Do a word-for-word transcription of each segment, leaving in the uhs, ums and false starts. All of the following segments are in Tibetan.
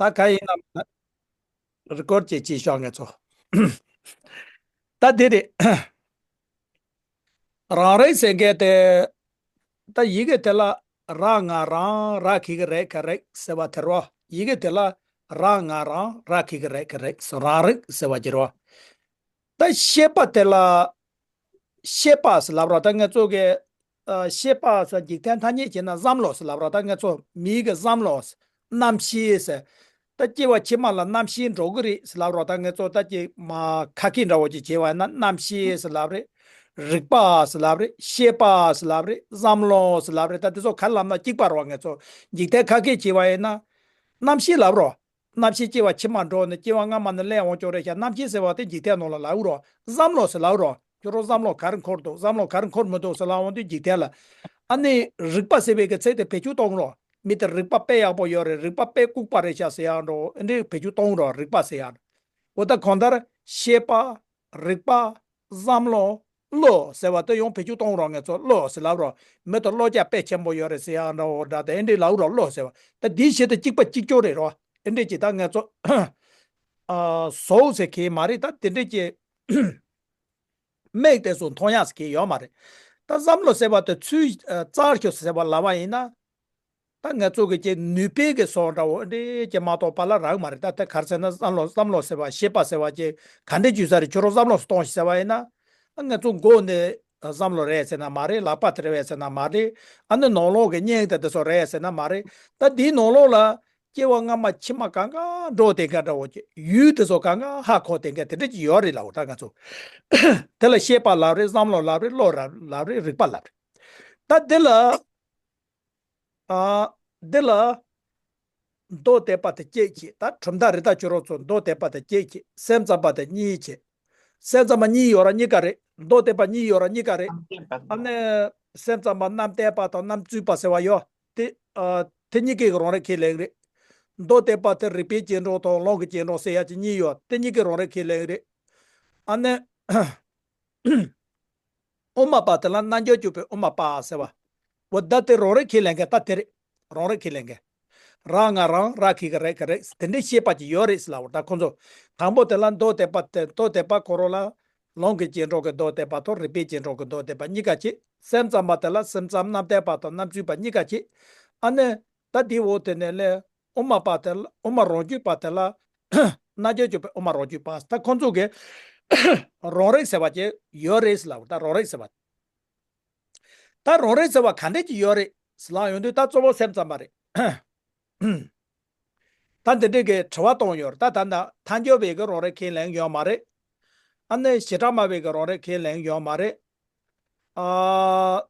ད་ག་ཡིན་ནམ། རི་ཀོར་ཌ་ཅིག་བྱེད་ཤོག་ངེད་ཚོ། ད་དེ་རེད། རང་རིག་ཟེར་མཁན་དེ། ད་ཡི་གེ་དེ་ལ་ར་ང་རང་ར་གི་གི་རེད་ག་རེད་ཟེར་བ་དེ་རོ། ཡི་གེ་དེ་ལ་ར་ང་རང་ར་གི་གི་རེད་ག་རེད་ཟེར། རང་རིག་ཟེར་བ་ཅི་རོ། ད་ཤེས་པ་དེ་ལ་ཤེས་པ་ཟེར་ལབ་རོ། ད་ངེད་ཚོ་གི་ཨ་ཤེས་པ་ཟེར་འཇིག་རྟེན་ཐ་སྙད་བྱས་ན་བསམ་བློ་ཟེར་ལབ་རོ། ད་ངེད་ཚོ་མིའི་གི་བསམ་བློ་རྣམ་ཤེས་ཟེར། ད་སྐྱེ་བ་ཕྱི་མ་ལ་རྣམ་ཤེས་འགྲོ་གི་རེད་ཟེར་ལབ་རོ། ད་ངེད་ཚོ་ད་ཅིག་མ་ཁ་སྐད་འདྲ་བོ་ཅིག་བྱས་པ་ཡིན་ན་རྣམ་ཤེས་ཟེར་ལབ་རེད། རིག་པ་ཟེར་ལབ་རེད། ཤེས་པ་ཟེར་ལབ་རེད། བསམ་བློ་ཟེར་ལབ་རེད། ད་དེ་ཚོ་ག་རེ་ལབ་ན་གཅིག་པ་རོ། ངེད་ཚོ་འཇིག་རྟེན་ཁ་སྐད་བྱས་པ་ཡིན་ན་རྣམ་ཤེས་ལབ་རོ། རྣམ་ཤེས་སྐྱེ་བ་ཕྱི་མ་འགྲོ་ནས་སྐྱེ་བ་སྔ་མ་ནས་སླེབས་འོང་ཅོག་རེད་ཤག་རྣམ་ཤེས་ཟེར་བ་དེ་འཇིག་རྟེན་ནང་ལ་ལབ་རོ། བསམ་བློ་ཟེར་ལབ་རོ། ཁྱོད་རང་བསམ་བློ་ག་རེ་འཁོར་འདུག་བསམ་བློ་ག་རེ་འཁོར་མི་འདུག་ཟེར་ལབ་འོང་དུས་འཇིག་རྟེན་ལ། ཨ་ནི་རིག་པ་ཟེར་བའི་གི་ཚིག་དེ་བེད་སྤྱོད་གཏོང་རོགས། མི་དེ་རིག་པ་དཔེ་ཡག་པོ་ཡོད་རེད། རིག་པ་དཔེ་ལྐུགས་པ་རེད་ཤག་ཟེར་ཡག་འགྲོ། ཨེ་འདྲའི་བེད་སྤྱོད་གཏོང་རོགས། རིག་པ་ཟེར་ཡག་འོ་ད་གང་ལྟར་ཤེས་པ། རིག་པ། བསམ་བློ། བློ་ཟེར་བ་དེ་ཡང་བེད་སྤྱོད་གཏོང་རོགས། ངེད་ཚོ་བློ་ཟེར་ལབ་རོགས། མི་དེ་བློ་རྒྱ་དཔེ་ཆེན་པོ་ཡོད་རེད་ཟེར་ཡག་འདྲ་བོ་འདྲ་དེ་ཨེ་འདྲའི་ལབ་རོགས། བློ་ཟེར་བ་ད་འདིའི་ཆེད་དུ་གཅིག་པ་གཅིག་ཀྱོག་རེད་རོ། ཨེ་འདྲའི་ཅིག་ད་ངེད་ཚོ་ཨ་བཟོ་ཟེར་མཁན་མ་རེད། ད་དེ་འདྲའི་ཅིག་མིག་དེ་ཚོ་མཐོང་ཡག་ཟེར་མཁན་ཡོད་མ་རེད། ད་བསམ་བློ་ཟེར་བ་དེ་ཚུར་ཨ་བཙལ་ཤོག་ཟེར་བ་ལབ་པ་ཡིན་ན། ད་ང་ཚོ་གི་ཅིག་ནུས་པའི་གི་སོགས་འདྲ་བོ་འདྲའི་ཅིག་མ་གཏོགས་པ་ལ་རག་མ་རེད། ད་དེ་ག་རེ་ཟེར་ན་བསམ་བློ་བསམ་བློ་ཟེར་བ་ཤེས་པ་ཟེར་བ་ཅིག་ག་འདྲའི་ཅིག་ཡོད་ས་རེད། ཁྱོད་རང་བསམ་བློ་གཏོང་ཞིག་ཟེར་བ་ཡིན་ན། ང་ཚོ་མགོ་ནས་བསམ་བློ་རེད་ཟེར་ན་མ་རེད། ལག་པ་དེ་རེད་ཟེར་ན་མ་རེད། ཨ་ནི་ནང་ལོགས་ཀྱི་སྙིང་དེ་དེ་ཚོ་རེད་ཟེར་ན་མ་རེད། ད་དེའི་ནང་ལོགས་ལ་སྐྱེ་བ་སྔ་མ་ཕྱི་མ་གང་ག་འགྲོ་བསྡད་མཁན་འདྲ་བོ་ཅིག་ཡུལ་དེ་ཚོ་གང་ག་ཧ་གོ་བསྡད་མཁན་དེ་འདྲ་ཅིག་ཡོད་རེད་ལབ། ད་ང་ཚོ་དེ་ལ་ཤེས་པ་ལབ་རེད། བསམ་བློ་ལབ་རེད། བློ་ལབ་རེད། རིག་པ་ལབ་རེད། ད་འདི་ལ། ཨ། འདི་ལ། མདོ་སྡེ་པ་དེ་གཅིག་བྱས། ད་གྲུབ་མཐའ་རེད། ད་ཁྱོད་རང་ཚོ་མདོ་སྡེ་པ་དེ་གཅིག་བྱས། སེམས་ཙམ་པ་དེ་གཉིས་བྱས། སེམས་ཙམ་པ་གཉིས་ཡོད་ར། གཉིས་ཀ་རེད། མདོ་སྡེ་པ་གཉིས་ཡོད་ར། གཉིས་ཀ་རེད། ཨ་ནི་སེམས་ཙམ་པ་རྣམ་གཏད་པ་དང་རྣམ་བཙུན་པ་ཟེར་བ་ཡོད་དེ། ཨ། དེ་གཉིས་ཀའི་རང་རིག་ཁས་ལེན་རེད། མདོ་སྡེ་པ་དེ་རིགས་པའི་རྗེས་འགྲོ་དང་ལམ་གྱི་རྗེས་འགྲོ་ཟེར་ཡ་ཅིག་གཉིས་ཡོད། དེ་གཉིས་ཀའི་རང་རིག་ཁས་ལེན་རེད། ཨ་ནི། དབུ་མ་པ་དེ་ལ་རྣལ་འབྱོར་སྤྱོད་པའི་དབུ་མ་པ་ཟེར་བ། འོ་ད་དེ་རང་རིག་ཁས་ལེན་མཁན་ད་དེ་རེད། རང་རིག་ཁས་ལེན་མཁན། ར་ང་རང་ར་གི་གི་རེད་གི་རེད། དེ་འདྲའི་ཤེས་པ་ཅིག་ཡོད་རེད་ཟེར་ལབ་པ། ད་ཁོང་ཚོ་དང་པོ་དེ་ལ་མདོ་སྡེ་པ་དེ། མདོ་སྡེ་པ་ཁོ་རང་ལ་ལམ་གྱི་རྗེས་འགྲོ་གི་མདོ་སྡེ་པ་དང་རིགས་པའི་རྗེས་འགྲོ་གི་མདོ་སྡེ་པ་གཉིས་ཀ་བྱས། སེམས་ཙམ་པ་དེ་ལ་སེམས་ཙམ་རྣམ་གཏད་པ་དང་རྣམ་བཙུན་པ་གཉིས་ཀ་བྱས། ཨ་ནི། ད་དེའི་འོག་དེ་ནས་ལས། དབུ་མ་པ་དེ་ལ། དབུ་མ་རང་རྒྱུད་པ་དེ་ལ། རྣལ་འབྱོར་སྤྱོད་པའི་དབུ་མ་རང་རྒྱུད་པ། ད་ཁོང་ཚོ་གི་རང་རིག་ཟེར་བ་ཅིག་ཡོད་རེད་ཟེར་ལབ། ད་རང་རིག་ཟེར་བ། ད་རང་རིག་ཟེར་བ་ག་འདྲས་ཅིག་ཡོད་རེད་ཟེར་ལབ་ཡོང་དུས། ད་གཙོ་བོ་སེམས་ཙམ་པ་རེད། ད་འདི་འདྲས་ཀྱི་དྲི་བ་གཏོང་ཡོད་རེད། ད་ད་ད་ཐལ་འགྱུར་བའི་གི་རང་རིག་ཁས་ལེན་ཡོད་མ་རེད། ཨ་ནི་བྱེ་བྲག་སྨྲ་བའི་གི་རང་རིག་ཁས་ལེན་ཡོད་མ་རེད། ཨ།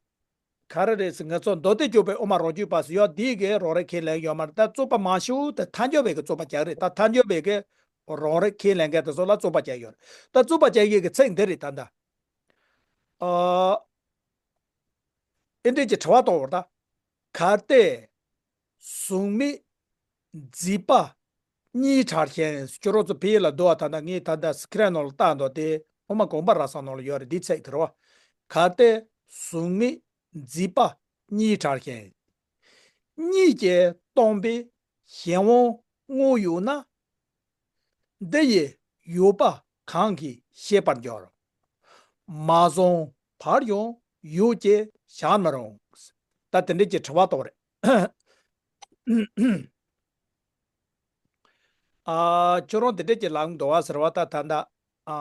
ག་རེ་རེད་ཟེར། ང་ཚོ་མདོ་སྡེ་སྤྱོད་པའི་དབུ་མ་རང་རྒྱུད་པ་ཟེར་ཡོད། འདིའི་གི་རང་རིག་ཁས་ལེན་ཡོད་མ་རེད། ད་རྩོད་པ་མང་ཤོས་དེ་ཐལ་འགྱུར་བའི་གི་རྩོད་པ་རྒྱག་རེད། ད་ཐལ་འགྱུར་བའི་གི་རང་རིག་ཁས་ལེན་མཁན་དེ་ཚོ་ལ་རྩོད་པ་རྒྱག་ཡོད་རེད། ད་རྩོད་པ་རྒྱག་ཡས་གི་ཚིག་འདི་རེད། ད་ད། ཨ། ཨེ་འདྲས་ཀྱི་དྲི་བ་གཏོང་བར་ད། གལ་ཏེ། གཟུགས་མེད་མཛེས་པ་གཉིས་བྲལ་ཞིང་། ཁྱོད་རང་ཚོ་བོད་ཡིག་ལ་བསྡུ་བ་ད་ལྟ་ངས་ད་ལྟ་སི་ཀི་རིན་ནང་ལ་བཏགས་འདུག་དེ་དབུ་མ་དགོངས་པ་རབ་གསལ་ནང་ལ་ཡོད་རེད། འདི་ཚིག་དེ་རེད་བ། གལ་ཏེ་གཟུགས་མེད་མཛེས་པ་གཉིས་བྲལ་ཞིང་། གཉིས་ཀྱིས་སྟོང་པའི་གཞན་དབང་དངོས་ཡོད་ན། འདི་ཡི་ཡོད་པ་གང་གིས་ཤེས་པར་འགྱུར། མ་བཟུང་བར་ཡང་ཡོད་ཅེས་བྱར་མི་རུང་། ད་དེ་འདྲས་ཀྱི་དྲི་བ་གཏོང་རེད། ཨ། ཁྱོད་རང་དེ་འདྲས་ཀྱི་ལམ་འགྲོ་བ་ཟེར་བ་ད་ད་ད། ཨ།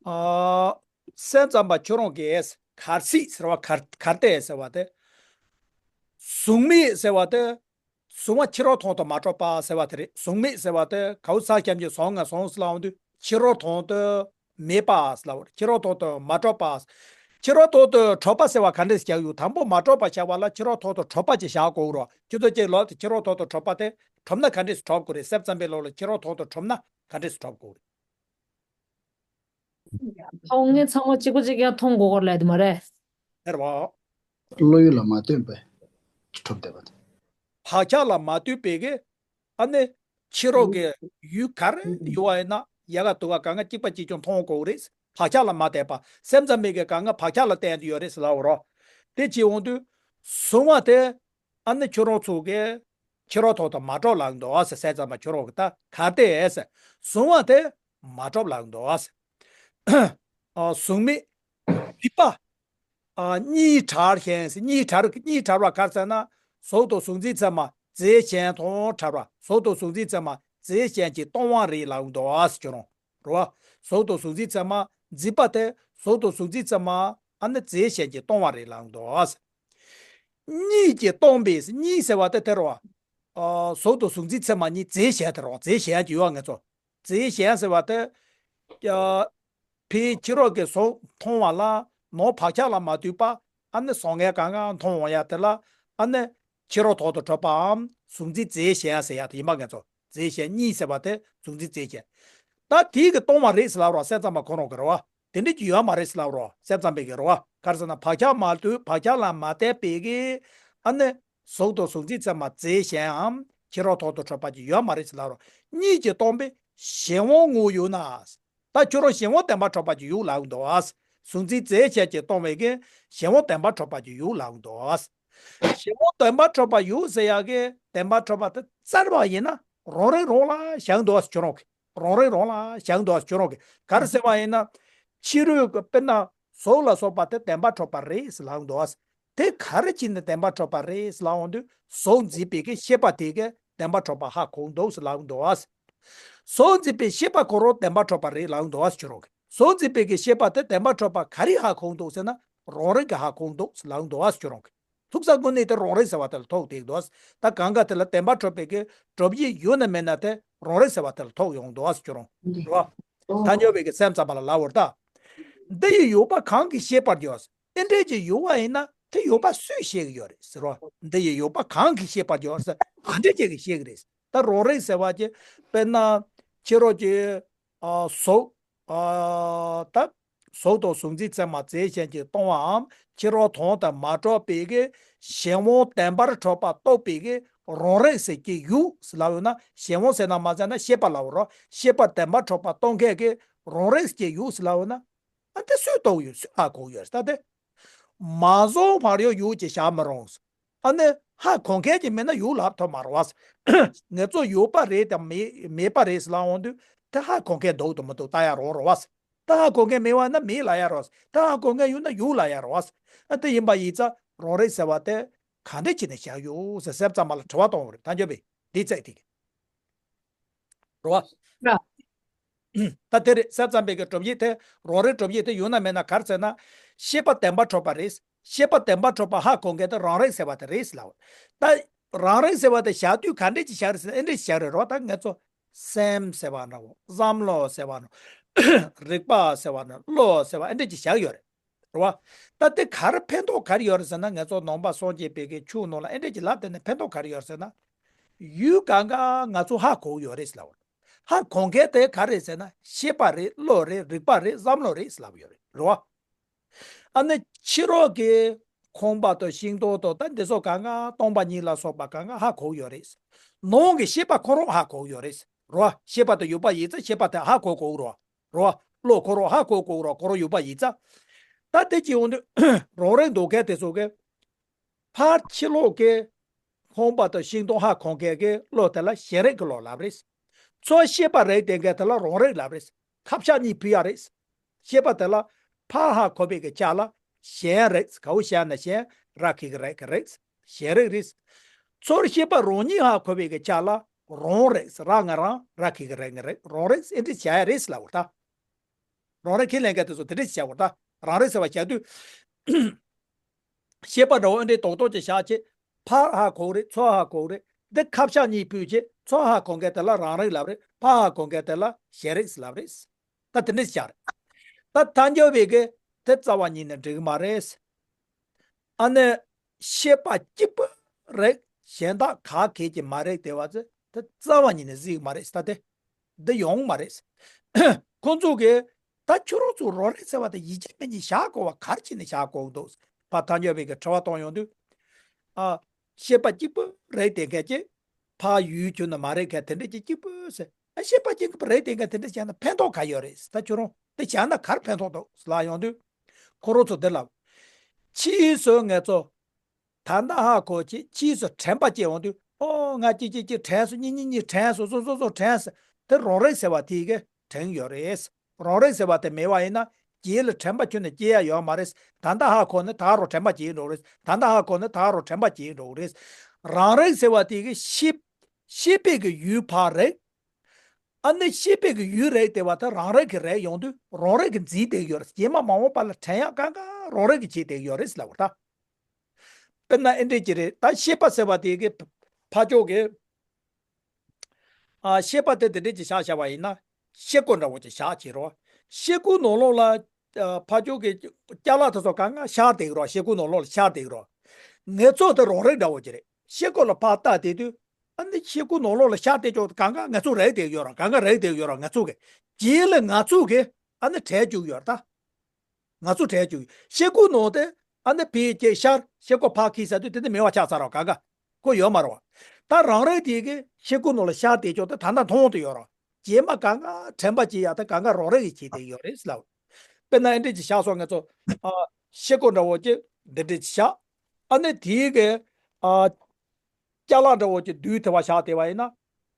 ཨ། སེམས་ཙམ་པ་ཁྱོད་རང་གིས་གལ་སྲིད་ཟེར་བ། གལ་གལ་ཏེ་ཟེར་བ་དེ། གཟུགས་མེད་ཟེར་བ་དེ། གཟུང་བ་ཕྱི་རོལ་མཐོང་དུ་མ་གྲུབ་པ་ཟེར་བ་དེ་རེད། གཟུགས་མེད་ཟེར་བ་དེ་ག་འུ་ཚ་ཞབས་ཀྱིས་བཟུང་ང་བཟུང་ཟེར་ལབ་ཡོང་དུས་ཕྱི་རོལ་མཐོང་དུ་མེད་པ་ཟེར་ལབ་པ་རེད། ཕྱི་རོལ་མཐོང་དུ་མ་གྲུབ་པ། ཕྱི་རོལ་མཐོང་དུ་གྲུབ་པ་ཟེར་བ་ག་འདྲས་བཞག་ཡོད། དང་པོ་མ་གྲུབ་པ་བཞག་པ་ལ་ཕྱི་རོལ་མཐོང་དུ་གྲུབ་པ་ཅིག་བཞག་དགོས་རོ། ཁྱོད་ཚོ་ཅིག་ལབ་དེ་ཕྱི་རོལ་མཐོང་དུ་གྲུབ་པ་དེ་གྲུབ་ན་ག་འདྲས་སུ་གྲུབ་དགོས་རེད། སེམས་ཙམ་པའི་ལུགས་ལ་ཕྱི་རོལ་མཐོང་དུ་གྲུབ་ན་ག་འདྲས་སུ་གྲུབ་དགོས་རེད། ཕ་བོང་ངས་ཚང་མ་གཅིག་པ་གཅིག་རྐྱང་མཐོང་དགོས་སྐོར་ལས་དེ་མ་རེད། ཨེ་རེད་བ། བློ་ཡུལ་ལ་མ་ལྟོས་པའི་གྲུབ་བསྡད་པ་དེ། བག་ཆགས་ལ་མ་ལྟོས་པའི་གི། ཨ་ནི། ཕྱི་རོལ་གྱི་ཡུལ་ག་རེ་ཡོད་པ་ཡིན་ན་ཡལ་ག་དུ་བ་གང་ག་གཅིག་པ་གཅིག་རྐྱང་མཐོང་དགོས་རེད། བག་ཆགས་ལ་མ་བརྟེན་པ། སེམས་ཙམ་པའི་གི་གང་ག་བག་ཆགས་ལ་བརྟེན་དུ་ཡོད་རེད་ཟེར་ལབ་པ་རོ། དེ་བྱེད་འོང་དུས། གཟུང་བ་དེ། ཨ་ནི་ཁྱོད་རང་ཚོ་གི་ཕྱི་རོལ་ཐོག་ཏུ་མ་གྲུབ་ལབ་འདུག་ཟེར། ཟས་གཙང་མ་ཁྱོད་རང་གི་ད་གལ་ཏེ་ཟེར། གཟུང་བ་དེ་མ་གྲུབ་ལབ་འདུག་ཟེར། ཨ། གཟུགས་མེད་སྡིག་པ། ཨ། གཉིས་བྲལ་ཞིང་ཟེར། གཉིས་བྲལ། གཉིས་བྲལ་བ་ག་རེ་ཟེར་ན། གཟུགས་དང་གཟུགས་འཛིན་ཚད་མ་རྫས་གཞན་དང་བྲལ་བ། གཟུགས་དང་གཟུགས་འཛིན་ཚད་མ་རྫས་གཞན་གྱིས་སྟོང་བ་རེད་ལབ་འདུག་ཟེར། ཁྱོད་རང་རེད་བ། གཟུགས་དང་གཟུགས་འཛིན་ཚད་མ་འཛིན་པ་དེ་གཟུགས་དང་གཟུགས་འཛིན་ཚད་མ་ཨ་ནི་རྫས་གཞན་གྱིས་སྟོང་བ་རེད་ལབ་འདུག་ཟེར། གཉིས་ཀྱིས་སྟོང་པའི་ཟེར། གཉིས་ཟེར་བ་དེ་དེ་རེད་བ། ཨ། གཟུགས་དང་གཟུགས་འཛིན་ཚད་མ་གཉིས་རྫས་གཞན་དེ་རེད་བ། རྫས་གཞན་གྱི་ཡོད་ངེས་ཚོ། རྫས་གཞན་ཟེར་བ་དེ། ཨ། ཕའི་ཕྱི་རོལ་གྱི་གཟུགས་མཐོང་བ་ལ་ནང་བག་ཆགས་ལ་མ་ལྟོས་པ་ཨ་ནི་བཟང་ངན་གང་ག་མཐོང་འོང་ཡ་དེ་ལ་ཨ་ནི་ཕྱི་རོལ་ཐོག་ཏུ་གྲུབ་པའམ་གཟུགས་འཛིན་རྫས་གཞན་ཟེར་ཡ་དེ་ཡིན་པ་ངེས་ཚོ། རྫས་གཞན་གཉིས་ཟེར་བ་དེ་གཟུགས་འཛིན་རྫས་གཞན། ད་དེ་གིས་སྟོང་བ་རེད་ཟེར་ལབ་རོགས། སེམས་ཙམ་པ་ཁོ་རང་གི་རེད་བ། དེ་འདྲ་ཅིག་ཡོད་མ་རེད་ཟེར་ལབ་རོགས། སེམས་ཙམ་པའི་གི་རེད་བ། ག་རེ་ཟེར་ན་བག་ཆགས་མ་ལྟོས། བག་ཆགས་ལ་མ་བརྟེན་པའི་གི་ཨ་ནི་གཟུགས་དང་གཟུགས་འཛིན་ཚད་མ་རྫས་གཞན་འམ་ཕྱི་རོལ་ཐོག་ཏུ་གྲུབ་པ་ཅིག་ཡོད་མ་རེད་ཟེར་ལབ་རོགས། གཉིས་ཀྱིས་སྟོང་པའི་གཞན་དབང་དངོས་ཡོད་ན། ད་ཁྱོད་རང་གཞན་དབང་བདེན་པར་གྲུབ་པ་ཅིག་ཡོད་ལབ་འདུག་ཨ། གཟུགས་འཛིན་རྫས་གཞན་གྱིས་སྟོང་བའི་གི་གཞན་དབང་བདེན་པར་གྲུབ་པ་ཅིག་ཡོད་ལབ་འདུག་ཨ། གཞན་དབང་བདེན་པར་གྲུབ་པ་ཡོད་ཟེར་ཡ་གི་བདེན་པར་གྲུབ་པ་དེ་བཙལ་བ་ཡིན་ན་རང་རིག་རང་ལ་བཞག་འདུག་ཨ། ཁྱོད་རང་གི་རང་རིག་རང་ལ་བཞག་འདུག་ཨ། ཁྱོད་རང་གི་ག་རེ་ཟེར་བ་ཡིན་ན། ཕྱི་རོལ་གྱི་དཔེར་ན་གཟུགས་ལ་སོགས་པ་དེ་བདེན་པར་གྲུབ་པ་རེད་ཟེར་ལབ་འདུག་ཨ། དེ་ག་རེ་བྱས་ནས་བདེན་པར་གྲུབ་པ་རེད་ཟེར་ལབ་འོང་དུས་གཟུགས་འཛིན་པའི་གི་ཤེས་པ་དེ་གིས་བདེན་པར་གྲུབ་པ་ཧ་གོ་འདུག་ཟེར་ལབ་འདུག་ཨ། གཟུགས་འཛིན་པའི་ཤེས་པ་ཁོ་རང་བདེན་པར་གྲུབ་པ་རེད་ལབ་འདུག་ཨ། ཁྱོད་རང་གི་གཟུགས་འཛིན་པའི་གི་ཤེས་པ་དེ་བདེན་པར་གྲུབ་པ་ག་རེས་ཧ་གོ་འདུག་ཟེར་ན་རང་རིག་གིས་ཧ་གོ་འདུག་ཟེར་ལབ་འདུག་ཨ། ཁྱོད་རང་གི་ཐུག་ས་ཀུན་ནས་དེ་རང་རིག་ཟེར་བ་དེ་ལ་ཐུག་བསྡད་འདུག་ཨ། ད་གང་ག་དེ་ལ་བདེན་པར་གྲུབ་པའི་གི་གྲུབ་ཡུལ་ཡོད་ན་མེད་ན་དེ་རང་རིག་ཟེར་བ་དེ་ལ་ཐུག་ཡོང་འདུག་ཨ། ཁྱོད་རང་རེད་བ། ཐལ་འགྱུར་བའི་གི་སེམས་ཙམ་པ་ལ་ལབ་པ་རེད་ད། འདི་ཡི་ཡོད་པ་གང་གིས་ཤེས་པར་འགྱུར། དེ་འདྲས་ཀྱི་ཡོད་པ་ཡིན་ན་དེ་ཡོད་པ་སུས་ཤེས་ཀྱི་ཡོད་རེད་ཟེར་བ། འདི་ཡི་ཡོད་པ་གང་གིས་ཤེས་པར་འགྱུར་ཟེར་ག་འདྲས་ཀྱི་གིས་ཤེས་ཀྱི་རེད། ད་རང་རིག་ཟེར་བ་ཀྱི་དཔེར་ན་ཕྱི་རོལ་གྱི་ཨ་གཟུགས་ཨ་ད་གཟུགས་དང་གཟུགས་འཛིན་ཚད་མ་རྫས་གཞན་གྱིས་སྟོང་བའམ་ཕྱི་རོལ་དོན་དུ་མ་གྲུབ་པའི་གི་གཞན་དབང་བདེན་པར་གྲུབ་པ་རྟོགས་པའི་གི་རང་རིག་ཟེར་གྱི་ཡོད་ཟེར་ལབ་ཡོད་ན། གཞན་དབང་ཟེར་ན་མ་ཟེར་ན་ཤེས་པ་ལབ་རོགས། ཤེས་པ་བདེན་པར་གྲུབ་པ་རྟོགས་མཁན་གྱི་རང་རིག་ཟེར་གྱི་ཡོད་ཟེར་ལབ་ཡོད་ན། ཨ་དེ་སུས་རྟོགས་ཡོད། སུས་ཧ་གོ་ཡོད་ཟེར། ད་དེ་མ་བཟུང་བར་ཡང་ཡོད་ཅེས་བྱ་མི་རུང་། ཨ་ནི་ཧ་གོ་མཁན་གྱི་མེད་ན་ཡོད་ལབ་ཐུབ་མ་རེད་བ། ངེད་ཚོ་ཡོད་པ་རེད་དམ་མེད་མེད་པ་རེད་ཟེར་ལབ་འོང་དུས་དེ་ཧ་གོ་མཁན་འདུག་དང་མི་འདུག་ལྟ་ཡ་རང་རེད་བ། ད་ཧ་གོ་མཁན་མེད་པ་ན་མེད་ལབ་ཡ་རེད་བ། ད་ཧ་གོ་མཁན་ཡོད་ན་ཡོད་ལབ་ཡ་རེད་བ། ཨ་དེ་ཡིན་པ་ཡིན་ཙང་རང་རིག་ཟེར་བ་དེ་ག་འདྲ་བྱས་ནས་བཞག་ཡོད་ཟེར་སེམས་ཙམ་པ་ལ་དྲི་བ་གཏོང་བ་རེད། ཐལ་འགྱུར་བས་འདི་བཙལ་ཐིག་རེད་བ། ད་དེ་རེད། སེམས་ཙམ་པའི་གི་གྲུབ་ཡུལ་དེ་རང་རིག་གྲུབ་ཡུལ་དེ་ཡོད་ན་མེད་ན་ག་རེ་ཟེར་ན། ཤེས་པ་བདེན་པར་གྲུབ་པ་རེད། ཤེས་པ་བདེན་པར་གྲུབ་པ་ཧ་གོ་མཁན་དེ་རང་རིག་ཟེར་བ་དེ་རེད་ཟེར་ལབ། ད་རང་རིག་ཟེར་བ་དེ་བཞག་དུས་ག་འདྲས་ཅིག་བཞག་རེད་ཟེར་ན་ཨེ་འདྲས་ཅིག་བཞག་རེད་རོ། ད་ངེད་ཚོ་སེམས་ཟེར་བ་འདྲ་བོ། བསམ་བློ་ཟེར་བ་འདྲ་བོ། རིག་པ་ཟེར་བ་འདྲ་བོ། བློ་ཟེར་བ་ཨེ་འདྲས་ཅིག་བཞག་ཡོད་རེད། རེད་བ། ད་དེ་ག་རེ་ཕན་ཐོགས་ག་རེ་ཡོད་རེད་ཟེར་ན། ངེད་ཚོ་ནང་པ་སངས་རྒྱས་པའི་གི་ཆོས་ནང་ལ་ཨེ་འདྲས་ཀྱི་ལབ་དེ་ནས་ཕན་ཐོགས་ག་རེ་ཡོད་རེད་ཟེར་ན། ཡུལ་གང་ག་ང་ཚོ་ཧ་གོ་ཡོད་རེད་ཟེར་ལབ། ཧ་གོ་མཁན་དེ་ག་རེད་ཟེར་ན་ཤེས་པ་རེད། བློ་རེད། རིག་པ་རེད། བསམ་བློ་རེད་ཟེར་ལབ་ཡོད་རེད། རེད་བ། ཨ་ནི་ཕྱི་རོལ་གྱི་ཁང་པ་དང་ཤིང་སྡོང་དང་ད་འདི་ཚོ་གང་ག་སྟོང་པ་ཉིད་ལ་སོགས་པ་གང་ག་ཧ་གོ་ཡོད་རེད། ནང་གི་ཤེས་པ་ཁོ་རང་ཧ་གོ་ཡོད་རེད། རེད་བ། ཤེས་པ་དེ་ཡོད་པ་ཡིན་ཙང་ཤེས་པ་དེ་ཧ་གོ་དགོས་རེད་བ། རོ། བློ་ཁོ་རང་ཧ་གོ་དགོས་རོ། ཁོ་རང་ཡོད་པ་ཡིན་ཙང་། ད་དེ་ཅི་ཡོང་དུས་རང་རིག་འདུག་མཁན་དེ་ཚོ་གི་ཕར་ཕྱི་ལོགས་ཀྱི་ཁང་པ་དང་ཤིང་སྡོང་ཧ་གོ་མཁན་གྱི་བློ་དེ་ལ་ཞེན་རིག་གི་བློ་ལབ་རེད། ཚུར་ཤེས་པ་རེད་བསྟན་མཁན་དེ་ལ་རང་རིག་ལབ་རེད། ཁ་བཤད་གཉིས་ཕུད་ཡ་རེད། ཤེས་པ་དེ་ལ་ཕར་ཧ་གོ་བའི་གི་ཆ་ལ་ཞེན་རིག་ག་འོ་ཞེན་ན་ཞེན་ར་གི་གི་རེད་གི་རེད། ཞེན་རིག་རེད། ཚུར་ཤེས་པ་རང་ཉིད་ཧ་གོ་བའི་གི་ཆ་ལ་རང་རིག་ར་ང་རང་ར་གི་གི་རེད་ང་རེད། རང་རིག་ཨེ་འདྲ་བྱ་ཡ་རེད་ལབ་པ་ད། རང་རིག་ཁས་ལེན་མཁན་དེ་ཚོ་དེ་འདྲ་བྱ་བ་ད། རང་རིག་ཟེར་བ་བྱ་དུས། ཤེས་པ་འདྲ་བོ་ཨེ་འདྲའི་རྡོག་རྡོག་ཅིག་བཞག་བྱས། ཕར་ཧ་གོ་རེད། ཚུར་ཧ་གོ་རེད། འདི་ཁ་བཤད་གཉིས་ཕུད་བྱས། ཚུར་ཧ་གོ་མཁན་དེ་ལ་རང་རིག་ལབ་རེད། ཕར་ཧ་གོ་མཁན་དེ་ལ་ཞེན་རིག་ལབ་རེད། ད་དེ་འདྲ་བྱ་རེད། ད་ཐལ་འགྱུར་བའི་གི་དེ་རྩ་བ་ཉིད་ནས་འགྲིག་གི་མ་རེད། ཨ་ནི་ཤེས་པ་གཅིག་པུ་རེད། གཞན་དག་ག་གེ་ཅིག་མ་རེད་དེ་བ་ཚེ་དེ་རྩ་བ་ཉིད་ནས་གཟིགས་མ་རེད་ད་དེ། འདི་ཡོང་མ་རེད། ཁོང་ཚོ་གིས་ད་ཁྱོད་རང་ཚོ་རང་རིག་ཟེར་བ་དེ་ཡིན་གཅིག་མིན་གཉིས་བཞག་དགོས་པ་ག་རེ་བྱས་ནས་བཞག་དགོས་འདུག་ཕར་ཐལ་འགྱུར་བའི་གི་དྲི་བ་གཏོང་ཡོང་དུས། ཨ། ཤེས་པ་གཅིག་པུ་རེད་དེ་གལ་ཆེ། ཕར་ཡུལ་གྱུར་ན་མ་རེད་གལ་དེ་འདྲ་གཅིག་གཅིག་པུ་ཟེར། ཨ། ཤེས་པ་གཅིག་པུ་རེད་དེ་གལ་དེ་འདྲ་བྱས་ན་ཕན་ཐོགས་ག་ཡོད་རེད། ད་ཁྱོད་རང་དེ་བྱས་ན་ག་རེ་ཕན་ཐོགས་འདུག་ལབ་ཡོང་དུས། ཁོ་རང་ཚོ་འདི་ལབ། ཕྱིས་སུ་ངེད་ཚོ། ད་ལྟ་ཧ་གོ་ཅིག་ཕྱིས་སུ་དྲན་པ་སྐྱེ་འོང་དུས། ཨོ་ང་གཅིག་གཅིག་གཅིག་དྲན་སོང་། གཉིས་གཉིས་གཉིས་དྲན་སོང་། སོ་སོ་སོ་དྲན་སོང་། དེ་རང་རིག་ཟེར་བ་དེ་གིས་དྲན་ཡོད་རེད། རང་རིག་ཟེར་བ་དེ་མེད་པ་ཡིན་ན་རྗེས་ལ་དྲན་པ་ཁྱོན་ནས་སྐྱེ་ཡ་ཡོད་མ་རེད། ད་ལྟ་ཧ་གོ་ནས་ད་རུང་དྲན་པ་སྐྱེ་འགྲོ་རེད། ད་ལྟ་ཧ་གོ་ནས་ད་རུང་དྲན་པ་སྐྱེ་འགྲོ་རེད། རང་རིག་ཟེར་བ་དེ་གིས་ཤེས་ཤེས་པའི་གི་ཡུལ་ཕར་རེད། ཨ་ནི་ཤེས་པའི་གི་ཡུལ་རེད་དེ་བ་ད་རང་རིག་གི་རེད་ཡོང་དུས་རང་རིག་གི་འཛིན་བསྡད་ཡོད་རེད། རྗེས་མ་མ་འོངས་པ་ལ་དྲན་ཡག་གང་ག་རང་རིག་གི་བྱེད་བསྡད་ཡོད་རེད་ལབ་པ་ད། དཔེར་ན་ཨེ་འདྲས་ཀྱི་རེད། ད་ཤེས་པ་ཟེར་བ་དེ་གི་ཕ་ཕྱོགས་ཀྱི། ཨ་ཤེས་པ་དེ་དེ་འདྲས་ཀྱི་བཞག་བཞག་པ་ཡིན་ན། ཤེལ་སྒོ་འདྲ་བོ་ཅིག་བཞག་བྱེད་རོགས། ཤེལ་སྒོ་ནང་ལོགས་ལ་ཨ་ཕ་ཕྱོགས་ཀྱི་ཅ་ལག་དེ་ཚོ་གང་ག་ཤར་བསྡད་ཀྱི་རོགས། ཤེལ་སྒོ་ནང་ལོགས་ལ་ཤར་བསྡད་ཀྱི་རོགས། ངེད་ཚོ་དེ་རང་རིག་འདྲ་བོ་ཅིག་རེད། ཤེལ་སྒོ་ལ་ཕར་ལྟ་བསྡད་དུས། ཨ་ནི་ཤེལ་སྒོ་ནང་ལོགས་ལ་ཤར་བསྡད་ཀྱོག་གང་ག་ང་ཚོ་རིག་བསྡད་ཡོད་ར། གང་ག་རིག་བསྡད་ཡོད་ར། ང་ཚོ་གི་རྗེས་ལ་ང་ཚོ་གི་ཨ་ནི་དྲན་བཅུག་ཡོད་ར་ད། ང་ཚོ་དྲན་བཅུག་ཡོད། ཤེལ་སྒོ་ནང་དེ་ཨ་ནི་ཕི་ཅེ་ཤར། ཤེལ་སྒོ་ཕར་འཁྱེར་ཟེར་དུས་དེ་ནི་མེད་པ་ཆགས་ཚར་ར། གང་ག་ཁོ་ཡོད་མ་ར་བ། ད་རང་རིག་དེ་གི་ཤེལ་སྒོ་ནང་ལ་ཤར་བསྡད་ཀྱོག་དེ་ད་ལྟ་མཐོང་དུ་ཡོད་ར། རྗེས་མ་གང་ག་དྲན་པ་སྐྱེ་ཡ་དེ་གང་ག་རང་རིག་གིས་བྱེད་བསྡད་ཡོད་རེད་ལབ། དཔེར་ན་ཨེ་འདྲས་ཅིག་བཞག་སོང་། ང་ཚོ་ཨ་ཤེལ་སྒོ་འདྲ་བོ་ཅིག་འདི་འདྲས་ཅིག་བཞག། ཨ་ནི་དེའི་གི་ཨ་ཅ་ལག་འདྲ་བོ་ཅིག་རྡུལ་དེ་བ་བཞག་བསྡད་པ་ཡིན་ན།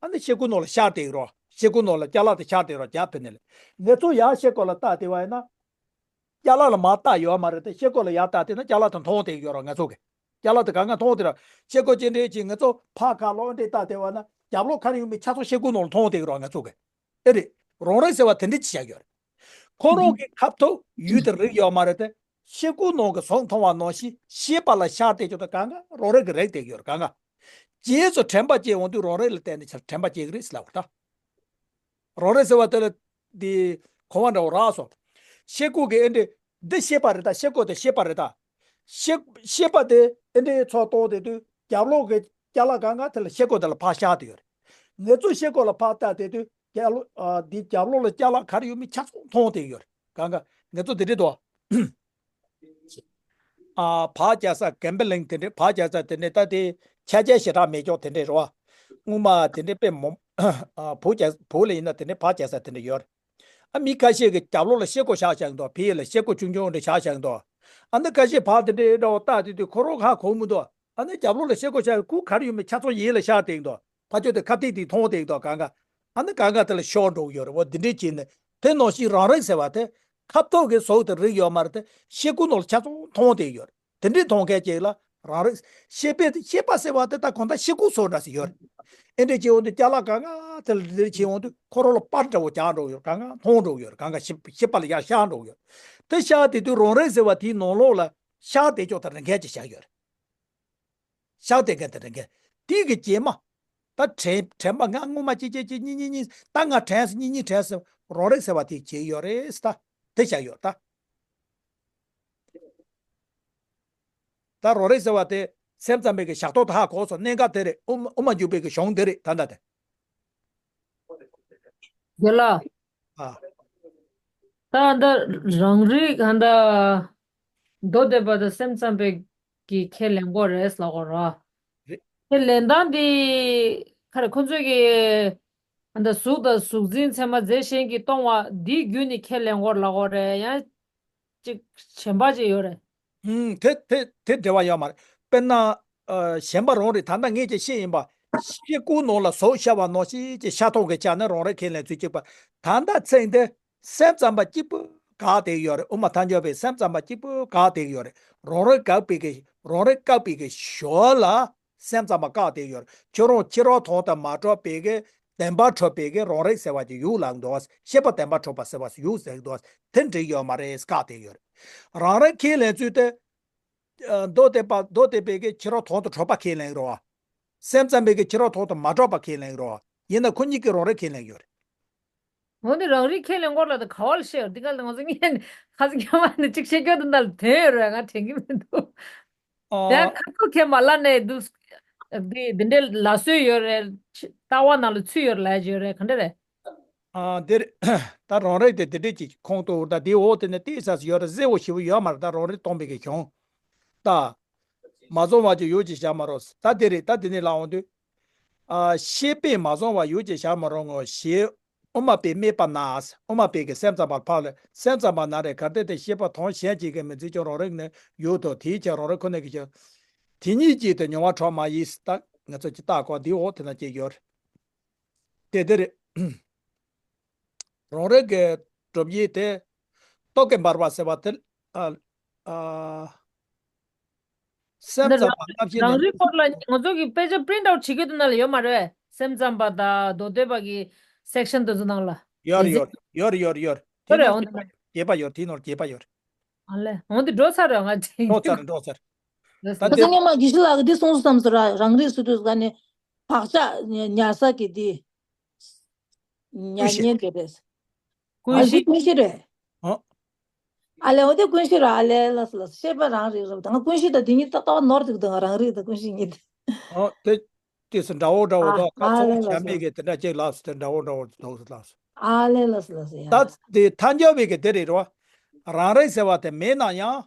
ཨ་ནི་ཤེལ་སྒོ་ནང་ལ་ཤར་བསྡད་ཀྱི་རོ། ཤེལ་སྒོ་ནང་ལ་ཅ་ལག་དེ་ཤར་བསྡད་རོ། རྒྱ་ཕེ་ནས་ལ་ངེད་ཚོ་ཡར་ཤེལ་སྒོ་ལ་ལྟ་བསྡད་པ་ཡིན་ན། ཅ་ལག་ལ་མར་ལྟ་ཡོད་མ་རེད་དེ། ཤེལ་སྒོ་ལ་ཡར་ལྟ་བསྡད་ན་ཅ་ལག་དེ་མཐོང་བསྡད་ཀྱི་ཡོད་རོ། ང་ཚོ་གི་ཅ་ལག་དེ་གང་ག་མཐོང་བསྡད་རོ། ཤེལ་སྒོ་ཅི་འདྲས་ཅིག་ང་ཚོ་ཕར་ཁ་ལོག་འདྲས་ལྟ་བསྡད་པ་ན་རྒྱབ་ལོགས་ཁར་ཡོད་མི་ཆ་ཚང་ཤེལ་སྒོ་ནང་ལ་མཐོང་བསྡད་ཀྱི་རོ། ང་ཚོ་གི་ཨེ་རེད། རང་རིག་ཟེར་བ་དེ་འདྲས་ཅིག་བཞག་ཡོད་རེད། ཁོ་རང་གི་ཁ་ཐུག་ཡུལ་དེ་རིག་ཡོད་མ་རེད་དེ། ཤེལ་སྒོ་ནང་གི་གཟུགས་མཐོང་བ་ནང་བཞིན་ཤེས་པ་ལ་ཤར་བསྡད་ཀྱོག་དེ་གང་ག་རང་རིག་གིས་རིག་བསྡད་ཀྱི་ཡོད་རེད། གང་ག་རྗེས་སུ་དྲན་པ་སྐྱེ་འོང་དུས་རང་རིག་ལ་བརྟེན་ནས་ཕྱིར་དྲན་པ་སྐྱེ་གི་རེད་ཟེར་ལབ་པ་ད། རང་རིག་ཟེར་བ་དེ་ལ་དེ་གོ་བ་འདྲ་བོ་རག་སོང་། ཤེལ་སྒོ་གི་ཨེ་འདྲས་འདི་ཤེས་པ་རེད་ད། ཤེལ་སྒོ་དེ་ཤེས་པ་རེད་ད། ཤེས་ཤེས་པ་དེ་ཨེ་འདྲས་ཚོགས་གཏོང་བསྡད་དུས་རྒྱབ་ལོགས་ཀྱི་ཅ་ལག་གང་ག་དེ་ལ་ཤེལ་སྒོ་དེ་ལ་ཕར་ཤར་བསྡད་ཡོད་རེད། ངེད་ཚོ་ཤེལ་སྒོ་ལ་ཕར་ལྟ་བསྡད་དུས་རྒྱབ་ལོགས་ཨ་འདི་རྒྱབ་ལོགས་ལ་ཅ་ལག་ག་རེ་ཡོད་མེད་ཆ་ཚང་མཐོང་བསྡད་ཡོད་རེད། གང་ག་ངེད་ཚོ་དེ་འདྲས་འདུག་ཨ་ཕར་རྒྱག་ས་གེམ་བི་ལིང་དེ་འདྲས། ཕར་རྒྱག་ས་དེ་འདྲས། ད་དེ་ཆ་རྐྱེན་ཞེ་དྲག་མེད་ཀྱོག་དེ་འདྲས་རེད་བ། སྔོན་མ་དེ་འདྲས་དཔེ་མོ་ཨ་བུ་རྒྱག་བུ་ལ་ཡིན་ན་དེ་འདྲས་ཕར་རྒྱག་ས་དེ་འདྲས་ཡོད་རེད། ཨ་མི་ཁ་ཤས་ཀྱིས་རྒྱབ་ལོགས་ལ་ཤེལ་སྒོ་བཞག་བཞག་གི་འདུག་ཕི་ལ་ཤེལ་སྒོ་ཆུང་ཆུང་འདྲ་བཞག་བཞག་གི་འདུག་ཨ་ནི་ཁ་ཤས་ཕར་དེ་འདྲས་འདྲ་བོ་ལྟ་དུས་དུས་ཁོ་རང་ཧ་གོ་མི་འདུག་ཨ་ནི་རྒྱབ་ལོགས་ལ་ཤེལ་སྒོ་བཞག་གི་གུ་ག་རེ་ཡོད་མེད་ཆ་ཚང་ཡིད་ལ་ཤར་བསྡད་ཀྱི་འདུག་ཕ་ཆོས་དེ་ཁ་ཐིག་དེ་མཐོང་བསྡད་ཀྱི་འདུག་གང་ག་ཨ་ནི་གང་ག་དེ་ལ་ཤོར་འགྲོ་གི་ཡོད་རེད་བ། འདི་འདྲས་བྱས་ནས་དེ་ནང་བཞིན་རང་རིག་ཟེར་བ་དེ་ཁ་ཐུག་གི་གཟུགས་དེ་རིག་ཡོད་མ་རེད་དེ། ཤེལ་སྒོ་ནང་ལ་ཆ་ཚང་མཐོང་བསྡད་ཡོད་རེད། དེ་འདྲའི་མཐོང་མཁན་ཅིག་ལ་རང་རིག་ཤེས་པའི་ཤེས་པ་ཟེར་བ་དེ་ད་གང་ལྟར་ཤེལ་སྒོ་བཟོ་འདྲ་ཞིག་ཡོད་རེད། ཨེ་འདྲས་ཅིག་འོང་དུས་ཅ་ལག་གང་ག་དེ་ལ་འདིར་ཅིག་འོང་དུས་ཁོ་རང་ལ་པར་འདྲ་བོ་རྒྱག་འགྲོ་ཡོད། གང་ག་མཐོང་འགྲོ་ཡོད། གང་ག་ཤེས་ཤེས་པ་ལ་ཡར་ཤར་འགྲོ་ཡོད། དེ་ཤར་བསྡད་དུས་རང་རིག་ཟེར་བ་དེའི་ནང་ལོགས་ལ་ཤར་བསྡད་ཀྱོག་དེ་རིག་མཁན་ཅིག་བཞག་ཡོད་རེད། ཤར་བསྡད་མཁན་དེ་རིག་མཁན་དེ་གི་རྗེས་མ། ད་དྲན་དྲན་པ་ང་སྔོན་མ་གཅིག་གཅིག་གཅིག་གཉིས་གཉིས་གཉིས། ད་ང་དྲན་སོང་། གཉིས་གཉིས་དྲན་སོང་། རང་རིག་ཟེར་བ་དེ་བྱས་ཡོད་རེད། ད་དེ་བཞག་ཡོད་ད། ད་རང་རིག་ཟེར་བ་དེ་སེམས་ཙམ་པའི་གི་ཞག་ཐོག་ཏུ་ཧ་གོ་སོང་། གནད་འགག་དེ་རེད། དབུ་མ་དབུ་མ་འཇུག་པའི་གི་གཞུང་དེ་རེད་ད་ལྟ་དེ། དེ་ལ། ཨ། ད་ད་རང་རིག་ད་མདོ་སྡེ་པ་དང་སེམས་ཙམ་པའི་གི་ཁས་ལེན་དགོས་རེད་ལབ་དགོས་རེད། རེད། ཁས་ལེན་སྟངས་འདི་ག་རེ། ཁོ་ཚོས་གི་ད་གཟུགས་དང་གཟུགས་འཛིན་ཚད་མ་རྫས་གཞན་གྱིས་སྟོང་བ་འདི་བརྒྱུད་ནས་ཁས་ལེན་དགོས་ལབ་དགོས་རེད། ཡང་ཅིག་གཞན་པ་ཅིག་ཡོད་རེད། ཨུམ། དེ་དེ་དེ་འབྲེལ་བ་ཡོད་མ་རེད། དཔེར་ན། ཨ། གཞན་པ་རང་རེད། ད་ལྟ་ངས་ཀྱང་བཤད་ཡིན་པ། ཤེལ་སྒོ་ནང་ལ་གཟུགས་ཤར་བ་ནང་བཞིན་གྱི་ཤར་ཐོག་གི་ཆ་ནས་རང་རིག་ཁས་ལེན་ཚུལ་གཅིག་པ། ད་ལྟ་ཚེ་འདི་སེམས་ཙམ་པ་གཅིག་པུ་བཀག་བསྡད་ཡོད་རེད། དབུ་མ་ཐལ་འགྱུར་བས་སེམས་ཙམ་པ་གཅིག་པུ་བཀག་བསྡད་ཡོད་རེད། རང་རིག་བཀག་པའི་གི་རང་རིག་བཀག་པའི་གི་ཞོར་ལ། སེམས་ཙམ་པ་བཀག་བསྡད་ཡོད། ཁྱོད་རང་ཕྱི་རོལ་དོན་དུ་མ་གྲུབ་པའི་གི་བདེན་པར་གྲུབ་པའི་གི་རང་རིག་ཟེར་བ་ཅིག་ཡོད་ལབ་འདུག་ཤེས་པ་བདེན་པར་གྲུབ་པ་ཟེར་བ་ཞིག་ཡོད་ཟེར་འདུག་དེ་འགྲིག་ཡོད་མ་རེད། བཀག་བསྡད་ཡོད། རང་རིག་ཁས་ལེན་ཚུལ་དེ། ཨ། མདོ་སྡེ་པ་མདོ་སྡེ་པའི་གི་ཕྱི་རོལ་དོན་དུ་གྲུབ་པ་ཁས་ལེན་རོ། སེམས་ཙམ་པའི་གི་ཕྱི་རོལ་དོན་དུ་མ་གྲུབ་པ་ཁས་ལེན་རོ། ཡིན་ན་ཁོ་གཉིས་ཀྱི་རང་རིག་ཁས་ལེན་ཡོད་རེད། འོ་ནི་རང་རིག་ཁས་ལེན་སྐོར་ལ་ད་ག་བ་ལ་བཤད་ཡོད། འདི་ག་ལ་ང་ཚོ་ངས་ནི་ཁ་སང་ཁྱོད་མ་ནི་གཅིག་བཤད་རྒྱུ་དེ་འདྲ་ལ་དོན་ཡོད་རེད། ང་དྲན་གྱི་མི་འདུག་དེ་ཨ། ཁ་ཐུག་ཁས་མ་ལེན་ནས་འདུག་འདི་འདི་འདྲའི་ལ་སྲོལ་ཡོད་རེད། ལྟ་བ་ནང་ལ་ཚུད་ཡོད་རེད་ལབ་ཀྱི་ཡོད་རེད། ག་འདྲ་རེད། ཨ། འདིར་ད་རང་རིག་དེ་འདི་འདྲས་ཀྱི་ཁོངས་གཏོགས། ད་དེའི་འོག་དེ་ནས་ཏོག་ཙམ་ཡོད་རེད། གསལ་བོ་ཞེ་པོ་ཡོད་མ་རེད། ད་རང་རིག་སྟོང་པའི་གི་གཞུང་། ད་མ་བཟུང་བ་ཅིག་ཡོད་ཅེས་བཞག་མ་རོགས། ད་དེ་རེད། ད་དེ་ནས་ལབ་འོང་དུས། ཨ། ཤེས་པས་མ་བཟུང་བ་ཡོད་ཅེས་བཞག་མ་རོགས་ངོ་ཞེས། དབུ་མ་པས་སྨྲས་པ་ན། དབུ་མ་པས་ཀྱི་སེམས་ཙམ་པར་ཕབ་ལ། སེམས་ཙམ་པ་ན་རེ། གལ་ཏེ་དེ་ཤེས་པ་དོན་གཞན་གཅིག་གིས་མི་འཛིན་ཀྱང་རང་རིག་ནི་ཡོད་དོ། དེའི་ཕྱིར་རང་རིག་ཁོ་ནའི་གི་ཕྱིར། དེ་ཉིད་ཀྱིས་དེ་མྱོང་བ་གྲོགས་མ་ཡིན། ད་ང་ཚོ་ཀྱི་ལྟ་སྐོར་འདི་འོག་དེ་ན་སྐྱེས་ཡོད་རེད། དེ་དེ་རེད། རང་རིག་གི་གྲུབ་ཡུལ་དེ་རྟོག་གེ་འབར་བ་ཟེར་བ་དེ། ཨ། ཨ། སེམས་ཙམ་པ་རྣམ་ཤེས་རང་ནི། རིག་སྐོར་ལ་ང་ཚོ་གི་དཔེ་ཆ་པི་རིན་ཊི་ཨའུཊ་བྱེད་ཀྱི་འདུག་ན་ལ་ཡོད་མ་རེད། སེམས་ཙམ་པ་དང་མདོ་སྟོད་པ་གི་སེག་ཤན་དེ་ཚོ་ནང་ལ། ཡོད་རེད། ཡོད་རེད། ཡོད་རེད། ཡོད་རེད། ཡོད་རེད། དེ་ཡོད་རེད། ནང་འོང་དེ་ན་རྒྱས་པ་ཡོད་རེད། དེ་ནང་རྒྱས་པ་ཡོད་རེད། ཨ་ལས། འོང་དེ་འགྲོ་ཚར་རེད། ང་དེ་འགྲོ་ཚར་རེད། འགྲོ་ཚར་རེད། ད་ད་དེ་སང་ཉིན་མ་དགེ་བཤེས་ལགས་ཀྱིས་འདི་གསུངས་སོང་བསམ་སོང་ར། རང་རིག་ཟེར་དུས་ཀ་ནས་བག་ཆགས་ཉར་ས་གི་འདི། ཉར་ཉེན་དེ་རེད། ཀུན་གཞི། ཀུན་གཞི་རེད། ཨ། ཨ་ལས། འོ་དེ་ཀུན་གཞི་ར། ཨ་ལས། ལགས་སོ། ལགས་སོ། ཤེས་པ་རང་རིག་རེད། ད་ང་ཀུན་གཞི་དང་དེ་གཉིས་ཏག་ཏག་ནོར་འདུག་ད་ང་རང་རིག་དང་ཀུན་གཞི་གཉིས་དེ། ཨོ་དེ། དེ་སུ་འདྲ་བོ་འདྲ་བོ། ཨ། ད་ཁ་ཨ་ཚོ་ལས། ལགས་ཞྭ་མི་སོ། གི་དེ་འདྲ་ཅིག་ལགས་སོ། དེ་འདྲ་བོ་འདྲ་བོ་འདུག་ལགས་སོ། ཨ་ལས། ལགས་སོ། ལགས་སོ། ཡ། ད་དེ་ཐལ་འགྱུར་བའི་གི་དེ་རེད་རོ། རང་རིག་ཟེར་བ་དེ་མེད་ན་ཡང་།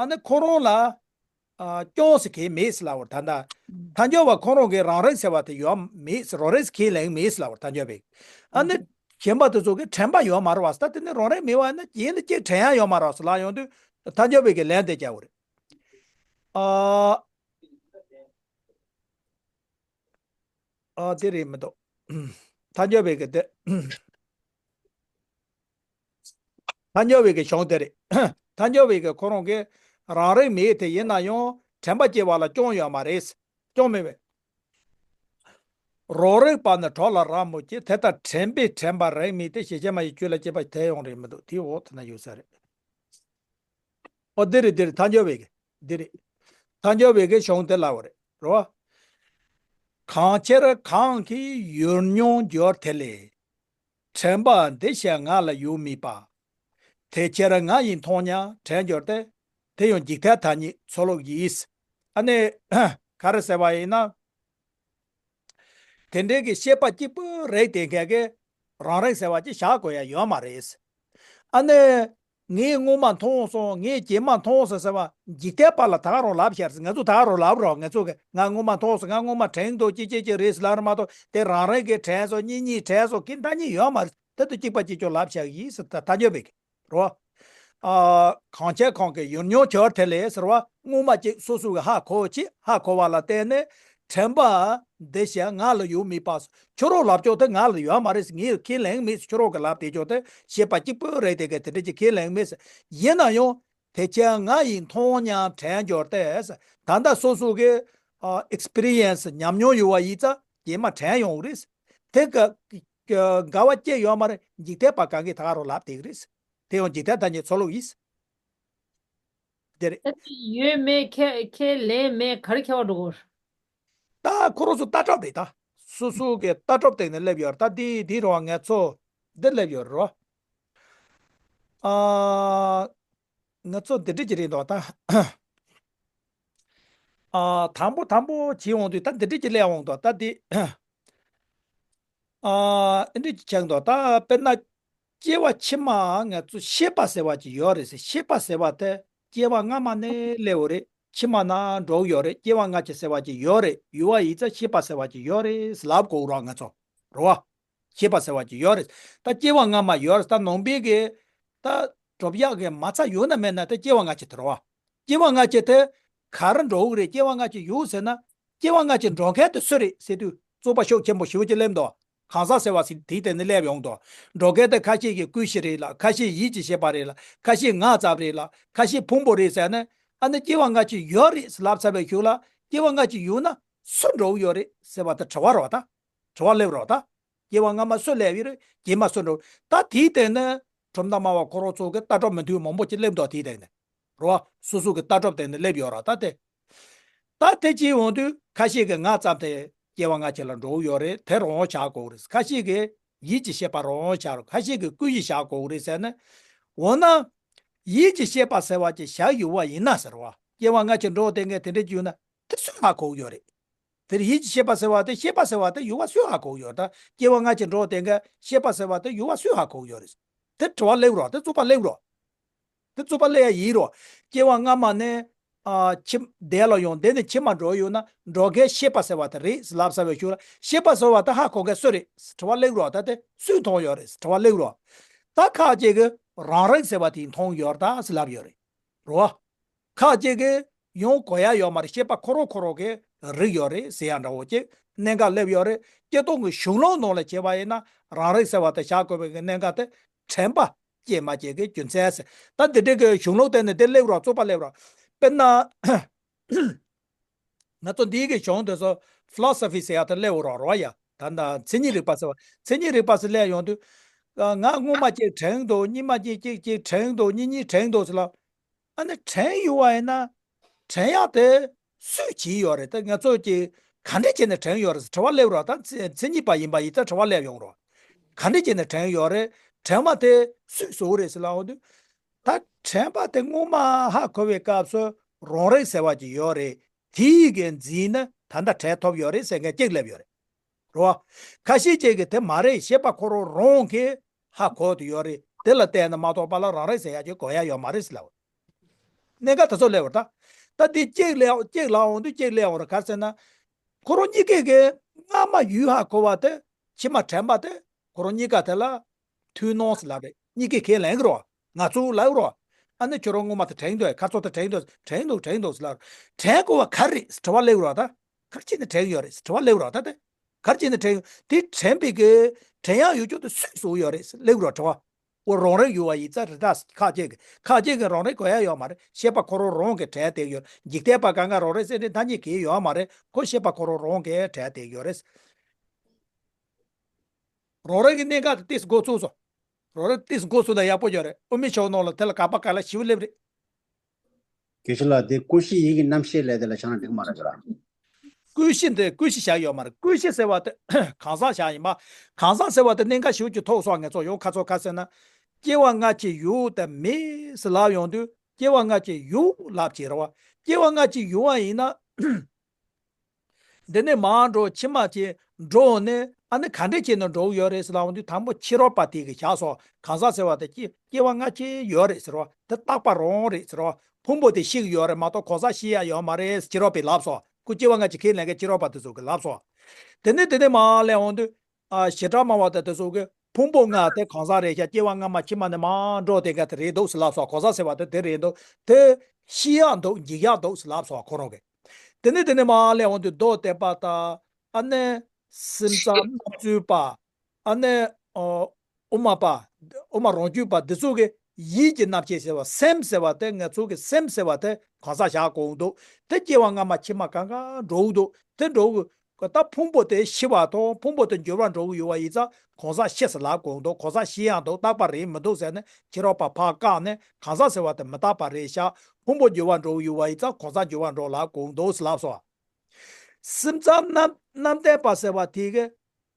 ཨ་ནི་ཁོ་རང་ལ། ཨ། སྐྱོན་ཟེར་གྱི་མེད་ཟེར་ལབ་པ་རེད། ད་ལྟ་ཐལ་འགྱུར་བ་ཁོ་རང་གི་རང་རིག་ཟེར་བ་དེ་ཡོད་མེད་ཟེར། རང་རིག་ཁས་ལེན་མེད་ཟེར་ལབ་པ་རེད། ཐལ་འགྱུར་བས། ཨ་ནི་གཞན་པ་དེ་ཚོ་གི་དྲན་པ་ཡོད་མ་རེད་བ་ཟེར། ད་དེ་ནི་རང་རིག་མེད་པ་ན་གཞན་དེ་གཅིག་དྲན་ཡ་ཡོད་མ་རེད་བ་ཟེར་ལབ་ཡོང་དུས། ཐལ་འགྱུར་བས་གི་ལན་དེ་རྒྱག་པ་རེད། ཨ། ཨ། དེ་རེད་མི་འདུག་ཐལ་འགྱུར་བས་གི་དེ། ཐལ་འགྱུར་བའི་གི་གཞུང་དེ་རེད། ཐལ་འགྱུར་བའི་གི་ཁོ་རང་གི་རང་རིག་མེད་དེ་ཡིན་ན་ཡང་དྲན་པ་སྐྱེ་བ་ལ་སྐྱོན་ཡོད་མ་རེད། སྐྱོན་མེད་པས། རང་རིག་པ་ནི་གྲོགས་ལ་རག་མོད་ཀྱི། དེ་ལྟར་དྲན་པས་དྲན་པ་རིག་མིན་ཏེ། ཞེས་བྱ་མ་ཡི་རྒྱུད་ལ་སྐྱེས་པ་དེ་ཡང་རིག་མི་འདུག་དེའི་འོག་དེ་ན་ཡོད་ས་རེད། ཨོ་འདི་རེད། འདི་རེད། ཐལ་འགྱུར་བའི་གི་འདི་རེད། ཐལ་འགྱུར་བའི་གི་གཞུང་དེ་ལབ་པ་རེད། རེད་བ། གང་ཕྱིར་གང་གིས་ཡུལ་མྱོང་འགྱུར་དེ་ལས། དྲན་པ་འདི་ཞེས་ང་ལ་ཡུལ་དམིགས་པ། དེ་ཕྱིར་ང་ཡིས་མཐོང་སྙམ་དྲན་འགྱུར་ཏེ། དེ་ཡང་འཇིག་ལྟའི་མཐའ་རྙེད་ཚོར་ལུགས་ཡིན། ཨ་ནི་ག་རེ་ཟེར་བ་ཡིན་ན། དེ་འདྲའི་གི་ཤེས་པ་གཅིག་པུ་རེད་དེ་གས་གི་རང་རིག་ཟེར་བ་ཅིག་བཞག་དགོས་ཡ་ཡོད་མ་རེད། ཨ་ནི། ངས་སྔོན་མ་མཐོང་སོང་། ངས་རྗེས་མ་མཐོང་སོང་ཟེར་བ་འཇིག་རྟེན་པ་ལ་ད་ག་རང་ལབ་ཤར། ང་ཚོ་ད་ག་རང་ལབ་རོགས། ང་ཚོ་གི་ང་སྔོན་མ་མཐོང་སོང་། ང་སྔོན་མ་དྲན་འདུག་ཅི་ཅི་ཅི་རེད་ཟེར་ལབ་ར་མ་གཏོགས། དེ་རང་རིག་གི་དྲན་སོང་། གཉིས་གཉིས་དྲན་སོང་གི་མཐའ་རྙེད་ཡོད་མ་རེད། དེ་དུ་གཅིག་པ་གཅིག་ཀྱང་ལབ་ཤར་ཡིན་ཟེར། ད་ཐལ་འགྱུར་བའི་གི་རོ། ཨ། གང་ཕྱིར་གང་གིས་ཡུལ་མྱོང་འགྱུར་དེ་ལས་ཟེར་བ། སྔོན་མ་ཅིག་སོ་སོ་གི་ཧ་གོ་ཅིག་ཧ་གོ་བ་ལ་བརྟེན་ནས། དྲན་པ་འདི་ཞེས་ང་ལ་ཡུལ་དམིགས་པ། ཁྱོད་རང་ལབ་ཕྱོགས་དེ་ང་ལ་ཡོད་མ་རེད། ངས་ཁས་ལེན་མེད། ཁྱོད་རང་གི་ལབ་དེ་ཕྱོགས་དེ་ཤེས་པ་གཅིག་པུ་རེད་དེ་གས་དེ་འདྲ་ཅིག་ཁས་ལེན་མེད། ཡིན་ན་ཡང་དེ་ཕྱིར་ང་ཡིས་མཐོང་སྙམ་དྲན་འགྱུར་ཏེ། ད་ལྟ་སོ་སོ་གི་ཨ་ཨེག་སི་པི་རི་ཡན་སི་ཉམས་མྱོང་ཡོད་པ་ཡིན་ཙང་རྗེས་མ་དྲན་ཡོང་གི་རེད། དེ་ག་ག་འགལ་བ་ཅི་ཡོད་མ་རེད། འཇིག་རྟེན་པ་གང་གིས་ད་ག་རང་ལབ་བསྡད་ཀྱི་རེད། དེ་ཡང་འཇིག་རྟེན་མཐའ་རྙེད་ཚོར་ལུགས་ཡིན། དེ་རེད། ད་དེ་ཡོད་མེད་ཁས་ཁས་ལེན་མེད་ག་རེ་ཁྱད་པར་འགྲོ་གི་རེད། ད་ཁོ་རང་ཚོ་ལྟ་གྲུབ་རེད། ད་སོ་སོ་གི་ལྟ་གྲུབ་སྟེང་ནས་སླེབས་ཡོད་རེད། ད་འདི་འདི་རུ་ང་ཚོ་འདི་སླེབས་ཡོད་རེད། ཨ། ང་ཚོ་འདི་འདྲ་ཅིག་རེད་འདུག་ད། ཨ། དང་པོ་དང་པོ་བྱེད་འོང་དུས་ད་འདི་འདྲ་ཅིག་སླེབས་འོང་འདུག་ད་འདི། ཨ། འདི་འདྲ་ཅིག་ཆགས་འདུག་ད་དཔེར་ན། སྐྱེ་བ་ཕྱི་མ་ང་ཚོ་ཤེས་པ་ཟེར་བ་ཅིག་ཡོད་རེད་ཟེར། ཤེས་པ་ཟེར་བ་དེ་སྐྱེ་བ་སྔ་མ་ནས་སླེབས་ཡོད་རེད། ཕྱི་མ་ན་འགྲོ་གི་ཡོད་རེད། སྐྱེ་བ་སྔ་ཕྱི་ཟེར་བ་ཅིག་ཡོད་རེད། ཡོད་པ་ཡིན་ཙང་ཤེས་པ་ཟེར་བ་ཅིག་ཡོད་རེད་ཟེར་ལབ་དགོས་རེད་ང་ཚོ། རེད་བ། ཤེས་པ་ཟེར་བ་ཅིག་ཡོད་རེད། ད་སྐྱེ་བ་སྔ་མ་ཡོད་རེད། ད་ནང་པའི་གི་ད་གྲུབ་ཡག་གི་མ་རྩ་ཡོད་ན་མེད་ན་ད་སྐྱེ་བ་སྔ་ཕྱི་དེ་རེད་བ། སྐྱེ་བ་སྔ་ཕྱི་དེ་ག་རེ་འགྲོ་གི་རེད། སྐྱེ་བ་སྔ་ཕྱི་ཡོད་ཟེར་ན། སྐྱེ་བ་སྔ་ཕྱི་འགྲོ་མཁན་དེ་སུ་རེད་ཟེར་དུས་རྩོད་པ་ཤུགས་ཆེན་པོ་ཞེ་པོ་ཅིག་སླེབས་འདུག་གང་ཟག་ཟེར་བ་ཞིག་དེའི་སྟེང་ནས་སླེབས་ཡོང་འདུག་འགྲོ་མཁན་དེ་ཁ་ཤས་ཀྱིས་ཀུན་གཞི་རེད་ལ། ཁ་ཤས་ཡིད་ཀྱི་ཤེས་པ་རེད་ལ། ཁ་ཤས་ངག་ཙམ་རེད་ལ། ཁ་ཤས་ཕུང་པོ་རེད་ཟེར་ནས། ཨ་ནི་སྐྱེ་བ་སྔ་ཕྱི་ཡོད་རེད་ལབ་ཚར་བའི་གཞུག་ལ་སྐྱེ་བ་སྔ་ཕྱི་ཡོད་ན་སུ་འགྲོ་གི་ཡོད་རེད་ཟེར་བ་དེ་དྲི་བ་རེད་བ། ད་དྲི་བ་སླེབས་རེད་བ། ད། སྐྱེ་བ་སྔ་མ་སུ་སླེབས་ཡོད་རེད། རྗེས་མ་སུ་འགྲོ། ད་དེའི་སྟེང་ནས་གྲུབ་མཐའ་སྨྲ་བ་ཁོ་རང་ཚོ་གི་ལྟ་གྲུབ་མི་མཐུན་མང་པོ་ཅིག་སླེབས་འདུག་དེའི་སྟེང་ནས། རེད་བ། སོ་སོ་གི་ལྟ་གྲུབ་སྟེང་ནས་སླེབས་ཡོད་རེད་ད་དེ། ད་དེ་ཅིག་འོང་དུས་ཁ་ཤས་ཀྱིས་ངག་ཙམ་དེ་སྐྱེ་བ་སྔ་ཕྱི་ལ་འགྲོ་གི་ཡོད་རེད། དེ་རང་དབང་བཞག་དགོས་རེད། ཁ་ཤས་ཀྱིས་ཡིད་ཀྱི་ཤེས་པ་རང་དབང་བཞག་རེད། ཁ་ཤས་ཀྱིས་ཀུན་གཞི་བཞག་དགོས་རེད་ཟེར་ནས། འོ་ན། ཡིད་ཀྱི་ཤེས་པ་ཟེར་བ་ཅིག་བཞག་ཡོད་པ་ཡིན་ན་ཟེར་བ། སྐྱེ་བ་སྔ་ཕྱི་འགྲོ་བསྡད་མཁན་དེ་འདྲ་ཅིག་ཡོད་ན་དེ་སུས་ཧ་གོ་གི་ཡོད་རེད། དེར་ཡིད་ཀྱི་ཤེས་པ་ཟེར་བ་དེ། ཤེས་པ་ཟེར་བ་དེ་ཡོད་པ་སུས་ཧ་གོ་གི་ཡོད་རེད། ད་སྐྱེ་བ་སྔ་ཕྱི་འགྲོ་བསྡད་མཁན་ཤེས་པ་ཟེར་བ་དེ་ཡོད་པ་སུས་ཧ་གོ་གི་ཡོད་རེད། དེ་དྲི་བ་སླེབས་རོགས། དེ་རྩོད་པ་སླེབས་རོགས། དེ་རྩོད་པ་སླེབས་ཡ་ཡིན་རོགས། སྐྱེ་བ་སྔ་མ་ནས་ཨ་ཕྱི་འདས་ལ་ཡོང་། འདས་ནས་ཕྱི་མ་འགྲོ་ཡོད་ན་འགྲོ་མཁན་ཤེས་པ་ཟེར་བ་དེ་རེད་ལབ་ཚར་བའི་གཞུག་ལ། ཤེས་པ་ཟེར་བ་དེ་ཧ་གོ་མཁན་སུ་རེད། དྲི་བ་སླེབས་རོགས། ད་དེ་སུས་མཐོང་ཡོད་རེད། དྲི་བ་སླེབས་རོགས། ད་ཁ་ཅིག་གིས་རང་རིག་ཟེར་བ་དེ་མཐོང་ཡོད་རེད་ད་ལབ་ཡོད་རེད། རེད་བ། ཁ་ཅིག་གིས་ ཡོང་དགོས་ཡ་ཡོད་མ་རེད། ཤེས་པ་ཁོ་རང་ཁོ་རང་གི་རིགས་ཡོད་རེད་ཟེར་ཡ་འདྲ་བོ་ཅིག་གནད་འགག་སླེབས་ཡོད་རེད། སྐྱེ་སྟོབས་ཀྱི་གཞུང་ལུགས་ནང་ལ་བྱས་པ་ཡིན་ན་རང་རིག་ཟེར་བ་དེ་བཞག་དགོས་པའི་གནད་འགག་དེ་དྲན་པ་སྐྱེས་མ་སྐྱེས་ཀྱི་རྒྱུ་མཚན་ཟེར། ད་འདི་འདྲའི་གི་གཞུང་ལུགས་དེ་ནི་དེ་སླེབས་རོགས། རྩོད་པ་སླེབས་རོགས། དཔེར་ན། ང་ཚོ་འདིའི་གི་གཞུང་དེ་ཚོ་ཕི་ལོ་སོ་ཕི་ཟེར་ཡ་དེ་སླེབས་རོགས་རོགས་ཡ། ད་ལྟ་མཚན་ཉིད་རིག་པ་ཟེར་བ། མཚན་ཉིད་རིག་པ་ཟེར་སླེབས་ཡོང་དུས། ང་སྔོན་མ་གཅིག་དྲན་འདུག་གཉིས་མ་གཅིག་གཅིག་གཅིག་དྲན་འདུག་གཉིས་གཉིས་དྲན་འདུག་ཟེར་ལ། ཨ་ནི་དྲན་ཡོད་པ་ཡིན་ན། དྲན་ཡག་དེ་སུས་བྱས་ཡོད་རེད། ད་ང་ཚོ་གི་ག་འདྲས་བྱས་ནས་དྲན་ཡོད་རེད་ཟེར་དྲི་བ་སླེབས་རོགས། ད་མཚན་མཚན་ཉིད་པ་ཡིན་པ་ཡིན་ཙང་དྲི་བ་སླེབས་ཡོང་རོགས། ག་འདྲས་བྱས་ནས་དྲན་ཡོད་རེད། དྲན་པ་དེ་སུས་བཟོས་རེད་ཟེར་ལབ་ཡོང་དུས། ད་དྲན་པ་དེ་སྔོན་མ་ཧ་གོ་བའི་སྐབས་སུ་རང་རིག་ཟེར་བ་ཅིག་ཡོད་རེད། དེའི་གི་འཛིན་ནི་ད་ལྟ་དྲན་ཐུབ་ཡོད་རེད་ཟེར་མཁན་གཅིག་སླེབས་ཡོད་རེད། རེད་བ། ཁ་ཤས་ཅིག་གིས་དེ་མ་རེད། ཤེས་པ་ཁོ་རང་རང་གིས་ཧ་གོ་དུ་ཡོད་རེད། དེ་ལ་བརྟེན་ནས་མ་གཏོགས་པ་ལ་རང་རིག་ཟེར་ཡག་ཅིག་དགོས་ཡ་ཡོད་མ་རེད་ཟེར་ལབ། གནད་འགག་དེ་ཚོ་སླེབས་པ་རེད་ད། ད་དེ་གཅིག་སླེབས་གཅིག་ལབ་ཡོང་དུས་གཅིག་སླེབས་ཡོང་རེད། ག་རེ་ཟེར་ན། ཁོ་རང་གཉིས་ཀས་གི་སྔ་མ་ཡུལ་ཧ་གོ་བ་དེ་ཕྱི་མ་དྲན་པ་དེ་ཁོ་རང་གཉིས་ཀ་དེ་ལ་མཐུན་སྣང་ཟེར་ལབ་རེད། གཉིས་ཀས་ཁས་ལེན་གི་རོ། ང་ཚོ་ལབ་རོ། ཨ་ནི་ཁྱོད་རང་སྔོན་མ་དེ་དྲན་འདུག་ཁ་ཚོ་དེ་དྲན་འདུག་དྲན་འདུག་དྲན་འདུག་ཟེར་ལབ། དྲན་དགོས་པ་ག་རེ་རེད་དྲི་བ་སླེབས་རོ་ད། ག་རེ་བྱས་ནས་དྲན་ཡོད་རེད་དྲི་བ་སླེབས་རོ་ད་དེ། ག་རེ་བྱས་ནས་དྲན་ཡོད། དེ་དྲན་པའི་གི་དྲན་ཡག་ཡོད་རྒྱུ་དེ་སུས་བཟོས་ཡོད་རེད་སླེབས་རོ་དྲི་བ། འོ་རང་རིག་ཡོད་པ་ཡིན་ཙང་རེད་ད། ཁ་ཅིག་གིས་ཁ་ཅིག་གིས་རང་རིག་དགོས་ཡ་ཡོད་མ་རེད། ཤེས་པ་ཁོ་རང་རང་གིས་དྲན་བསྡད་ཡོད། འཇིག་རྟེན་པ་གང་ག་རང་རིག་སེམས་ཁྲལ་ཐ་སྙད་གང་ཡང་ཡོད་མ་རེད། ཁོ་ཤེས་པ་ཁོ་རང་རང་གིས་དྲན་བསྡད་ཡོད་རེད། རང་རིག་གི་གནད་འགག་དེ་ཏིས་འགོ་ཚུགས་སོང་། རང་རིག་ཏིས་འགོ་ཚུགས་ན་ཡག་པོ་ཡོད་རེད། དབུ་མའི་ཕྱོགས་ནང་ལ་དེ་ལ་དགག་པ་དཀའ་ལས་ཞེ་པོ་སླེབས་རེད། དགེ་བཤེས་ལགས་དེ་ཀུན་གཞི་ཡིད་ཀྱི་རྣམ་ཤེས་ལས་དེ་ལ་བྱང་ན་འགྲིག་མ་རེད་ཟེར། ཀུན་གཞི་འདི་ཀུན་གཞི་བཞག་ཡོད་མ་རེད། ཀུན་གཞི་ཟེར་བ་དེ་གང་ཟག་བཞག་ཡིན་པ། གང་ཟག་ཟེར་བ་དེ་གནད་འགག་ཞེ་པོ་ཅིག་ཐུག་སོང་། ང་ཚོ་ཡང་ཁ་ཚོ་ཁ་ཟེར་ན། སྐྱེ་བ་སྔ་ཕྱི་ཡོད་དམ་མེད་ཟེར་ལབ་ཡོང་དུས་སྐྱེ་བ་སྔ་ཕྱི་ཡོད་ལབ་ཀྱི་རེད་བ། སྐྱེ་བ་སྔ་ཕྱི་ཡོད་པ་ཡིན་ན། འདི་ནས་མར་འགྲོ་ཕྱི་མ་ཅིག་འགྲོ་ནས་ཨ་ནི་ག་འདྲས་བྱས་ནས་འགྲོ་གི་ཡོད་རེད་ཟེར་ལབ་ཡོང་དུས་དང་པོ་ཕྱི་རོལ་པ་དེ་གི་བཞག་སོང་། གང་ཟག་ཟེར་བ་དེ་སྐྱེ་སྐྱེ་བ་སྔ་ཕྱི་ཡོད་རེད་ཟེར་བ་དེ་རྟག་པ་རང་རེད་ཟེར་བ། ཕུང་པོ་དེ་ཤི་གི་ཡོད་རེད་མ་གཏོགས་གང་ཟག་ཤི་ཡ་ཡོད་མ་རེད་ཕྱི་རོལ་པས་ལབ་སོང་། ཁོ་སྐྱེ་བ་སྔ་ཕྱི་ཁས་ལེན་མཁན་ཕྱི་རོལ་པ་དེ་ཚོ་གིས་ལབ་སོང་། དེ་ནས་དེ་ནས་མར་སླེབས་ཡོང་དུས། ཨ་བྱེ་བྲག་སྨྲ་བ་དང་དེ་ཚོ་གིས་ཕུང་པོ་ལྔ་དེ་གང་ཟག་རེད་ཤག་སྐྱེ་བ་སྔ་མ་ཕྱི་མ་ནས་མར་འགྲོ་དེ་ག་དེ་རེད་འདུག་ཟེར་ལབ་སོང་། གང་ཟག་ཟེར་བ་དེ་དེ་རེད་འདུག་དེ་ཤི་ཡག་འདུག་འཇིག་ཡག་འདུག་ཟེར་ལབ་སོང་ཁོ་རང་གིས། དེ་ནས་དེ་ནས་མར་སླེབས་འོང་དུས་མདོ་སྡེ་པ་དང་ཨ་ནི་སེམས་ཙམ་རྣམ་འགྱུར་པ། ཨ་ནི་ཨོ་དབུ་མ་པ། དབུ་མ་རང་རྒྱུད་པ་འདི་ཚོ་གིས་ཡིད་ཀྱི་རྣམ་ཤེས་ཟེར་བ་སེམས་ཟེར་བ་དེ་ང་ཚོ་གི་སེམས་ཟེར་བ་དེ་གང་ཟག་བཞག་གོ་འདུག་དེ་སྐྱེ་བ་སྔ་མ་ཕྱི་མ་གང་ག་འགྲོ་གི་འདུག་དེ་འགྲོ་གི་ད་ཕུང་པོ་དེ་ཤི་བ་དང་ཕུང་པོ་དེ་འགྱུར་བ་འགྲོ་གི་ཡོད་པ་ཡིན་ཙང་གང་ཟག་ཤི་ཟེར་ལབ་དགོས་འདུག་གང་ཟག་ཤི་ཡག་འདུག་རྟག་པ་རེད་མི་འདུག་ཟེར་ནས་ཕྱི་རོལ་པ་ཕར་བཀག་ནས་གང་ཟག་ཟེར་བ་དེ་མི་རྟག་པ་རེད་ཤག་ཕུང་པོ་འགྱུར་བ་འགྲོ་གི་ཡོད་པ་ཡིན་ཙང་གང་ཟག་འགྱུར་བ་འགྲོ་ལབ་དགོས་འདུག་ཟེར་ལབ་སོང་། སེམས་ཙམ་རྣམ་རྣམ་བདེན་པ་ཟེར་བ་དེ་གི་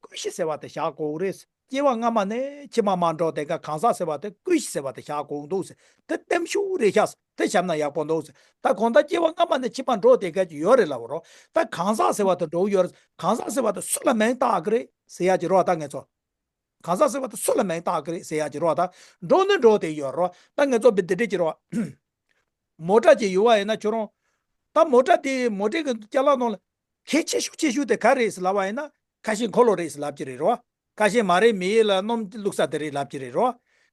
ཀུན་གཞི་ཟེར་བ་དེ་བཞག་དགོས་རེད། སྐྱེ་བ་སྔ་མ་ནས་ཕྱི་མ་མར་འགྲོ་དེ་ག་གང་ཟག་ཟེར་བ་དེ་ཀུན་གཞི་ཟེར་བ་དེ་བཞག་དགོས་འདུག་ཟེར། དེ་བརྟན་བཞུགས་རེད་ཤག་དེ་བཞག་ན་ཡག་པོ་འདུག་ཟེར། ད་གང་ལྟར་སྐྱེ་བ་སྔ་མ་ནས་ཕྱི་མ་འགྲོ་དེ་ག་ཅིག་ཡོད་རེད་ལབ་རོ། ད་གང་ཟག་ཟེར་བ་དེ་འགྲོ་གི་ཡོད་རེད། གང་ཟག་ཟེར་བ་དེ་སུ་ལ་མིང་བཏགས་ཀྱི་རེད་ཟེར་ཡག་ཅིག་རོ། ད་ངས་ཚོ་གང་ཟག་ཟེར་བ་དེ་སུ་ལ་མིང་བཏགས་ཀྱི་རེད་ཟེར་ཡག་ཅིག་རོ། ད་འགྲོ་ནི་འགྲོ་དེ་ཡོད་རོ། ད་ངས་ཚོ་བི་འདི་འདྲས་ཅིག་རོ། མོ་ཊ་ཅིག་ཡོད་པ་ཡིན་ན་ཁྱོད་རང་། ད་མོ་ཊ་དེ་མོ་ཊའི་གི་ཅ་ལག་ནང་ལ་གལ་ཆེ་ཤོས་ཆེ་ཤོས་དེ་ག་རེད་ཟེར་ལབ་པ་ཡིན་ན་ཁ་ཤས་འཁོར་ལོ་རེད་ཟེར་ལབ་ཀྱི་རེད་རོ། ཁ་ཤས་མ་རེད་མི་ཡུལ་ལ་སྣུམ་བླུགས་ས་དེ་རེད་ལབ་ཀྱི་རེད་རོ།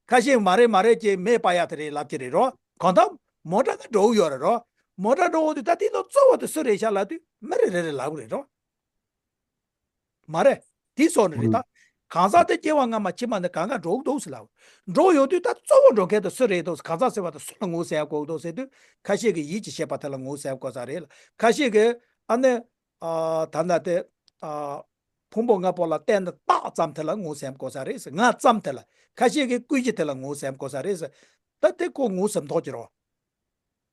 ཁ་ཤས་མ་རེད་མ་རེད་ཀྱི་མེ་སྤར་ཡག་དེ་རེད་ལབ་ཀྱི་རེད་རོ། གང་ལྟར་མོ་ཊ་ནི་འགྲོ་གི་ཡོད་རེད་རོ། མོ་ཊ་འགྲོ་འོང་དུས་ད་དེ་ནང་གཙོ་བོ་དེ་སུ་རེད་ཤག་ལབ་དུས་མི་རེ་རེ་རེ་ལབ་གི་རེད་རོ། མ་རེད། དེ་སོགས་ནི་རེད་ད། གང་ཟག་དེ་སྐྱེ་བ་སྔ་མ་ཕྱི་མ་ནས་གང་ག་འགྲོ་གི་འདུག་ཟེར་ལབ། འགྲོ་ཡོང་དུས་ད་གཙོ་བོ་འགྲོ་མཁན་དེ་སུ་རེད་འདུག་གང་ཟག་ཟེར་བ་དེ་སུ་ལ་ངོ་ཟེར་དགོས་འདུག་ཟེར་དུས་ཁ་ཤས་ཀྱིས་ཡིད་ཀྱི་ཤེས་པ་དེ་ལ་ངོ་ཟེར་དགོས་ས་རེད་ལ། ཁ་ཤས་ཀྱིས་ཨ་ནི། ཨ་ད་ལྟ་དེ། ཨ་ཕུང་པོ་ལྔ་པོ་ལ་བརྟེན་ནས་རྟགས་ཙམ་དེ་ལ་ངོ་ཟེར་དགོས་ས་རེད་ཟེར། ང་ཙམ་དེ་ལ། ཁ་ཤས་ཀྱིས་ཀུན་གཞི་དེ་ལ་ངོ་ཟེར་དགོས་ས་རེད་ཟེར། ད་དེ་ཁོ་ངོ་ཟེར་མདོག་ཅིག་རོ།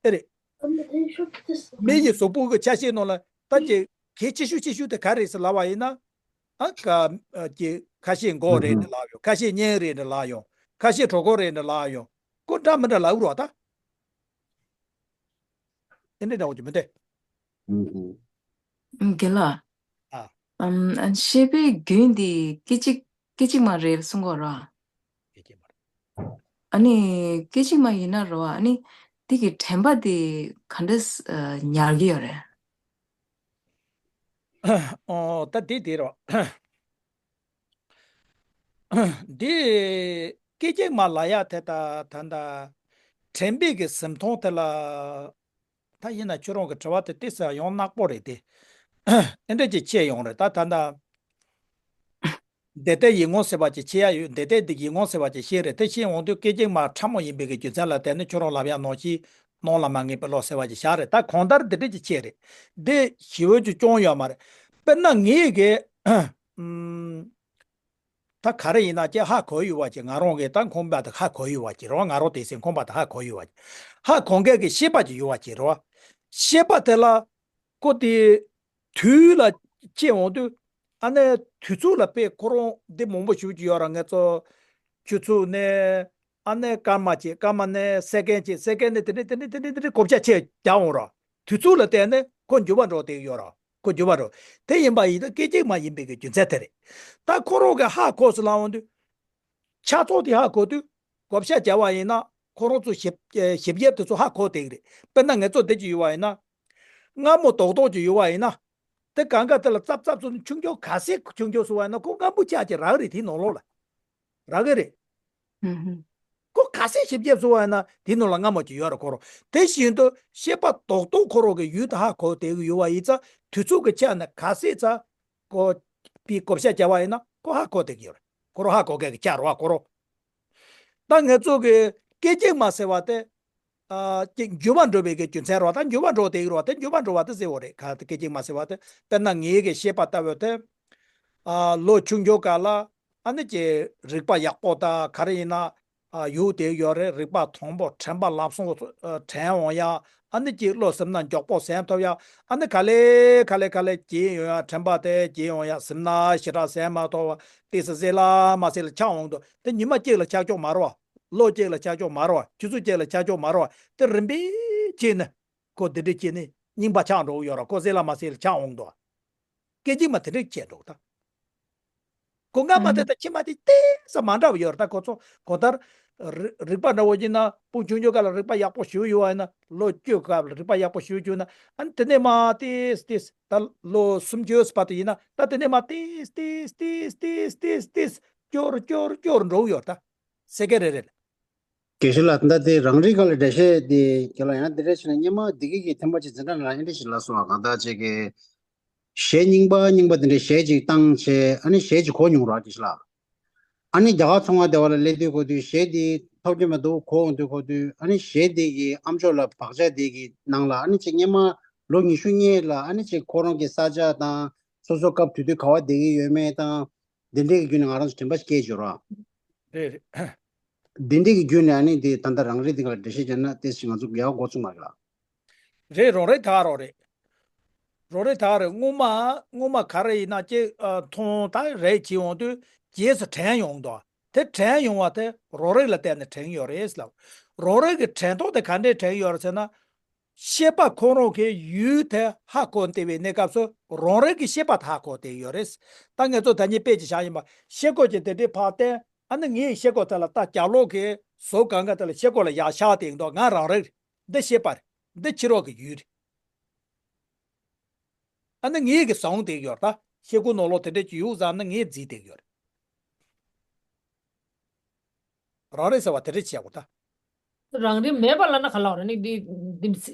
ཨེ་རེད། མི་ཡི་གཟུགས་པོ་གི་ཆ་ཤས་ནང་ལ་ད་ཀྱི་གལ་ཆེ་ཤོས་ཆེ་ཤོས་དེ་ག་རེད་ཟེར་ལབ་པ་ཡིན་ན། ཨ་ཀ་ཀྱི་ཁ་ཤས་མགོ་རེད་འདྲ་ལབ་ཡོང་། ཁ་ཤས་སྙིང་རེད་འདྲ་ལབ་ཡོང་། ཁ་ཤས་གྲོད་ཁོག་རེད་འདྲ་ལབ་ཡོང་། ཁོ་འདྲ་མི་འདྲ་ལབ་རོགས་ད། ཨེ་འདྲ་འདྲ་བོ་ཅིག་མི་འདུག་ཨུ་ཨུ། རྒན་ལགས། ཨ། ཨམ། ཤེས་པའི་རྒྱུན་འདི་སྐད་ཅིག་སྐད་ཅིག་མ་རེད་གསུང་གོ་ར། སྐད་ཅིག་མ་རེད། ཨ་ནི་སྐད་ཅིག་མ་ཡིན་ན་ར་བ། ཨ་ནི་འདི་གི་དྲན་པ་འདི་ག་འདྲས་ཨ་ཉར་གི་ཡོད་རེད། ཨོ་ད་འདི་འདི་ར་བ། འདི་སྐད་ཅིག་མ་ལབ་ཡག་དེ་ད་ད་ད་དྲན་པའི་གི་གཟིམ་མཐོང་དེ་ལ། ད་ཡིན་ན་ཁྱོད་རང་གི་དྲི་བ་དེ་ཏོག་ཙམ་ཡང་ནག་པོ་རེད་དེ། ཨེ་འདྲ་ཅིག་ཕྱེ་ཡོང་རེད། ད་ད་ད། འདི་ལྟའི་ཡིག་ངོ་ཟེར་བ་ཅིག་ཕྱེ་ཡ་ཡོད། འདི་ལྟའི་འདི་ཡིག་ངོ་ཟེར་བ་ཅིག་ཤེས་རེད། དེ་ཤེས་འོང་དུས་སྐད་ཅིག་མ་ཕྲ་མོ་ཡིན་པའི་གི་རྒྱུ་མཚན་ལ་བརྟེན་ནས་ཁྱོད་རང་ལབ་ཡ་ནང་བཞིན་སྣང་ལ་མ་ངེས་པའི་བློ་ཟེར་བ་ཅིག་བཞག་རེད། ད་གང་ལྟར་འདི་འདྲ་ཅིག་ཕྱེ་རེད། འདི་ཞི་བོ་ཅིག་སྐྱོན་ཡོད་མ་རེད། དཔེར་ན་ངས་གི་ཨམ། ད་ག་རེ་ཡིན་ན་ཅེས་ཧ་གོ་ཡོད་བ་ཅིག་ང་རང་གིས་ད་ཁོང་པ་དང་ཧ་གོ་ཡོད་བ་ཅིག་རེད་བ། ང་རང་དེ་སེམས་ཁོང་པ་དང་ཧ་གོ་ཡོད་བ་ཅིག་ཧ་གོ་མཁན་གྱི་ཤེས་པ་ཅིག་ཡོད་བ་ཅིག་རེད་བ། ཤེས་པ་དེ་ལ་ཀོ་དེ་དུས་ལ་སྐྱེ་འོང་དུས་ཨ་ནི་དུས་ཚོད་ལ་དཔེ་ཁོ་རང་འདི་མང་པོ་ཞིག་ཅིག་ཡོད་ར། ང་ཚོ་ཆུ་ཚོད་ནས་ཨ་ནི་སྐར་མ་ཅིག་སྐར་མ་ནས་སེ་ཀན་ཅིག་སེ་ཀན་ནས་དེ་འདྲ་དེ་འདྲ་དེ་འདྲ་དེ་འདྲ་བགོ་བཤའ་ཆེ་རྒྱག་འོང་ར། དུས་ཚོད་ལ་བལྟས་ནས་ཁོ་འགྱུར་བ་འགྲོ་བསྡད་ཡོད་ར། ཁོ་འགྱུར་བ་འགྲོ། དེ་ཡིན་པ་ཡིན་ད་སྐད་ཅིག་མ་ཡིན་པའི་གི་རྒྱུ་མཚན་དེ་རེད། ད་ཁོ་རང་གི་ཧ་གོ་སོང་ལབ་འོང་དུས། ཆ་ཚང་དེ་ཧ་གོ་དུས་བགོ་བཤའ་བྱ་བ་ཡིན་ན་ཁོ་རང་ཚོ་ཞིབ་ཞིབ་དཔྱད་དེ་ཚོ་ཧ་གོ་བསྡད་ཀྱི་རེད། དཔེར་ན་ངེད་ཚོ་དེ་ཅིག་ཡོད་པ་ཡིན་ན། སྔ་མོ་རྡོག་རྡོག་ཅིག་ཡོད་པ་ཡིན་ན། དེ་གང་ག་དེ་ལ་ཙབ་ཙབ་ཚོ་ནི་ཆུང་ཆུང་ག་ཚད་ཆུང་ཆུང་སོང་བ་ཡིན་ན་ཁོ་སྔ་མོ་ཆགས་ཀྱི་རག་རེད། དེའི་ནང་ལོགས་ལ་རག་གི་རེད། ཁོ་ག་ཚད་ཞིབ་ཞིབ་བཟོ་བ་ཡིན་ན་དེ་ནང་ལ་སྔ་མོ་ཅིག་ཡོད་རེད་ཁོ་རང་། དེ་བཞིན་དུ་ཤེས་པ་རྡོག་རྡོག་ཁོ་རང་གི་ཡུལ་དུ་ཧ་གོ་བསྡད་ཀྱི་ཡོད་པ་ཡིན་ཙང་དུས་ཚོད་ཀྱི་ཆ་ནས་ག་ཚད་ཙམ་ཁོ་པའི་བགོ་བཤའ་བྱ་བ་ཡིན་ན་ཁོ་ཧ་གོ་བསྡད་ཀྱི་ཡོད་རེད། ཁོ་རང་ཧ་གོ་མཁན་གྱི་ཆ་རེད་བ་ཁོ་རང་། ད་ངེད་ཚོ་གི་སྐད་ཅིག་མ་ཟེར་བ་དེ། ཨ་ཅིག་འགྱུར་བ་འགྲོ་བའི་གི་རྒྱུ་མཚན་རེད་བ། ད་འགྱུར་བ་འགྲོ་བསྡད་ཀྱི་རེད་བ། དེ་འགྱུར་བ་འགྲོ་བ་དེ་ཟེར་བ་རེད། ག་དེ་སྐད་ཅིག་མ་ཟེར་བ་དེ་དཔེར་ན་ངའི་གི་ཤེས་པ་ལྟ་བུ་དེ། ཨ་ལོ་ཆུང་ཆུང་སྐབས་ལ་ཨ་ནི་ཅིག་རིག་པ་ཡག་པོ་དང་ག་རེ་ཡིན་ན་ཨ་ཡོད་བསྡད་ཡོད་རེད། རིག་པ་དང་པོ་དྲན་པ་ལམ་སང་དྲན་འོང་ཡ། ཨ་ནི་ཅིག་བློ་སེམས་ན་མགྱོགས་པོ་ཟིན་ཐུབ་ཡ། ཨ་ནི་ག་ལེ་ག་ལེ་ག་ལེ་རྒྱས་ཡོང་ཡ། དྲན་པ་དེ་རྒྱས་ཡོང་ཡ། སེམས་ན་ཞེ་དྲག་ཟིན་མ་ཐུབ་པ་ཏོག་ཙམ་ཟད་ལ་མ་ཟད་ལ་ཆགས་འོང་དུས་དེ་ཉི་མ་གཅིག་ལ་ཆགས་ཆོག་མ་རེད་བ། ལོ་གཅིག་ལ་ཆགས་ཆོག་མ་རེད་བ། ཆུ་ཚོད་གཅིག་ལ་ཆགས་ཆོག་མ་རེད་བ། དེ་རིམ་པས་བྱས་ནས་ཁོ་འདི་འདྲས་བྱས་ནས་རྙིང་པ་ཆགས་འགྲོ་གི་ཡོད་ར། ཁོ་ཟད་ལ་མ་ཟད་ལ་ཆགས་འོང་དུས། སྐད་ཅིག་མ་དེ་འདྲས་བྱས་འགྲོ་ད། ཁོ་སྔ་མ་དེ་དང་ཕྱི་མ་དེ་ཏོག་ཙམ་མ་འདྲ་བ་ཡོད་ར། ད་ཁོ་ཚོ་གང་ལྟར་རི་རིག་པ་འདྲ་བོ་ཡིན་ན་སྤུན་ཆུང་ཆུང་སྐབས་ལ་རིག་པ་ཡག་པོ་ཞེ་པོ་ཡོད་པ་ཡིན་ན་ལོ་བཅུ་སྐབས་ལ་རིག་པ་ཡག་པོ་ཞེ་པོ་བྱུང་ན་ཨ་ནི་དེ་ནས་མ་ཏོག་ཙམ་ཏོག་ཙམ་ད་ལོ་སུམ་ཅུ་བར་དུ་ཡིན་ན་ད་དེ་ནས་མ་ཏོག་ཙམ་ཏོག་ཙམ་ཏོག་ཙམ་ཏོག་ཙམ་ཏོག་ཙམ་སྐྱོར་སྐྱོར་སྐྱོར་འགྲོ་གི་ཡོད་ར། ད་སེ་ཀན་རེ་རེ་ལ། དགེ་བཤེས་ལགས། ད་དེ་རང་རིག་ག་ལ་འགྲེལ་བཤད་དེ་རྒན་ལགས་ཡང་འདི་འདྲ་བྱས་ན་སྔོན་མ་བདེ་སྐྱིད་ཀྱི་ཐེམ་པ་ཅིག་འཛིན་གྲྭ་ནང་ལ་ཨེ་འདྲ་ཞིག་ལབ་སོང་བ། གང་ལྟར་ཅིག་གི་གཞས་རྙིང་པ་རྙིང་པ་དེ་འདྲའི་གཞས་ཅིག་བཏང་བྱས་ཨ་ནི་གཞས་ཅིག་གོ་མྱོང་ར་དགེ་བཤེས་ལགས། ཨ་ནི་རྒྱ་གར་ཚོང་ཁང་དེ་བ་ལ་སླེབས་དུས་གོ་དུས་གཞས་དེ་ཐོབ་ཀྱི་མི་འདུག་གོ་འོང་དུས་གོ་དུས་ཨ་ནི་གཞས་དེ་གི་ཨམ་ཅོག་ལ་བག་ཆགས་དེ་གི་ནང་ལ་ཨ་ནི་ཅིག་སྔོན་མ་ལོ་ཉི་ཤུ་སྔོན་ལ་ཨ་ནི་ཅིག་ཁོ་རང་གི་ས་ཆ་དང་སོ་སོ་སྐབས་དེ་དུས་ག་བ་བསྡད་ཀྱི་ཡོད་མེད་དང་། འདི་འདྲའི་གི་བརྒྱུད་ནས་ང་རང་ཚོ་དྲན་པ་སྐྱེས་བྱུང་ར། རེད་རེད། འདི་འདྲའི་གི་བརྒྱུད་ནས་ཨ་ནི་འདི་ད་ལྟ་རང་རེ་འདི་ག་ལ་འགྲེལ་བཤད་བྱས་ན་ཏོག་ཙམ་ང་ཚོ་ཡག་གོ་ཚུགས་མ་རེད་ལ། རེད། རང་རེ་ད་རོགས་རེད། རང་རེ་ད་རེད། སྔོན་མ་སྔོན་མ་ག་རེ་ཡིན་ན་ཅིག་ཨ་མཐོང་ད་རེད་བྱེད་འོང་དུས་རྗེས་སུ་དྲན་ཡོང་དོ། དེ་དྲན་ཡོང་བ་དེ་རང་རེ་ལ་བརྟེན་ནས་དྲན་ཡོད་རེད་ལབ། རང་རེ་གི་དྲན་ཐོག་དེ་ག་འདྲས་དྲན་ཡོད་རེད་ཟེར་ན། ཤེས་པ་ཁོ་རང་གི་ཡུལ་དེ་ཧ་གོ་བསྡད་པའི་གནས་སྐབས་སུ་རང་རེ་གི་ཤེས་པ་དེ་ཧ་གོ་བསྡད་ཡོད་རེད། ད་ངེད་ཚོ་ད་ཉིད་དཔེ་ཅིག་བཞག་ཡིན་པ་ཤེལ་སྒོ་ཅིག་དེ་འདྲའི་ཕར་བསྟན་ཨ་ནི་ངའི་ཤེལ་སྒོ་དེ་ལ་ད་རྒྱབ་ལོགས་ཀྱི་ཟུར་སྒང་ག་དེ་ལ་ཤེལ་སྒོ་ལ་ཡར་བཞག་བསྡད་འདུག་ང་རང་རེ་རེད། འདི་ཤེས་པ་རེད། འདི་ཕྱི་རོལ་གྱི་ཡུལ་རེད། ཨ་ནི་ངའི་གི་བཟུང་བསྡད་ཡོད་རེད། ད་ཤེལ་སྒོ་ནང་ལོགས་དེ་འདྲ་ཅིག་ཡོད་བསམ་ན་ངས་བརྫིས་བསྡད་ཡོད་རེད། རང་རེ་ཟེར་བ་དེ་འདྲ་བྱས་གོ་ད། རང་རེ་མེད་པ་ལབ་ན་ག་ལབ་རེད། ནི་འདི་འདི་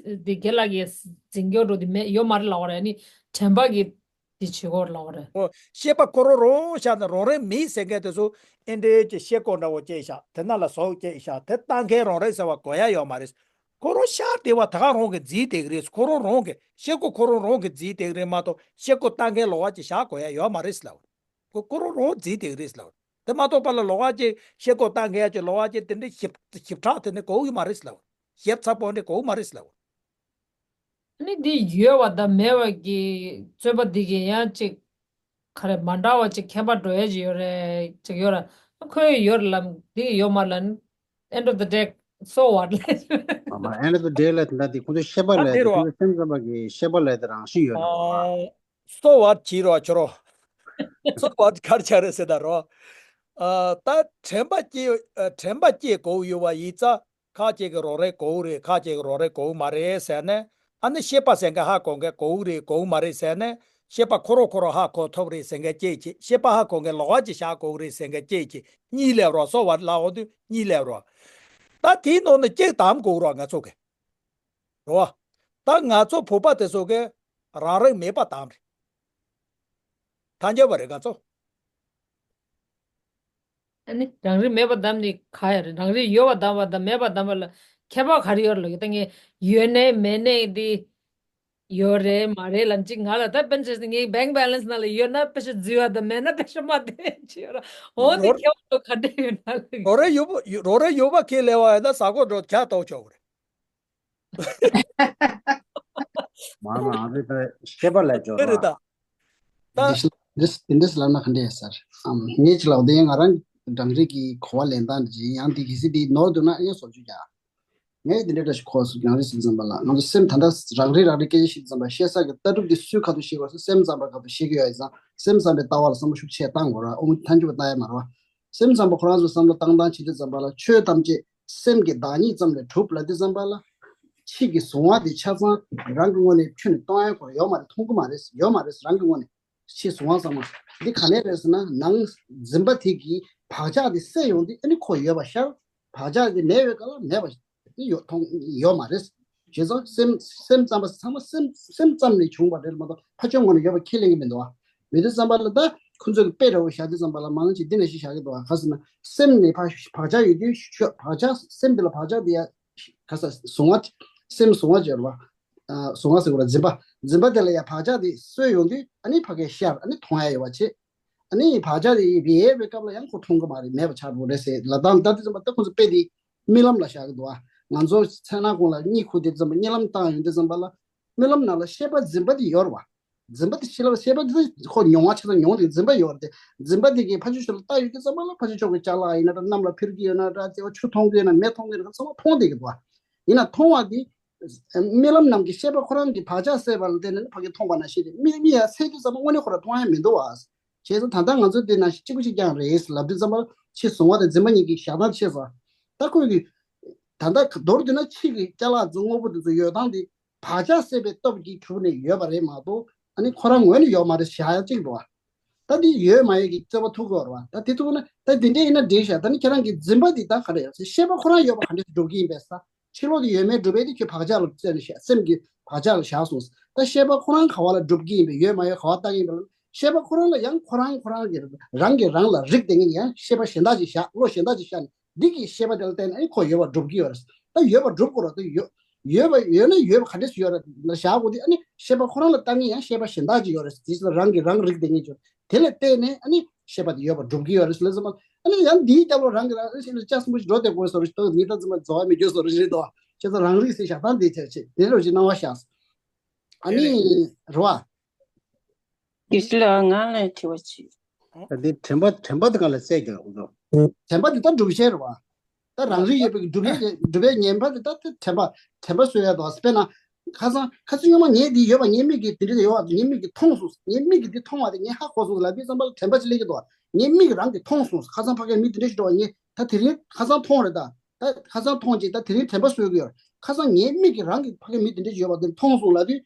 འདི་རྒན་ལགས་ཀྱིས་འཛིན་སྐྱོང་འགྲོ་འདི་མེད་ཡོད་མ་རེད་ལབ་རེད། ནི་དྲན་པ་གི་འདི་བྱེད་དགོས་ལབ་རེད། ཨོ། ཤེས་པ་ཁོ་རང་རང་ཤར་ནས་རང་རེ་མེད་ཟེར་མཁན་དེ་ཚོ་ཨེ་འདྲའི་ཀྱི་ཤེལ་སྒོ་འདྲ་བོ་བཅད་བཞག་དེ་ནང་ལ་ཟུར་བཅད་བཞག་དེ་ལྟ་མཁན་རང་རེ་ཟེར་བ་དགོས་ཡ་ཡོད་མ་རེད། ཁོ་རང་ཤར་བསྡད་པ་ད་ག་རང་གིས་བརྫིས་བསྡད་ཀྱི་རེད། ཁོ་རང་རང་གིས་ཤེལ་སྒོ་ཁོ་རང་རང་གིས་བརྫིས་བསྡད་ཀྱི་རེད་མ་གཏོགས་ཤེལ་སྒོ་ལྟ་མཁན་ལོགས་ཀ་ཅིག་བཞག་དགོས་ཡ་ཡོད་མ་རེད་ལབ། ཁོ་ཁོ་རང་རང་བརྫིས་བསྡད་ཀྱི་རེད་ལབ། དེ་མ་གཏོགས་པ་ལ་ལོགས་ཀ་ཅིག་ཤེལ་སྒོ་ལྟ་མཁན་ཡ་ཅིག་ལོགས་ཀ་ཅིག་དེ་འདྲའི་ཞིབ་ཞིབ་ཕྲ་དེ་འདྲ་དགོས་ཀྱི་མ་རེད་ལབ། ཞིབ་ཚགས་པོ་འདྲ་དགོས་ཀྱི་མ་རེད་ལབ། ནི་འདི་ཡོད་པ་དང་མེད་པ་གི་རྩོད་པ་འདི་གི་ཡང་ཅིག་ག་རེ་མ་འདྲ་བ་ཅིག་ཁྱད་པར་འགྲོ་ཡ་ཅིག་ཡོད་རེད་ཅིག་ཡོད་ར། ཁོའི་ཡོད་ར་ལ་འདི་ཡོད་མ་ལ་end of the day so what ལ། ཨ་མ་end of the day ལ་དེ་འདྲ་དེ་ཁོ་ཚོ་ཤེས་པ་ཨ་ལས་དེ་དེ་རོ། ཁོ་ཚོ་སེམས་ཙམ་པ་གི་ཤེས་པ་ལས་དེ་རང་བཞིན་ཡོད་ནོ། ཨ་so what བྱེད་རོགས་ཁྱོད་རོ། so what གར་ཆ་རེད་ཟེར་ད་རོ། ཨ་ད་དྲན་པ་སྐྱེ་ཨ་དྲན་པ་སྐྱེ་དགོས་ཡོད་པ་ཡིན་ཙང་ཁ་ཅིག་གི་རོགས་རེད་དགོས་རེད། ཁ་ཅིག་གི་རོགས་རེད་དགོས་མ་རེད་ཟེར་ནས་ཨ་ནི་ཤེས་པ་ཟེར་མཁན་ཧ་གོ་མཁན་དགོས་རེད་དགོས་མ་རེད་ཟེར་ནས་ཤེས་པ་ཁོ་རང་ཁོ་རང་ཧ་གོ་ཐུབ་རེད་ཟེར་མཁན་སྐྱེས་ཀྱི་ཤེས་པ་ཧ་གོ་མཁན་ལོགས་ཀ་ཅིག་བཞག་དགོས་རེད་ཟེར་མཁན་སྐྱེས་ཀྱི་གཉིས་སླེབས་རོགས། so what ལབ་འོང་དུས་གཉིས་སླེབས་རོགས། ད་དེའི་ནང་ནས་གཅིག་གདམ་དགོས་རོགས་ང་ཚོ་གི། རེད་བ། ད་ང་ཚོ་བོད་པ་དེ་ཚོ་གིས་རང་རིག་མེད་པ་བདམས་རེད། ཐལ་འགྱུར་བ་རེད་ང་ཚོ། ཨ་ནི་རང་རིག་མེད་པ་བདམས་ནི་ག་ཡ་རེད། རང་རིག་ཡོད་པ་བདམས་པ་དང་མེད་པ་བདམས་པ་ལ་ཁྱད་པར་ག་རེ་ཡོད་རེད་ལབ་ཀྱི། ད་ངས་ཡོད་ནའི་མེད་ནའི་དེ་ཡོད་རེད་མ་རེད་ལབ་ཅིག་ང་ལ་ད་དཔེར་ན་ཆ་བཞག་ངའི་bank balance་ནང་ལ་ཡོད་ན་པེ་ཤ་འཛུལ་བ་དང་མེད་ན་པེ་ཤ་མ་འདེད་ཅིག་ཡོད་ར། འོ་དེ་རོ་ཁྱད་པར་ག་འདྲ་ཡོད་ན་ལབ་ཀྱི། རོ་རེ་ཡོད་པ་རོ་རེ་ཡོད་པ་ཁས་ལེན་པ་ཡིན་ན་ཟ་ཁོ་འགྲོ་ཇ་གཏོང་ཆོག་གི་རེད། མ་རང་རེད་ད་ཤེས་པ་ལས་སྦྱོར་བ། དེ་རེད་ད། ད། འདི་འདྲས་ལབ་ན་ག་འདྲས་ཟེར། ངས་ཅི་ལབ་དེ་ང་རང་རང་རིག་གི་གོ་བ་ལེན་སྟངས་འདི་ཡང་འདི་གི་སི་འདི་ནོར་འདུག་ན་ཡང་བཟོ་བཅོས་རྒྱག་ངས་འདི་འདྲས་འདྲ་ཞིག་གོ་སོང་། རང་རིག་ཟིན་ཙམ་པ་ལ་ང་ཚོ་སེམས་ད་ལྟ་རང་རིག་རང་རིག་སྐད་ཆ་ཤེས་ཙམ་པ་ཤེས་ས་གི་ལྟ་གྲུབ་འདི་སུས་ག་ཚོད་ཤེས་དགོས་སོ་སེམས་ཙམ་པ་ག་ཚོད་ཤེས་ཀྱི་ཡོད་ཙང་སེམས་ཙམ་པའི་ལྟ་བ་ལ་བསམ་བློ་ཤུགས་ཆེ་བཏང་དགོས་ར། ཨོ་མོ་ཐལ་འགྱུར་བ་ལྟ་ཡ་མ་རེད་བ། སེམས་ཙམ་པ་ཁོ་རང་ཚོས་བསམ་བློ་བཏང་སྟངས་བྱེད་དུས་ཙམ་པ་ལ་ཆོས་ཐམས་ཅད་སེམས་ཀྱི་བདག་ཉིད་ཙམ་ལས་གྲུབ་ལབ་དུས་ཙམ་པ་ལ། ཕྱིས་ཀྱི་གཟུང་བ་དེ་ཆ་ཚང་རང་གི་ངོས་ནས་ཁྱོན་ནས་གཏོང་ཡ་ཁོ་ཡོད་མ་རེད། མཐོང་གི་མ་རེད། ཡོད་མ་རེད། རང་གི་ངོས་ནས་ཕྱིས་གཟུང་བ་ཚང་མ་འདི་ག་ནས་རེད་ཟེར་ན་ནང་འཛིན་པ་དེ་གི་བག་ཆགས་དེ་སད་ཡོང་དུས་ཨ་ནི་ཁོ་ཡོད་པ་ཤར། བག་ཆགས་དེ་མེད་པའི་སྐབས་ལ་མེད་པ་དེ་ཡོད་མཐོང་ཡོད་མ་རེད། བྱས་ཙང་སེམས་སེམས་ཙམ་པ་ཚང་མ་སེམས་སེམས་ཙམ་ནས་བྱུང་བ་རེད་མ་གཏོགས་ཕ་ཆོས་ངོས་ནས་ཡོད་པ་ཁས་ལེན་གྱི་མི་འདུག་བ། མི་འདུག་ཙམ་པ་ལ་ད་ཁོ་ཚོས་དཔེ་འདྲ་བོ་བཞག་དུས་ཙམ་པ་ལ་མང་ཆེ་འདི་ནས་ཤིག་བཞག་གི་འདུག་བ། ག་ཟེར་ན་སེམས་ནས་ཕ་བག་ཆགས་ཡོད་དུས་ཆོས་བག་ཆགས་སེམས་འདི་ལ་བག་ཆགས་འདི་ཡ་ག་ས་གཟུང་བ་སེམས་གཟུང་བ་བརྗོད་པ། གཟུང་བ་ཟེར་དགོས་ར། འཛིན་པ་འཛིན་པ་དེ་ལ་ཡ་བག་ཆགས་དེ་སོས་ཡོང་དུས་ཨ་ནི་ཕ་གིར་ཤར། ཨ་ནི་མཐོང་ཡ་ཡོད་པ་བྱེད། ཨ་ནི་བག་ཆགས་དེ་ཡལ་བའི་སྐབས་ལ་ཡང་ཁོ་མཐོང་གི་མ་རེད། མེད་པ་ཆགས་འགྲོ་རེད་ཟེར་ལབ་སྟངས་ད་དེ་ཙམ་པ་ད་ཁོ་ཚོ་དཔེ་དེ་རྨི་ལམ་ལ་བཞག་གི་འདུག་བ། ང་ཚོ་མཚན་ནག་གུང་ལ་གཉིད་ཁུག་དེ་ཙམ་པ་རྨི་ལམ་བཏང་ཡོང་དེ་ཙམ་པ་ལ་རྨི་ལམ་ནང་ལ་ཤེས་པ་འཛིན་པ་དེ་ཡོད་རེད་བ། འཛིན་པ་དེ་ཤེས་ལ་ཤེས་པ་དེ་ཁོ་མྱོང་བ་ཆ་ཚང་མྱོང་དེ་འཛིན་པ་ཡོད་རེད་དེ། འཛིན་པ་དེ་གིས་ཕ་ཆོས་ཆོས་ལ་ལྟ་ཡོད་དེ་ཙམ་པ་ལ་ཕ་ཆོས་ཆོས་ཀྱི་ཅ་ལག་ཡིན་ན་འདྲ་གནམ་ལ་འཕུར་གྱི་ཡོད་ན་འདྲ་དེ་བ་ཆུ་མཐོང་གི་ཡོད་ན་མེ་མཐོང་གི་ཡོད་ན་ཚང་མ་མཐོང་བསྡད་ཀྱི་འདུག་བ། ཡིན་ན་མཐོང་བ་དེ་རྨི་ལམ་ནང་གི་ཤེས་པ་ཁོ་རང་གི་བག་ཆགས་སད་པ་ལ་བརྟེན་ནས་ཕ་གིར་མཐོང་བ་ནང་བཞིན་རེད། མིག་མིག་ཡར་སད་དུས་ཙམ་པ་དངོས་གནས་ཁོ་རང་མཐོང་ཡ་མི་འདུག་བ། བྱས་ཙང་ད་ལྟ་ང་ཚོ་འདི་ནང་བཞིན་གཅིག་པ་གཅིག་རྐྱང་རེད་ལབ་དུས་ཙམ་པ་ཕྱིས་གཟུང་བ་དང་འཛིན་པ་གཉིས་ཀྱི་བཞག་སྟངས་ཤེས་སོང་། ད་ཁོས་གི་ད་ལྟ་མདོར་བསྡུས་ན་ཕྱིས་ཀྱི་ཅ་ལག་ཚོ་དངོས་པོ་དེ་ཚོ་ཡོད་སྟངས་དེ་བག་ཆགས་སད་པའི་སྟོབས་ཀྱིས་གྲུབ་ནས་ཡོད་པ་རེད་མ་གཏོགས་ཨ་ནི་ཁོ་རང་ངོས་ནས་ཡོད་མ་རེད་བཞག་ཡ་གཅིག་འདུག་བ། ད་འདི་ཡོད་མ་ཡོད་ཀྱི་རྩོད་པ་ཐུག་གི་ཡོད་རེད་བ། ད་དེ་ཐུག་ན་ད་འདི་འདྲ་ཡིན་ན་འགྲིག་ཤག་ད་ནི་ཁྱེད་རང་གི་འཛིན་པ་འདི་ད་ག་རེ་ཡོད་ཟེར། ཤེས་པ་ཁོ་རང་ཡོད་པ་ག་འདྲ་སྒྲུབ་ཀྱི་ཡིན་པས་ས། ཕྱི་ལོགས་དུ་ཡོད་མེད་སྒྲུབ་པའི་དེ་ཁྱོད་བག་ཆགས་ལ་བརྩོན་ནས་བཤད། སེམས་ཀྱི་བག་ཆགས་ལ་བཞག་སོང་། ད་ཤེས་པ་ཁོ་རང་ག་བ་ལ་སྒྲུབ་ཀྱི་ཡིན་པས་ཡོད་མ་ཡོད་ག་བ་བཏང་གི་ཡིན་པ་ལ་ཤེས་པ་ཁོ་རང་ལ་ཡང་ཁོ་རང་ཁོ་རང་གི་རང་གིས་རང་ལ་རིག་བསྡད་མཁན་ཡང་ཤེས་པ་གཞན་དག་ཅིག་བཞག་བློ་གཞན་དག་ཅིག་བཞག་ནས་འདི་གི་ཤེས་པ་དེ་ལ་བརྟེན་ནས་ཨ་ནི་ཁོ་ཡོད་པ་སྒྲུབ་ཀྱི་ཡོད་རེད། ད་ཡོད་པ་སྒྲུབ་དགོས་རེད། ད་ཡོད་ཡོད་པ་ཡོད་ན་ཡོད་པ་ག་འདྲས་སུ་ཡོད་རེད་ལ་བཞག་དགོས་དེ། ཨ་ནི་ཤེས་པ་ཁོ་རང་ལ་བཏང་མཁན་ཡང་ཤེས་པ་གཞན་དག་ཅིག་ཡོད་རེད། དེ་ཚོ་རང་གིས་རང་རིག་བསྡད་མཁན་ཅིག་ཡོད་རེད། དེ་ལ་བརྟེན་ནས་ཨ་ནི་ཤེས་པ་དེ་ཡོད་པ་སྒྲུབ་ཀྱི་ཡོད་རེད་ཟེར་ལབ་ཙམ་པ། ཨ་ནི་ཡང་འདིའི་སྐྱབས་ལོ་རང་གི་རང་ཨ་ཤེས་ན་ལྕགས་སྲིན་པོ་ཞིག་འགྲོ་བསྡད་དགོས་སོ་རེད། ད་ངས་ད་ཙམ་པ་རྫོགས་པ་མི་འགྱུར་སོ་རེད་ཞེས་དོ། ཁྱེད་ཚོ་རང་རིག་སེ་བཞག་སྟངས་དེ་བྱས་བྱས་དེ་རོ་ཅིག་སྣང་བ་ཤར། ཨ་ནི་རེད་བ། དགེ་བཤེས་ལགས་ང་ལ་དྲི་བ་ཅིག་ད་འདི་དྲན་པ་དྲན་པ་དེ་ག་ལ་བཙལ་རྒྱུ་ལ་ཁོང་ཚོ། དྲན་པ་འདི་ད་སྒྲུབ་བྱེད་རེད་བ། ད་རང་རིག་ཡོད་པའི་སྒྲུབ་བྱེད་སྒྲུབ་པའི་ཉན་པ་འདི་ད་དེ་དྲན་པ་དྲན་པ་གསོ་ཡ་དོ། དཔེར་ན་ཁ་སང་ཁ་སང་སྔོན་མ་ངས་འདི་ཡོད་པ་ངའི་མིག་གིས་འདི་འདྲ་ཡོད་པ་ངའི་མིག་གིས་མཐོང་སོང་། ངའི་མིག་གིས་འདི་མཐོང་བ་དེ་ངས་ཧ་གོ་སོང་ལབ་དུས་ཙམ་པ་ལ་དྲན་པ་ཅིག་སླེབས་ཀྱི་འདུག་ངའི་མིག་རང་གིས་མཐོང་སོང་། ཁ་སང་ཕ་གིར་མི་འདི་འདྲ་ཞིག་འགྲོ་བ་ངས་ད་དེ་རིང་ཁ་སང་མཐོང་རེད། ད་ད་ཁ་སང་མཐོང་རྗེས་ད་དེ་རིང་དྲན་པ་གསོ་གི་ཡོད་རེད། ཁ་སང་ངའི་མིག་གིས་རང་གི་ཕ་གིར་མི་འདི་འདྲ་ཞིག་ཡོད་པ་དེ་མཐོང་སོང་ལབ་དུས།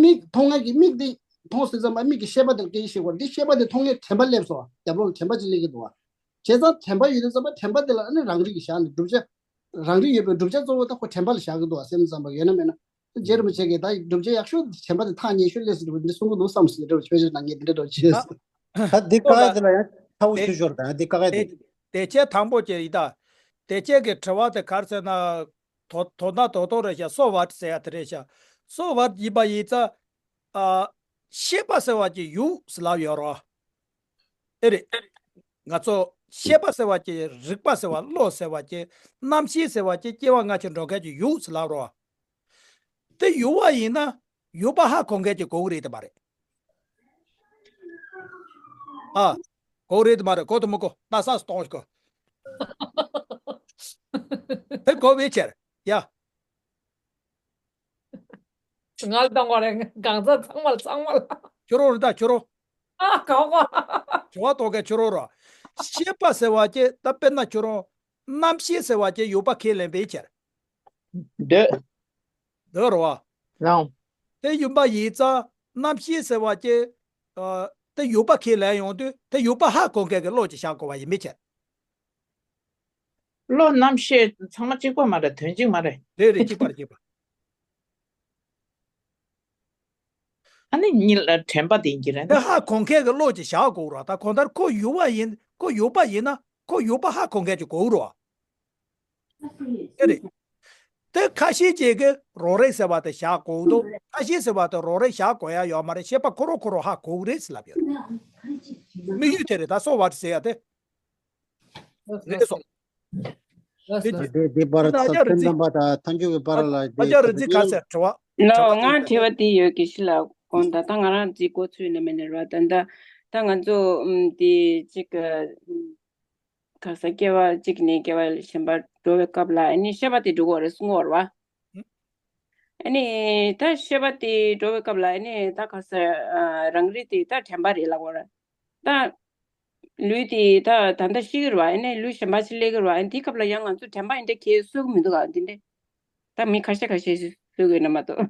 མིག་མཐོང་མཁན་གྱི་མིག་དེ་མཐོང་ཟེར་ཙམ་པ་མིག་གི་ཤེས་པ་དེར་སྐད་ཆ་བཤད་དགོས་རེད། འདི་ཤེས་པ་དེ་མཐོང་མཁན་དྲན་པ་སླེབས་སོང་། རྒྱབ་ལོགས་ལ་དྲན་པ་ཅིག་སླེབས་ཀྱི་འདུག་བ། བྱས་ཙང་དྲན་པ་ཡོད་དུས་ཙམ་པ་དྲན་པ་དེ་ལ་ཨ་ནི་རང་རིག་གི་བཞག་ནས་བསྒྲུབ་བྱ། རང་རིག་ཡོད་པའི་བསྒྲུབ་བྱ་གཙོ་བོ་ད་ཁོ་དྲན་པ་ལ་བཞག་གི་འདུག་བ། སེམས་ཙམ་པ་ཡོད་ན་མེད་ན། རྗེ་རིན་པོ་ཆེ་གིས་ད་བསྒྲུབ་བྱ་ཡག་ཤོས་དྲན་པ་དེ་ཐག་ཉེ་ཤོས་སླེབས་སོང་འདུག་འདི་གསུང་གི་འདུག་བསམ་སོང་། འདི་འདྲ་བྱས་ན་ངས་འདི་འདྲ་འདྲ་བྱས་སོང་། ད་འདི་དཀའ་ལས་དེ་ལ་ཡང་ཚ་བོ་ཆུ་ཤོར་དང་འདི་དཀའ་ལས་དེ། དེ་ཆེ་དང་པོ་ཅེ་ཡི་ད། དེ་ཆེ་གི་དྲི་བ་དེ་གར་ཟེར་ན། དོ་དོ་ན་དོ་དོ་རེད་ཤག་སོ་བ་ཟེར་ཡ་དེ་རེད་ཤག་སོ་བ་ཡིན་པ་ཡིན་ཙང་། ཨ། ཤེས་པ་ཟེར་བ་ཅིག་ཡོད་ཟེར་ལབ་ཡོད་རོ། ཨེ་རེད། ང་ཚོ་ཤེས་པ་ཟེར་བ་ཅིག་རིག་པ་ཟེར་བ་བློ་ཟེར་བ་ཅིག་རྣམ་ཤེས་ཟེར་བ་ཅིག་སྐྱེ་བ་སྔ་ཕྱི་འགྲོ་མཁན་ཅིག་ཡོད་ཟེར་ལབ་རོ། དེ་ཡོད་པ་ཡིན་ན་ཡོད་པ་ཧ་གོ་མཁན་ཅིག་དགོས་ཀྱི་རེད་དེ་མ་རེད། ཨ། གོ་རེད་མ་རེད་གོ་དུ་མི་གོ་ད་ས་སུ་གཏོང་ཞིག་གོ་དེ་གོ་བའི་ཕྱིར་ཡ། ང་ལ་གཏོང་བ་རེད། གང་ཚ་ཚང་མ་ལ་ཚང་མ་ལ། ཁྱོད་རང་རེད་ད་ཁྱོད་རང་། ཨ་གོ་གོ་དྲི་བ་གཏོང་མཁན་ཁྱོད་རང་རོ། ཤེས་པ་ཟེར་བ་ཅེ་ད་དཔེར་ན་ཁྱོད་རང་རྣམ་ཤེས་ཟེར་བ་ཅེ་ཡོད་པ་ཁས་ལེན་པའི་ཕྱིར། འདོད། འདོད་རོ། རང་། དེ་ཡིན་པ་ཡིན་ཙང་རྣམ་ཤེས་ཟེར་བ་ཅེ། ཨ། དེ་ཡོད་པ་ཁས་ལེན་ཡོང་དུས་དེ་ཡོད་པ་ཧ་གོ་མཁན་གྱི་བློ་ཅིག་བཞག་དགོས་པ་ཡིན་མི་ཕྱིར། བློ་རྣམ་ཤེས་ཚང་མ་གཅིག་པ་མ་རེད། དོན་གཅིག་མ་རེད། རེད་རེད་གཅིག་པ་རེད་གཅིག་པ། ཨ་ནི་གཉིད་ལ་དྲན་པ་དེ་ཡིན་གྱི་རེད། དེ་ཧ་གོ་མཁན་གྱི་བློ་ཅིག་བཞག་དགོས་རེད། ད་གང་ལྟར་ཁོ་ཡོད་པ་ཡིན། ཁོ་ཡོད་པ་ཡིན་ན་ཁོ་ཡོད་པ་ཧ་གོ་མཁན་ཅིག་དགོས་རེད། དེ་རེད། དེ་ཁ་ཤས་ཅིག་གིས་རང་རིག་ཟེར་བ་དེ་བཞག་དགོས་འདུག་ཁ་ཤས་ཟེར་བ་དེ་རང་རིག་བཞག་དགོས་ཡ་ཡོད་མ་རེད། ཤེས་པ་ཁོ་རང་ཁོ་རང་ཧ་གོ་གི་རེད་ཟེར་ལབ་ཡོད་རེད། དམིགས་ཡུལ་དེ་རེད། ད་སོ་བ་ཟེར་ཡ་དེ། རེད་སོང་། ལགས་སོ། དེ་དེ་དེ་བར་ད་ཨ་ཅག་རིག་འཛིན། སེམས་ཙམ་པ་དང་ཐལ་འགྱུར་གྱི་བར་ལ་ཨ་དེ་ཅག་རིག་འཛིན་ག་ཚད་དྲི་བ། ལགས་དྲི་བ་ང་དྲི་བ་དེ་ཡོད། དགེ་བཤེས་ལགས། དགོངས་དག་ད་ང་རང་ཅིག་གོ་ཚོད་ནི་མེད་ནི་རེད་བ། ད་ད་ད་ང་ཚོ་ཨམ་དེ་ཅིག་ག་ས་སྐྱེ་བ་གཅིག་ནས་སྐྱེ་བ་གཞན་པར་འགྲོ་བའི་སྐབས་ལ་ཨ་ནི་ཤེས་པ་དེ་འགྲོ་གི་རེད་གསུང་གི་ཡོད་རེད་བ། ཨ་ནི་ད་ཤེས་པ་དེ་འགྲོ་བའི་སྐབས་ལ་ཨ་ནི་ད་ག་ས་རང་རིག་དེ་ད་དྲན་པ་རེད་ལབ་ཡོད་རེད། ད་ལུས་དེ་ད་ད་ལྟ་ཤི་གི་རེད་བ། ཨ་ནི་ལུས་གཞན་པ་ཞིག་སླེབས་ཀྱི་རེད་བ། ཨ་ནི་དེའི་སྐབས་ལ་ཡང་ང་ཚོ་དྲན་པ་ཨེ་འདྲ་ཁྱེད་གསོ་གི་མི་འདུག་ག་དེ་འདྲ། ད་མི་ཁ་ཤས་ཁ་ཤས་ཤིག་གསོ་གི་ཡོད་ན་མ་གཏོགས།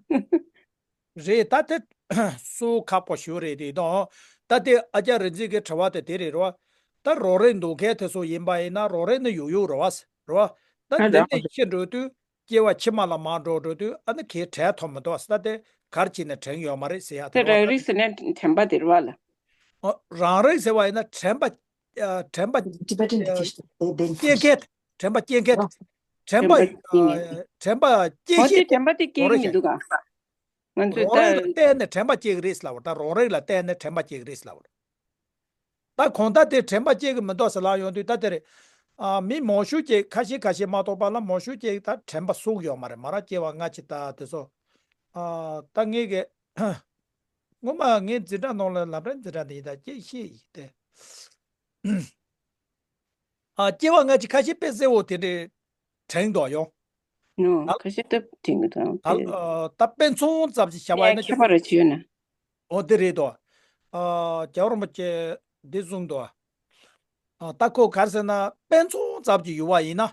རེད། ད་དེ་གསོ་ཁག་པོ་ཞིག་རེད་དེ་དང་། ད་དེ་ཨ་ཅག་རིག་འཛིན་གྱི་དྲི་བ་དེ་དེ་རེད་རེད་བ། ད་རང་རིག་འདུག་མཁན་དེ་ཚོ་ཡིན་པ་ཡིན་ན་རང་རིག་ནི་ཡོད་ཡོད་རེད་བ། རེད་བ། ད་ཨ་འདི་ལགས་ནས་ཤི་འགྲོ་དུས། སྐྱེ་བ་ཕྱི་མ་ལ་མར་འགྲོ་འགྲོ་དུས་ཨ་ནི་ཁོས་དྲན་ཐུབ་མི་འདུག་ཟེར། ད་དེ་ག་རེ་བྱས་ནས་དྲན་ཡོད་མ་རེད་ཟེར་ཡ་དེ་དེ་རེད་བ། རང་རིག་ཟེར་ནས་དྲན་པ་དེ་རེད་བ་ལ། ཨོ། རང་རིག་ཟེར་བ་ཡིན་ན་དྲན་པ། ཨ། དྲན་པ། Tibetan ཨ། Buddhist, they, they སྐྱེ་མཁན། དྲན་པ་སྐྱེ་མཁན། དྲན་པ། དྲན་པ་སྐྱེ་མཁན། ཨ། དྲན་པ་སྐྱེ་ཨོ་དེ་ཤེས་དྲན་པ་དེ་སྐྱེ་རང་རིག་གི་མི་འདུག་ག་ང་ཚོས་རང་རིག་ལ་ད་བརྟེན་ནས་དྲན་པ་སྐྱེ་གི་རེད་ལབ་པ། ད་རང་རིག་ལ་བརྟེན་ནས་དྲན་པ་སྐྱེ་གི་རེད་ལབ་པ། ད་གང་ལྟར་དེ་དྲན་པ་སྐྱེ་གི་མི་འདུག་ཟེར་ལབ་ཡོང་དུས་ད་དེ་རེད། ཨ། མི་མང་ཤོས་ཅིག་ཁ་ཤས་ཁ་ཤས་མ་གཏོགས་པ་ལ་མང་ཤོས་ཅིག་ད་དྲན་པ་གསོ་གི་ཡོད་མ་རེད། མ་ར་སྐྱེ་བ་སྔ་ཕྱི་ད་དེ་ཚོ། ཨ། ད་ངས་གི་སྔོན་མ་ངའི་འཛིན་གྲྭ་ནང་ལ་ལབ་རེད། འཛིན་གྲྭ་འདི་ཡིན་ད་ཅེས་བཤད་ཡིན་ཏེ། ཨ། སྐྱེ་བ་སྔ་ཕྱི་ཁ་ཤས་དཔེ་གསལ་བོ་དེ་འདྲའི་དྲན་འདུག་ཡོང་། ནོ། ད་ཁ་ཤས་སྟབས་དྲན་གི་འདུག་ད་དཔེ་མཚོན་ཙམ་ཞིག་བྱ་བ་ཡིན་ན་ཁྱད་པར་རེ་ཅི་ཡོད་ན། འོ་དེ་རེད་དོ། ཨ། རྒྱལ་བ་རིན་པོ་ཆེ་འདི་གསུངས་འདུག་ཨ། ད་ཁོ་ག་རེ་ཟེར་ན་དཔེ་མཚོན་ཙམ་ཞིག་ཡོད་པ་ཡིན་ན།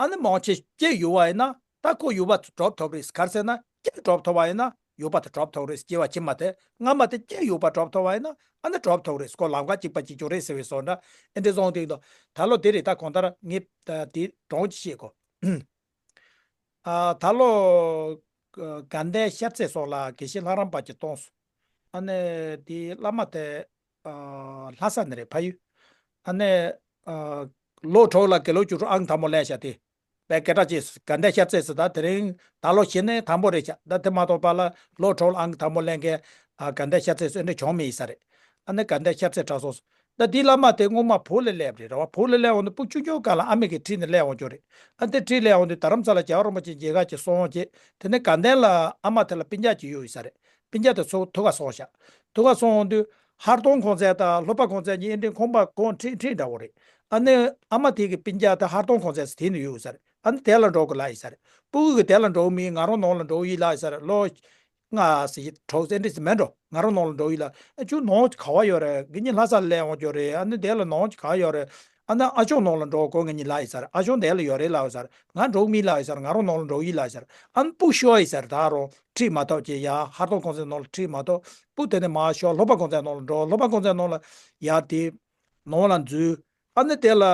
ཨ་ནི་མང་ཆེ་སྐྱེས་ཡོད་པ་ཡིན་ན་ད་ཁོ་ཡོད་པ་དེ་གྲུབ་ཐུབ་རེད། ག་རེ་ཟེར་ན་སྐྱེས་གྲུབ་ཐུབ་པ་ཡིན་ན་ཡོད་པ་དེ་གྲུབ་ཐུབ་རེད། སྐྱེ་བ་ཕྱི་མ་དེ་སྔ་མ་དེ་སྐྱེས་ཡོད་པ་གྲུབ་ཐུབ་པ་ཡིན་ན་ཨ་ནི་གྲུབ་ཐུབ་རེད། ཁོ་ལམ་ཁ་གཅིག་པ་གཅིག་རྐྱང་རེད་ཟེར་བའི་བཟོ་འདྲ་ཨེ་འདྲ་བཟོ་དེ་འདུག་ད་ལོ་དེ་རེད། ད་གང་ལྟར་ངས་དེ་གྲོང་ཅིག་བཤད་གོ། ཨ། ད་ལོ་དགའ་ལྡན་ཤར་རྩེ་སོགས་ལ་དགེ་བཤེས་ལྷ་རམས་པ་ཅིག་བཏང་སོང་། ཨ་ནི་དེའི་བླ་མ་དེ། ཨ། ལྷ་ས་ནས་རེད། ཕ་ཡུལ། ཨ་ནི། ཨ། ལོ་དྲུག་ལ་དགེ་ལུགས་བཅུ་དྲུག་ཨང་དང་པོ་ལེན་བཞག་དེ། དཔེ་སྐད་གྲགས་ཅན། དགའ་ལྡན་ཤར་རྩེ་ཟེར་ད་དེ་རིང་ད་ལོ་གཞི་ནས་དང་པོ་རེད་བཞག་ད་དེ་མ་གཏོགས་པ་ལ་ལོ་དྲུག་ལ་ཨང་དང་པོ་ལེན་མཁན། ཨ། དགའ་ལྡན་ཤར་རྩེ་སུ་འདྲ་བྱུང་མེད་ཡིན་ས་རེད། ཨ་ནི་དགའ་ལྡན་ཤར་རྩེ་གྲགས་སོང་། ད་དེའི་བླ་མ་དེ་སྔོན་མ་བོད་ལ་སླེབས་རེད། རེད་བ། བོད་ལ་སླེབས་འོང་དུས་སྤུ་གུ་ཆུང་ཆུང་སྒང་ལ་ཨ་མ་གིས་ཁྲིད་ནས་སླེབས་འོང་རྒྱུ་རེད། ཨ། དེ་ཁྲིད་སླེབས་འོང་དུས་རྡ་རམ་ས་ལ་རྒྱལ་བ་རིན་པོ་ཆེ་མཇལ་ཁ་ཅིག་སོང་རྗེས་དེ་ནས་དགའ་ལྡན་ལ་ཨ་མ་དེ་ལ་སྤུན་ཀྱག་ཅིག་ཡོད་ཡིན་ས་རེད། སྤུན་ཀྱག་དེ་ཚོ་ཐུག་ག་སོང་ཤག་ཐུག་ག་སོང་འོང་དུས་ཧར་གདོང་གོང་ཚད་དང་ལྷོ་པ་གོང་ཚད་གཉིས་ཨེ་འདྲའི་ཁང་པ་གོང་ཁྲིད་ཁྲིད་འདྲ་བོ་རེད། ཨ་ནི་ཨ་མ་དེ་གི་སྤུན་ཀྱག་དེ་ཧར་གདོང་གོང་ཚད་ཟེར་དེ་ནས་ཡོད་ཡིན་ས་རེད། ཨ་ནི་དེ་ལ་འགྲོ་དགོས་ལབ་ཡིན་ས་རེད། སྤུ་གུ་གིས་དེ་ལ་འགྲོ་གི་མིན། ང་རང་ནང་ལ་འགྲོ་གི་ཡིན་ལབ་ཡིན་ས་རེད། ལོ་ལྔ་ཟེར་དྲུག་ཟེར་འདྲ་ཟེར་མེད་འགྲོ། ང་རང་ནང་ལ་འགྲོ་གི་ཡིན་ལབ། ཨ། ཁྱོད་ནང་ག་པར་ཡོད་རེད། ངེད་གཉིས་ལྷ་ས་ལ་སླེབས་འོང་རྒྱུ་རེད། ཨ་ནི་དེ་ལ་ནང་ག་པར་ཡོད་རེད། ཨ་ནི་ཨ་ཞང་ནང་ལ་འགྲོ་དགོས། ངེད་གཉིས་ལབ་ཡིན་ས་རེད། ཨ་ཞང་དེ་ལ་ཡོད་རེད་ལབ་ཡིན་ས་རེད། ང་འགྲོ་གི་མིན་ལབ་ཡིན་ས་རེད། ང་རང་ནང་ལ་འགྲོ་གི་ཡིན་ལབ་ཡིན་ས་རེད། ཨ་ནི་སྤུ་གུ་ཤོར་ཡིན་ས་རེད། ད་རུང་ཁྲིད་མ་ཐུབ་ཅེས། ཡ། ཧར་གདོང་གོང་ཚད་ནང་ལ་ཁྲིད་མ་ཐུབ། སྤུ་དེ་ནས་མར་ཤོར། ལྷོ་པ་གོང་ཚད་ནང་ལ་འགྲོ། ལྷོ་པ་གོང་ཚད་ནང་ལ་ཡར་དེ་ནང་ལ་འཛུལ། ཨ་ནི་དེ་ལ། ཨ།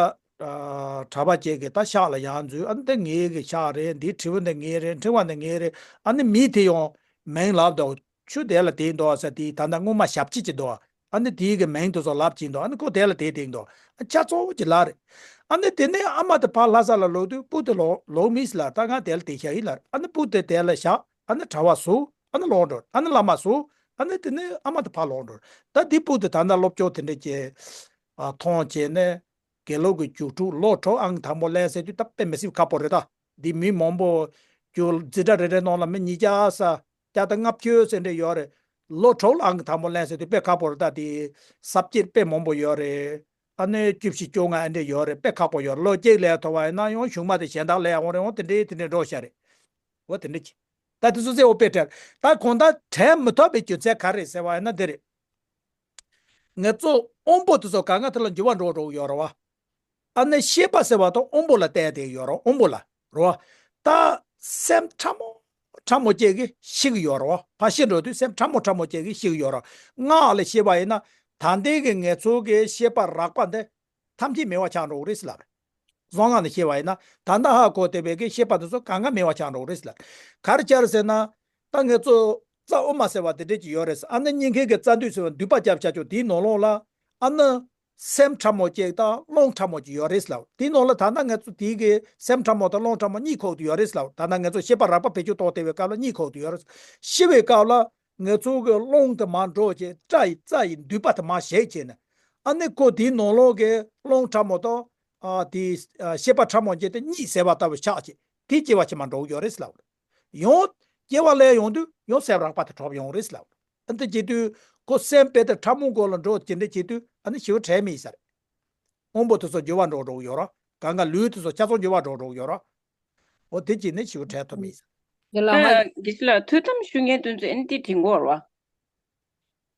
གྲྭ་པ་ཅིག་གིས་ད་ཤག་ལ་ཡར་འཛུལ། ཨ་ནི་དེ་ངེད་ཀྱི་ཤག་རེད། འདིའི་དྲིལ་བུ་འདི་ངའི་རེད། འཕྲེང་བ་འདི་ངའི་རེད། ཨ་ནི་མི་དེ་ཡང་མིང་ལབ་འདུག་ཁྱོད་དེ་ལ་དེད་འདུག་ཟེར། དེ་ད་ལྟ་སྔོན་མ་ཞབས་ཕྱི་ཅིག་འདུག་ཨ་ནི་དེའི་གི་མིང་དེ་ཚོ་ལབ་ཀྱིན་འདུག་ཨ་ནི་ཁོ་དེ་ལ་དེད་དེད་འདུག་ཨ། ཆ་ཚང་གི་ལབ་རེད། ཨ་ནི་དེ་ནས་ཨ་མ་དེ་ཕར་ལྷ་ས་ལ་ལོག་དུས་སྤུ་དེ་ལོག་ལོག་མི་སྲིད་ལབ། ད་ང་དེ་ལ་དེད་བཞག་ཡིན་ལབ། ཨ་ནི་སྤུ་དེ་དེ་ལ་བཞག་ཨ་ནི་གྲྭ་པ་ཟུག་ཨ་ནི་ལོག་འགྲོ། ཨ་ནི་བླ་མ་ཟུག་ཨ་ནི་དེ་ནས་ཨ་མ་དེ་ཕར་ལོག་འགྲོ། ད་དེ་སྤུ་དེ་ད་ལྟ་སློབ་སྦྱོང་དེ་འདྲ་བྱས། ཨ། མཐོང་བྱས་ནས་དགེ་ལུགས་ཀྱི་རྒྱུགས་སྤྲོད་ལོ་དྲུག་ཨང་དང་པོ་ལེན་ཟེར་དུས་ད་དཔེ་མི་སྲིད་ཁག་པོ་རེད། ད་འདི་མི་མང་པོ་རྒྱུགས། འཛིན་གྲྭ་རེ་རེ་ནང་ལ་མི་ཉིས་བརྒྱ་ས་བརྒྱ་དང་ལྔ་བཅུ་ཟེར་འདྲ་ཡོད་རེད། ལོ་དྲུག་ལ་ཨང་དང་པོ་ལེན་ཟེར་དུས་དཔེ་ཁག་པོ་རེད། ད་དེ་ས་བཅད་དཔེ་མང་པོ་ཡོད་རེད། ཨ་ནི་བཅུ་བཞི་བཅོ་ལྔ་ཨེ་འདྲ་ཡོད་རེད། དཔེ་ཁག་པོ་ཡོད་རེད། ལོ་གཅིག་ལེན་ཐུབ་པ་ཡིན་ན་ཡང་གཞུག་མ་དེ་གཞན་དག་ལེན་འོང་རེད། འོང་དེ་འདྲའི་དེ་འདྲའི་འགྲོ་ཤག་རེད། འོ་དེ་འདྲ་ཅིག་ད་དེ་ཚོ་ཚེ་འོ་དཔེ་དྲན། ད་གང་ལྟར་དྲན་མི་ཐུབ་པའི་རྒྱུ་མཚན་ག་རེ་རེད་ཟེར་བ་ཡིན་ན་འདི་རེད། ང་ཚོ་དབང་པོ་དེ་ཚོ་གང་ག་དེ་ལ་འགྱུར་བ་འགྲོ་འགྲོ་གི་ཡོད་རེད་བ། ཨ་ནི་ཤེས་པ་ཟེར་བ་དང་དབང་པོ་ལ་བརྟེན་ཏེ་ཡོད་རེད། དབང་པོ་ལ་རེད་བ། ད་སེམས་ཕྲ་མོ་ཕྲ་མོ་ཅིག་གིས་ཤི་གི་ཡོད་རེད་བ། ཕར་ཤི་འགྲོ་དུས་སེམས་ཕྲ་མོ་ཕྲ་མོ་ཅིག་གིས་ཤི་གི་ཡོད་རེད། སྔགས་ལ་བཤད་པ་ཡིན་ན་ད་ལྟའི་གི་ང་ཚོ་གི་ཤེས་པ་རགས་པ་འདི་ཐམས་ཅད་མེད་པ་ཆགས་འགྲོ་གི་རེད་ཟེར་ལབ་རེད། གཟུངས་སྔགས་ནས་བཤད་པ་ཡིན་ན་ད་ལྟ་ཧ་གོ་བསྡད་པའི་གི་ཤེས་པ་དེ་ཚོ་གང་ག་མེད་པ་ཆགས་འགྲོ་གི་རེད་ཟེར་ལབ། ག་རེ་བྱས་རེད་ཟེར་ན། ད་ང་ཚོ་ རྩ་དབུ་མ་ཟེར་བ་དེ་འདྲས་ཅིག་ཡོད་རེད། ཨ་ནི་སྙིང་གའི་གི་རྩ་མདུད་ཟེར་བ་མདུད་པ་རྒྱབ་བྱ་ཆོག་དེའི་ནང་ལོགས་ལ་ཨ་ནི་སེམས་ཕྲ་མོ་གཅིག་དང་རླུང་ཕྲ་མོ་གཅིག་ཡོད་རེད་ལབ། དེའི་ནང་ལ་ད་ལྟ་ང་ཚོ་དེའི་གི་སེམས་ཕྲ་མོ་དང་རླུང་ཕྲ་མོ་གཉིས་ཁོག་ཏུ་ཡོད་རེད་ལབ། ད་ལྟ་ང་ཚོ་ཤེས་པ་རགས་པ་བེད་སྤྱོད་གཏོང་བསྡད་པའི་སྐབས་ལ་གཉིས་ཁོག་ཏུ་ཡོད་རེད། ཤི་བའི་སྐབས་ལ་ང་ཚོ་གི་རླུང་དེ་མར་འགྲོ་བྱས། སྐྲ་ཡི་རྩ་ཡི་མདུད་པ་དེ་མར་བཞེས་བྱས་ནས། ཨ་ནི་ཁོ་དེའི་ནང་ལོགས་ཀྱི་རླུང་ཕྲ་མོ་དང་། ཨ། དེའི་ཨ་ཤེས་པ་ཕྲ་མོ་གཉིས་དེ་གཉིད་སད་པ་ལྟ་བུ་ཆགས་བྱས། དེ་སྐྱེ་བ་ཕྱི་མ་འགྲོ་གི་ཡོད་རེད་ལབ་རེད། ཡང་སྐྱེ་བ་ལེན་ཡོང་དུས་ཡང་སེམས་རགས་པ་དེ་གྲུབ་ཡོང་རེད་ལབ་རེད། ཨ་འདི་བྱེད་དུས་ཁོ་སེམས་དཔེ་དེ་ཕྲ་མོ་སྒོ་ལ་འགྲོ་དེ་འདྲ་བྱེད་དུས་ཨ་ནི་ཞི་བ་འཕྲལ་མེད་ས་རེད། སྔོན་པོ་དེ་ཚོ་འགྱུར་བ་འགྲོ་འགྲོ་གི་ཡོད་རེད། གང་ག་ལུས་དེ་ཚོ་ཆ་ཚང་འགྱུར་བ་འགྲོ་འགྲོ་གི་ཡོད་རེད། འོ་དེ་བྱས་ནས་ཞི་བ་འཕྲལ་ཐུབ་མེད་ས། དེ་ལ་ང་ཨ། དགེ་བཤེས་ལགས་ཐུགས་དམ་ཞུ་མཁན་དེ་ཚོ་ཨ་ནི་དེ་དྲན་གོ་རེད་བ།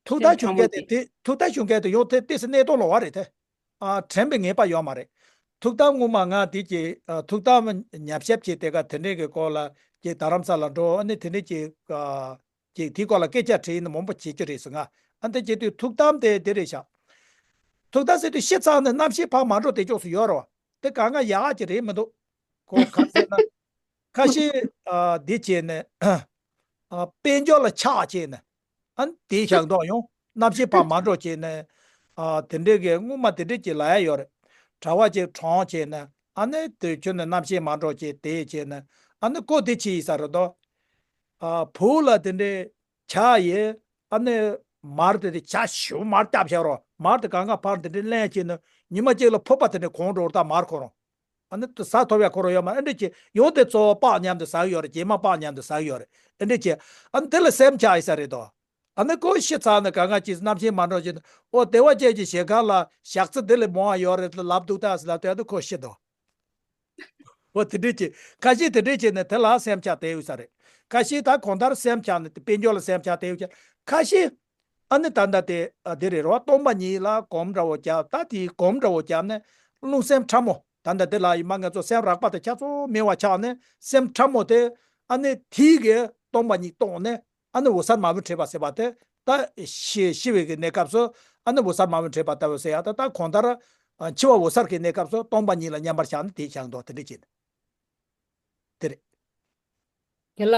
ཐུགས་དམ་ཞུ་མཁན་དེ་དེ་ཐུགས་དམ་ཞུ་མཁན་དེ་ཡང་དེ་ཏོག་ཙམ་གནད་དོན་ལོགས་པ་རེད་དེ། ཨ། དྲན་པའི་ངེས་པ་ཡོད་མ་རེད། ཐུགས་དམ་སྔོན་མ་ང་དེ་གྱི་ཨ་ཐུགས་དམ་ཉམས་ཞིབ་བྱས་དེ་ག་དེ་འདྲའི་གི་སྐོར་ལ་ཀྱི་རྡ་རམ་ས་ལ་འགྲོ། ཨ་ནི་དེ་འདྲའི་གྱི་ཨ་ཀྱི་དེའི་སྐོར་ལ་སྐད་ཆ་དྲིས་ནས་མང་པོ་བྱེད་རྒྱུ་རེད་ཟེར། ང་ཨ་འདི་བྱེད་དུས་ཐུགས་དམ་དེ་དེ་རེད་ཤག་ཐུགས་དམ་ཟེར་དུས་ཤི་ཚར་ནས་རྣམ་ཤེས་ཕར་མ་འགྲོ་དེ་ཕྱོགས་སུ་ཡོད་རེད་བ། དེ་ག་ང་ཡག་གི་རེད་མི་འདུག་ཁོ་ག་ཟེར་ན། ཁ་ཤས་ཨ་འདི་བྱས་ནས་ཨ་དཔལ་འབྱོར་ལ་ཆགས་བྱས་ནས། ཨ་ནི་དེའི་ཞག་མདོག་ཡང་རྣམ་ཤེས་ཕར་མ་འགྲོ་བྱས་ནས། ཨ་དེ་འདྲའི་གི་སྔོན་མ་དེ་འདྲའི་གི་ལབ་ཡ་ཡོད་རེད། གྲྭ་བ་ཅིག་གྲོངས་བྱས་ནས་ཨ་ནི་དེ་ཁྱོན་ནས་རྣམ་ཤེས་མ་འགྲོ་བྱས་དེ་བྱས་ནས་ཨ་ནི་ཁོ་དེ་ཕྱིན་ཡིན་ས་རེད་དོ། ཨ་བུ་ལ་དེ་འདྲའི་ཆགས་ཡས། ཨ་ནི་མར་དེ་དེ་ཇ་ཞིམ་པོ་མར་བཏབ་བཞག་རོགས། མར་དེ་གང་ག་ཕར་དེ་འདྲའི་ལེན་བྱས་ནས་ཉི་མ་གཅིག་ལ་ཕོར་པ་དེ་འདྲའི་གང་འགྲོ་རུ་ད་མར་ཁོ་རང་། ཨ་ནི་དེ་ཟ་ཐུབ་ཡ་ཁོ་རང་ཡོད་མ་རེད། ཨ་འདྲ་བྱས་ཡང་དེ་གཙོ་བོ་སྤགས་མཉམ་དུ་ཟ་གི་ཡོད་རེད། རྗེས་མ་སྤགས་མཉམ་དུ་ཟ་གི་ཡོད་རེད། ཨ་འདྲ་བྱས་ཨ་ནི་དེ་ལ་སེམས་ཆགས་ཡིན་ས་རེད་དོ། ཨ་ནི་ཁོ་ཤི་ཚར་ནས་གང་ག་ཅིག་རྣམ་ཤེས་མ་འགྲོ་བྱས་ནས་ཨོ་བདེ་བ་ཅན་གྱི་ཞིང་ཁམས་ལ་ཞག་རྩི་འདི་ལས་མང་བ་ཡོད་རེད་ལབ་འདུག་ད་ཟེར་ལབ་དུས་ཨ་ནི་ཁོ་ཤི་འདུག་འོ་དེ་འདྲས་ཀྱི། ཁ་ཤས་དེ་འདྲས་བྱས་ནས་དེ་ལ་སེམས་ཆགས་བསྡད་ཡོད་ས་རེད། ཁ་ཤས་ད་གང་ལྟར་སེམས་ཆགས་ནས་དཔལ་འབྱོར་ལ་སེམས་ཆགས་བསྡད་ཡོད་ཀྱང་ཁ་ཤས། ཨ་ནི་ད་ལྟ་དེ་ཨ་དེ་རེད་རོ། སྟོང་པ་ཉིད་ལ་གོམས་འདྲ་བོ་བརྒྱབ། ད་དེའི་གོམས་འདྲ་བོ་བརྒྱབ་ནས་རླུང་སེམས་ཕྲ་མོ་ད་ལྟ་དེ་ལ་ཡིན་མ་ང་ཚོ་སེམས་རགས་པ་དེ་ཆ་ཚང་མེད་པ་ཆགས་ནས་སེམས་ཕྲ་མོ་དེ་ཨ་ནི་དེའི་གི་སྟོང་པ་ཉིད་རྟོགས་ནས། ཨ་ནི་འོད་གསལ་མ་བུ་འཕྲད་པ་ཟེར་བ་དེ་ད་ཤི་ཤི་བའི་གི་གནས་སྐབས་སུ་ཨ་ནི་འོད་གསལ་མ་བུ་འཕྲད་པ་ལྟ་བུ་ཟེར་ཡ་ད་ད་གང་ལྟར་ཨ་འཆི་བ་འོད་གསལ་གྱི་གནས་སྐབས་སུ་སྟོང་པ་ཉིད་ལ་མཉམ་པར་བཞག་ནས་དེ་བཞག་འདུག་དེ་འདྲ་བྱས་ནས་དེ་རེད། དེ་ལ་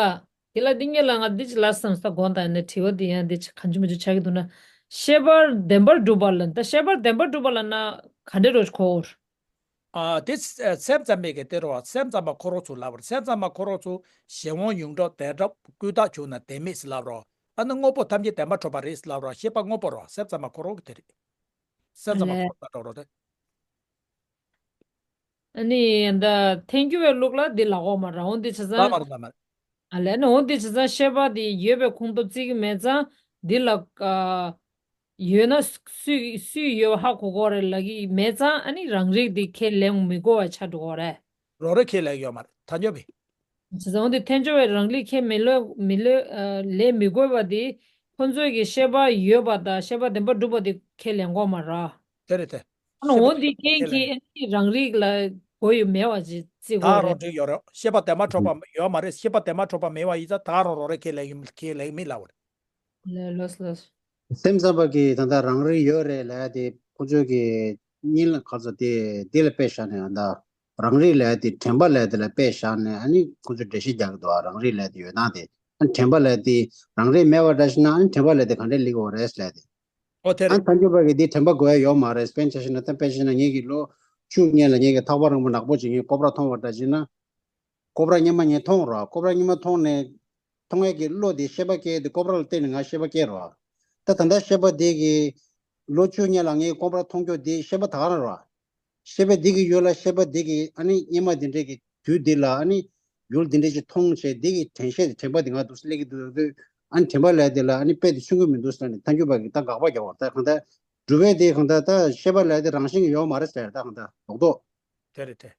དེ་ལ་འདི་ངས་ལ་ང་འདི་ཅི་ལ་བསམ་ས་དགོངས་དག་ནས་དྲི་བ་འདི་ཡང་འདི་ཅི་གང་ཅི་མི་ཅི་ཆགས་ཀྱི་འདུག་ན། ཤེས་པ་བདེན་པར་གྲུབ་པ་ལ་ད་ཤེས་པ་བདེན་པར་གྲུབ་པ་ལ་ན་ག་འདྲ་རོ་གོ། ཨ་དེ་སེམས་ཙམ་པའི་གི་དེ་རོ། སེམས་ཙམ་པ་ཁོ་རང་ཚོ་ལབ་རོ། སེམས་ཙམ་པ་ཁོ་རང་ཚོ་གཞན་དབང་ཡོངས་གྲུབ་བདེན་གྲུབ་ཀུན་བཏགས་བྱུང་ན་བདེན་མེད་ཟེར་ལབ་རོ། ཨ་ནི་དངོས་པོ་ཐམས་ཅད་བདེན་པར་གྲུབ་པ་རེད་ཟེར་ལབ་རོ། ཤེས་པ་དངོས་པོ་རོ། སེམས་ཙམ་པ་ཁོ་རང་གི་དེ་རེད། སེམས་ཙམ་པ་ཁོ་རང་ལྟ་འགྲོ་རོ་དེ། ཨ་ནི་ད་ཐལ་འགྱུར་བའི་ལུགས་ལ་འདི་ལ་འོག་མ་ར་འོང་འདི་བྱས་ཙང་། ལ་མ་ར་ལ་མ་ར། ཨ་ལས་ནི་འོང་འདི་བྱས་ཙང་ཤེས་པ་འདི་ཡོད་པའི་ཁོངས་གཏོགས་བརྩི་གི་མེད་ཙང་འདི་ལ་ཨ། ཡོད་ན་སུས་སུས་ཡོད་པ་ཧ་གོ་གོ་རེད་ལབ་ཀྱི་མེད་ཙང་ཨ་ནི་རང་རིག་འདི་ཁས་ལེན་མི་དགོས་པ་ཆགས་འགྲོ་གོ་རེད། རང་རིག་ཁས་ལེན་ཡོད་མ་རེད་ཐལ་འགྱུར་བའི། བྱས་ཙང་འོང་འདི་ཐལ་འགྱུར་བའི་རང་རིག་ཁས་མི་ལེན་མི་ལེན་ལེན་མི་དགོས་པ་འདི་ཁོ་ཚོས་ཀྱི་ཤེས་པ་ཡོད་པ་དང་ཤེས་པ་བདེན་པར་གྲུབ་པ་འདི་ཁས་ལེན་དགོས་མ་རེད། དེ་རེད་དེ། ཨ་ནི་འོ་འདི་རྐྱེན་གྱིས་ཨ་ནི་རང་རིག་ལ་གོ་ཡོད་མེད་པ་ཅིག་བརྩི་དགོས་རེད། ད་རང་འགྲིག་ཡོད་རེད། ཤེས་པ་དེ་མ་འཕྲོག་པ་ཡོད་མ་རེད། ཤེས་པ་དེ་མ་འཕྲོག་པ་མེད་པ་ཡིན་ཙང་ད་རང་རང་རེ་ཁས་ལེན་ཡིན་ཁས་ལེན་མིན་ལབ་པ་རེད། ལོས་ལོས། སེམས་ཙམ་པ་གིས་ད་ལྟ་རང་རིག་ཡོད་རེད་ལབ་ཡ་དེ་ཁོ་ཚོས་ཀྱི་གཉིས་ལ་ག་ཚོད་དེ་དེ་ལ་དཔེ་བཞག་ནས་ད་རང་རིག་ལབ་ཡ་དེ་དྲན་པ་ལབ་ཡ་དེ་ལ་དཔེ་བཞག་ནས་ཨ་ནི་ཁོ་ཚོས་འགྲེལ་བཤད་རྒྱག་གི་འདུག་ཨ་རང་རིག་ལབ་ཡ་དེ་ཡོད་སྟངས་དེ། ཨ་དྲན་པ་ལབ་ཡ་དེ་རང་རིག་མེད་པ་འདྲ་ཞིག་ན་ཨ་ནི་དྲན་པ་ལབ་ཡ་དེ་ག་འདྲས་ལེགས་འོ་རེད་ལབ་ཡ་དེ། ཨོ་དེ་ཨ་རེད། ཐལ་འགྱུར་བ་གིས་འདི་དྲན་པ་དགོས་ཡ་ཡོད་མ་རེད། དཔེར་ན་ཆ་བཞག་ན་ད་དཔེ་བཞག་ན་ངེད་ཀྱི་ལོ་བཅུ་སྔོན་ལ་ངེད་ཀྱི་ཐག་པ་རིང་པོ་ནག་པོ་ཅིག་ངས་ཀོ་བར་མཐོང་བ་འདྲ་བྱས་ན། ཀོ་བར་སྔོན་མ་ངས་མཐོང་རོགས། ཀོ་བར་སྔོན་མ་མཐོང་ནས་མཐོང་ཡས་ཀྱི་བློ་དེ་ཤེས་པ་སྐྱེས་དེ་ཀོ་བར་ལ་བལྟས་ནས་ང་ཤེས་པ་སྐྱེས་རོགས། ད་ད་ལྟ་ཤེས་པ་དེ་གི་ལོ་བཅུ་སྔོན་ལ་ངས་ཀོ་བར་མཐོང་རྒྱུ་དེ་ཤེས་པ་ད་ག་རང་རོགས། ཤེས་པ་འདི་གི་ཡུལ་ལ་ཤེས་པ་འདི་གི་ཨ་ནི་སྔོན་མ་འདི་འདྲའི་གི་དུས་འདི་ལ་ཨ་ནི་ཡུལ་འདི་འདྲའི་ཅིག་མཐོང་བྱས་འདི་གི་དྲན་ཤེས་དྲན་པ་འདི་ང་འདུག་སེ་སླེབས་ཀྱི་འདུག་ཟེར་དུས་ཨ་ནི་དྲན་པ་ལབ་འདི་ལ་ཨ་ནི་དཔེ་དེ་མཚོན་གྱི་མི་འདུག་ཟེར་ནས་ཐལ་འགྱུར་བ་གི་ད་དགག་པ་རྒྱག་པ་ད་གང་ལྟར་སྒྲུབ་པའི་དེ་གང་ལྟར་ད་ཤེས་པ་ལབ་འདི་རང་བཞིན་གྱི་ཡོད་མ་རེད་ཟེར་ད་གང་ལྟར་རྡོག་རྡོག་དེ་རེད་དེ།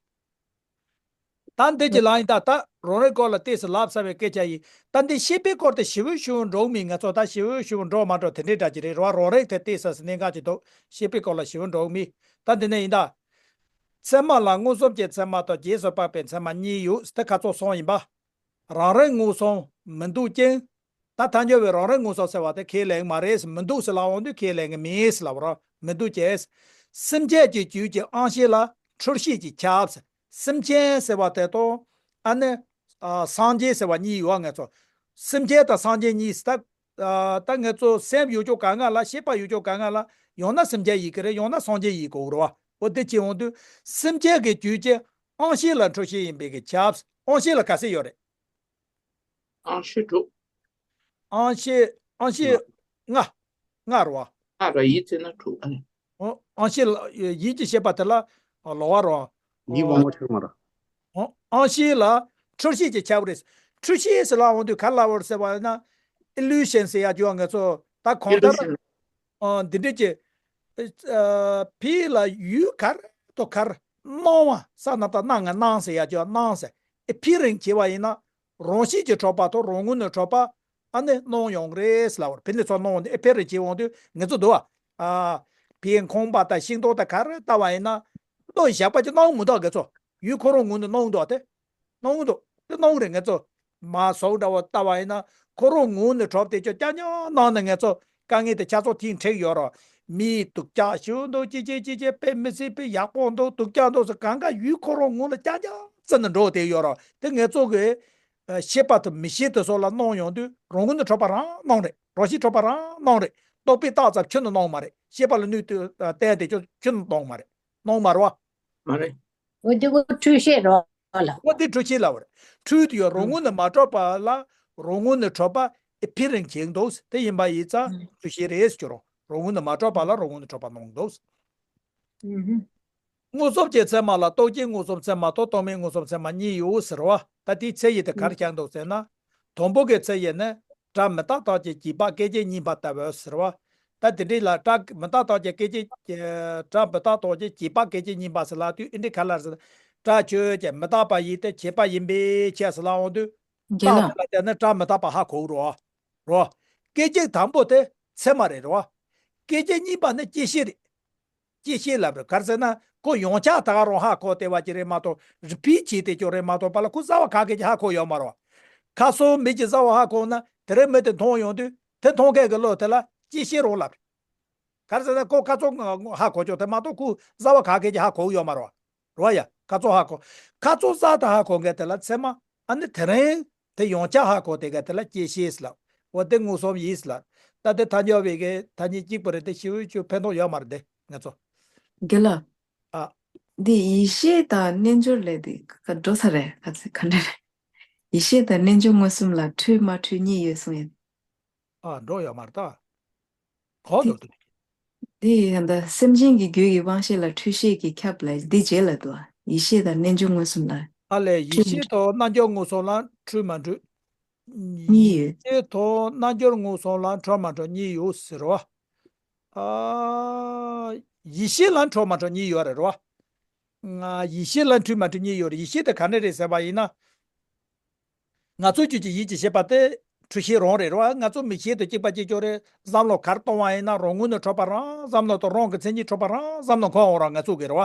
ད་འདི་ཅི་ལ་ཡིན་ད་ད་རང་རེའི་སྐོར་ལ་བལྟས་སུ་ལབ་ས་བའི་སྐད་ཆ་ཡིན། ད་འདི་ཤེས་པའི་སྐོར་དེ་ཞི་བོ་ཞི་བོ་འགྲོ་མི་ང་ཚོ་ད་ཞི་བོ་ཞི་བོ་འགྲོ་མ་འགྲོ་དེ་འདྲའི་འདྲ་ཅིག་རེད་རོ། རང་རེའི་ཐད་བལྟས་ས་སུ་གནད་འགག་ཅིག་འདུག་ཤེས་པའི་སྐོར་ལ་ཞི་བོ་འགྲོ་མི་ད་འདི་ནས་ཡིན་ད། ཚད་མ་ལ་མངོན་སུམ་གྱི་ཚད་མ་དང་རྗེས་སུ་དཔག་པའི་ཚད་མ་གཉིས་ཡོད་ད་ཁ་ཚོགས་སོང་ཡིན་པ། རང་རེ་མངོན་སུམ་མི་འདུག་ཅིང་། ད་ཐལ་འགྱུར་བའི་རང་རེ་མངོན་སུམ་ཟེར་བ་དེ་ཁས་ལེན་མ་རེད་མི་འདུག་ཟེར་ལབ་འོང་དུས་ཁས་ལེན་གི་མིན་ཟེར་ལབ་རོ། མི་འདུག་ཅེས། སེམས་ཅན་གྱི་རྒྱུད་ཀྱི་དབང་ཤེས་ལ་འཁྲུལ་ཤེས་ཀྱིས་ཁྱབ་ཟེར། སེམས་ཅན་ཟེར་བ་དེ་དང་ཨ་ནི་ཨ་སངས་རྒྱས་ཟེར་བ་གཉིས་ཡོད་ང་ཚོ། སེམས་ཅན་དང་སངས་རྒྱས་གཉིས་ད། ཨ། ད་ང་ཚོ་སེམས་ཡོད་ཅོག་ག་ང་ལ་ཤེས་པ་ཡོད་ཅོག་ག་ང་ལ་ཡང་ན་སེམས་ཅན་ཡིན་གི་རེད། ཡང་ན་སངས་རྒྱས་ཡིན་གི་རེད་བ། འོ་དེ་བྱེད་འོང་དུས་སེམས་ཅན་གྱི་རྒྱུད་ཀྱི་དབང་ཤེས་ལ་འཁྲུལ་ཤེས་ཡིན་པའི་གི་ཁྱབ། དབང་ཤེས་ལ་ག་ཚད་ཡོད་རེད། དབང་ཤེས་དྲུག་དབང་ཤེས། དབང་ཤེས་ལྔ། ལྔ་རེད་བ། ལྔ་རེད། ཡིད་ཚེ་ན་དྲུག་ཨ་ནི། འོ། དབང་ཤེས་ལ་ཡིད་ཀྱི་ཤེས་པ་དེ་ལ་ལོག་པ་རེད་བ། ཡིད་དབང་པོ་ཆུང་མ་རེད། འོ། དབང་ཤེས་ལ་འཁྲུལ་ཤེས་ཀྱི་ཁྱབ་རེད། འཁྲུལ་ཤེས་ཟེར་ལ་འོང་དུས་ག་ལ་བར་ཟེར་བ་ན། ཨི་ལུ་ཤན་ཟེར་ཡ་ཅིག་ཡོད། ང་ཚོ་ད་གང་ལྟར། ཨ། འདི་འདྲས་ཀྱི། ཨ། ཕི་ལ་ཡུལ་གར་དོ་གར་སྣང་བ། ས་ན་ད་སྣང་ང་སྣང་ཟེར་ཡ་ཅིག་ཡོད། སྣང་ཟེར། ཨེ་ཕི་རིང་བྱེད་པ་ཡིན་ན། རང་བཞིན་གྱིས་གྲུབ་པ་དང་རང་ངོས་ནས་གྲུབ་པ། ཨ་ནི་སྣང་ཡོང་རེད་ལབ་པ་རེད། ཕི་ནས་ཚོ་སྣང་བ་འདི་ཨེ་ཕེ་རེ་བྱེད་འོང་དུས་ང་ཚོ་འདུག་བ། ཨ། ཕི་ཁང་པ་དང་ཤིང་ཏོག་དང་ག་རེ་ལྟ་བ་ཡིན་ན། བློ་བཞག་པ་ཅིག་སྣང་མི་འདུག་ང་ཚོ། ཡུལ་ཁོ་རང་ངོས་ནས་སྣང་འདུག་སྟེ། སྣང་འདུག་དེ་སྣང་རེད། ང་ཚོ་མ་ཟོག་འདྲ་བོ་ལྟ་བ་ཡིན་ན། ཁོ་རང་ངོས་ནས་གྲུབ་དེ་ཅོ་རྐྱང་རྐྱང་སྣང་ནས་ང་ཚོ་དཀའ་ངལ་དེ་ཆ་ཚང་ཐེངས་འཕྲད་ཡོད་རོགས། མི་སྡུག་ཅག་ཞིག་འདུག་ཅི་ཅི་ཅི་ཅི་དཔེ་མི་སྲིད་པའི་ཡག་པོ་འདུག་སྡུག་ཅག་འདུག་ཟེར་གང་ག་ཡུལ་ཁོ་རང་ངོས་ལ་རྐྱང་རྐྱང་བརྩི་ནས་འགྲོ་དེ་ཡོད་རོགས། དེ་ང་ཚོ་གི། ཨ། ཤེས་པ་དང་མི་ཤེས་དེ་ཚོ་ལ་སྣང་ཡོང་དུས་རང་ངོས་ནས་གྲུབ་པ་རང་སྣང་རེད། རང་བཞིན་གྲུབ་པ་རང་སྣང་རེད། རྟོག་པས་བཏགས་ཙམ་ཁྱོན་ནས་སྣང་མ་རེད། ཤེས་པ་ལ་སྣོད་དུ་བསྟན་དེ་ཁྱོན་ཁྱོན་ནས་སྣང་མ་རེད། སྣང་མ་རེད་བ། མ་རེད། འོ་དེ་ཀོ་འཁྲུལ་ཤེས་རོ་ལ། འོ་དེ་འཁྲུལ་ཤེས་ལབ་པ་རེད། འཁྲུལ་དུ་ཡོད། རང་ངོས་ནས་མ་གྲུབ་པ་ལ་རང་ངོས་ནས་གྲུབ་པ་ཨེ་ཕི་རིང་བྱེད་འདུག་དེ་ཡིན་པ་ཡིན་ཙང་འཁྲུལ་ཤེས་རེད་ཟེར་རོ། རང་ངོས་ནས་མ་གྲུབ་པ་ལ་རང་ངོས་ནས་གྲུབ་པ་སྣང་འདུག་དངོས་སུ་བྱས་ཚད་མ་ལ་རྟོག་བཅས་མངོན་སུམ་ཚད་མ་དང་རྟོག་མེད་མངོན་སུམ་ཚད་མ་གཉིས་ཡོད་ཟེར་བ། ད་དེའི་ཚད་ཡིན་དེ་ག་རེ་ཆགས་འདུག་ཟེར་ན། དང་པོ་གི་ཚད་ཡིན་ནི། སྒྲ་མི་རྟག་སྟངས་ཀྱི་རྗེས་དཔག་སྐད་ཅིག་གཉིས་པ་ལྟ་བུ་ཟེར་བ། ད་དེ་འདྲའི་ལ་སྒྲ་མི་རྟག་སྟངས་ཀྱི་སྐད་ཅིག་སྒྲ་མི་རྟག་སྟངས་ཀྱི་རྗེས་དཔག་སྐད་ཅིག་གཉིས་པ་ཟེར་ལབ་དུས་ཨེ་འདྲའི་ག་ལ་ཟེར། སྒྲ་ཆོས་ཅན། མི་རྟག་པ་ཡིན་ཏེ་བྱས་པ་ཡིན་པའི་ཕྱིར་ཟེར་ལབ་འོང་དུས། རྟག་པ་ལ་བརྟེན་ནས་སྒྲ་མི་རྟག་པ་ཧ་གོ་རོ། རོ། སྐད་ཅིག་དང་པོ་དེ་ཚད་མ་རེད་རོ། སྐད་ཅིག་གཉིས་པ་ནི་བཅད་ཤེས་རེད། བཅད་ཤེས་ལབ་རེད། ག་རེ་ཟེར་ན་ཁོ་ཡོངས་ཁྱབ་ད་ག་རང་ཧ་གོ་བསྡད་པ་ཅིག་རེད་མ་གཏོགས་རི་པིཊ་བྱས་ཏེ་ཅོ་རེད་མ་གཏོགས་པ་ལ་ཁོ་གསལ་བ་ག་གེ་ཅིག་ཧ་གོ་ཡོད་མ་རེད། ཁ་སང་མི་གཅིག་གསལ་བ་ཧ་གོ་ན་དེ་རིང་མི་དེ་མཐོང་ཡོང་དུས་དེ་མཐོང་མཁན་གྱི་བློ་དེ་ལ་བཅད་ཤེས་རང་ལབ་རེད། ག་རེ་ཟེར་ན་ཁོ་ཁ་སང་ཧ་གོ་ཅོག་དེ་མ་གཏོགས་ཁོ་གསལ་བ་ག་གེ་ཅིག་ཧ་གོ་ཡོད་མ་རེད། རེད་བ་ཡ། ཁ་སང་ཧ་གོ། ཁ་སང་གསལ་དུ་ཧ་གོ་མཁན་དེ་ལ་ཚད་མ། ཨ་ནི་དེ་རིང་དེ་ཡོངས་ཁྱབ་ཧ་གོ་དེ་ག་དེ་ལ་བཅད་ཤེས་ལབ། འོ་དེ་མངོན་སུམ་ཡིན་ལབ། ད་དེ་ཐལ་འགྱུར་བའི་གི་ཐ་སྙད་གཅིག་པུ་རེད་དེ་ཞེ་པོ་ཅིག་ཕན་ཐོགས་ཡོད་མ་རེད་དེ་ང་ཚོ། རྒན་ལགས། ཨ། འདི་ཡིད་ཤེས་དང་རྣལ་འབྱོར་ལས་དེ་ག་འགྲོ་ས་རེད། ག་ཚོད་ག་འདྲ་རེད། ཡིད་ཤེས་དང་རྣལ་འབྱོར་མངོན་སུམ་ལ་འཁྲུལ་མ་འཁྲུལ་གཉིས་ཡོད་གསུངས་ཡོད། ཨ། འགྲོ་ཡོད་མ་རེད་ད། གོ་འདུག་ཏུ། འདི་ཡང་ད་སེམས་ཅན་གྱི་རྒྱུད་ཀྱི་དབང་ཤེས་ལ་འཁྲུལ་ཤེས་ཀྱི་ཁྱབ་ལ་འདི་རྗེས་ལ་འདུག་ཡིད་ཤེས་དང་རྣལ་འབྱོར་མངོན་སུམ་ལ། ཨ་ལས་ཡིད་ཤེས་དང་རྣལ་འབྱོར་མངོན་སུམ་ལ་འཁྲུལ་མ་འཁྲུལ། གཉིས་ཡོད། ཡིད་ཤེས་དང་རྣལ་འབྱོར་མངོན་སུམ་ལ་འཁྲུལ་མ་འཁྲུལ་གཉིས་ཡོད་ཟེར་བ། ཨ། ཡིད་ཤེས་ལ་འཁྲུལ་མ་འཁྲུལ་གཉིས་ཡོད་རེད་རོ། ང་ཡིད་ཤེས་ལ་འཁྲུལ་མ་འཁྲུལ་གཉིས་ཡོད་རེད། ཡིད་ཤེས་དེ་ག་འདྲ་རེད་ཟེར་བ་ཡིན་ན། ང་ཚོ་ཁྱོད་ཀྱི་ཡིད་ཀྱི་ཤེས་པ་དེ་འཁྲུལ་ཤེས་རང་རེད་རོ། ང་ཚོ་མིག་ཤེས་དང་གཅིག་པ་གཅིག་རྐྱང་རེད། བསམ་བློ་གར་གཏོང་བ་ཡིན་ན་རང་ངོས་ནས་འཕྲོད་པ་རང་བསམ་བློ་དང་རང་གི་མཚན་ཉིད་འཕྲོད་པ་རང་བསམ་བློ་འཁོར་འོང་ར་ང་ཚོ་གི་རེད་བ།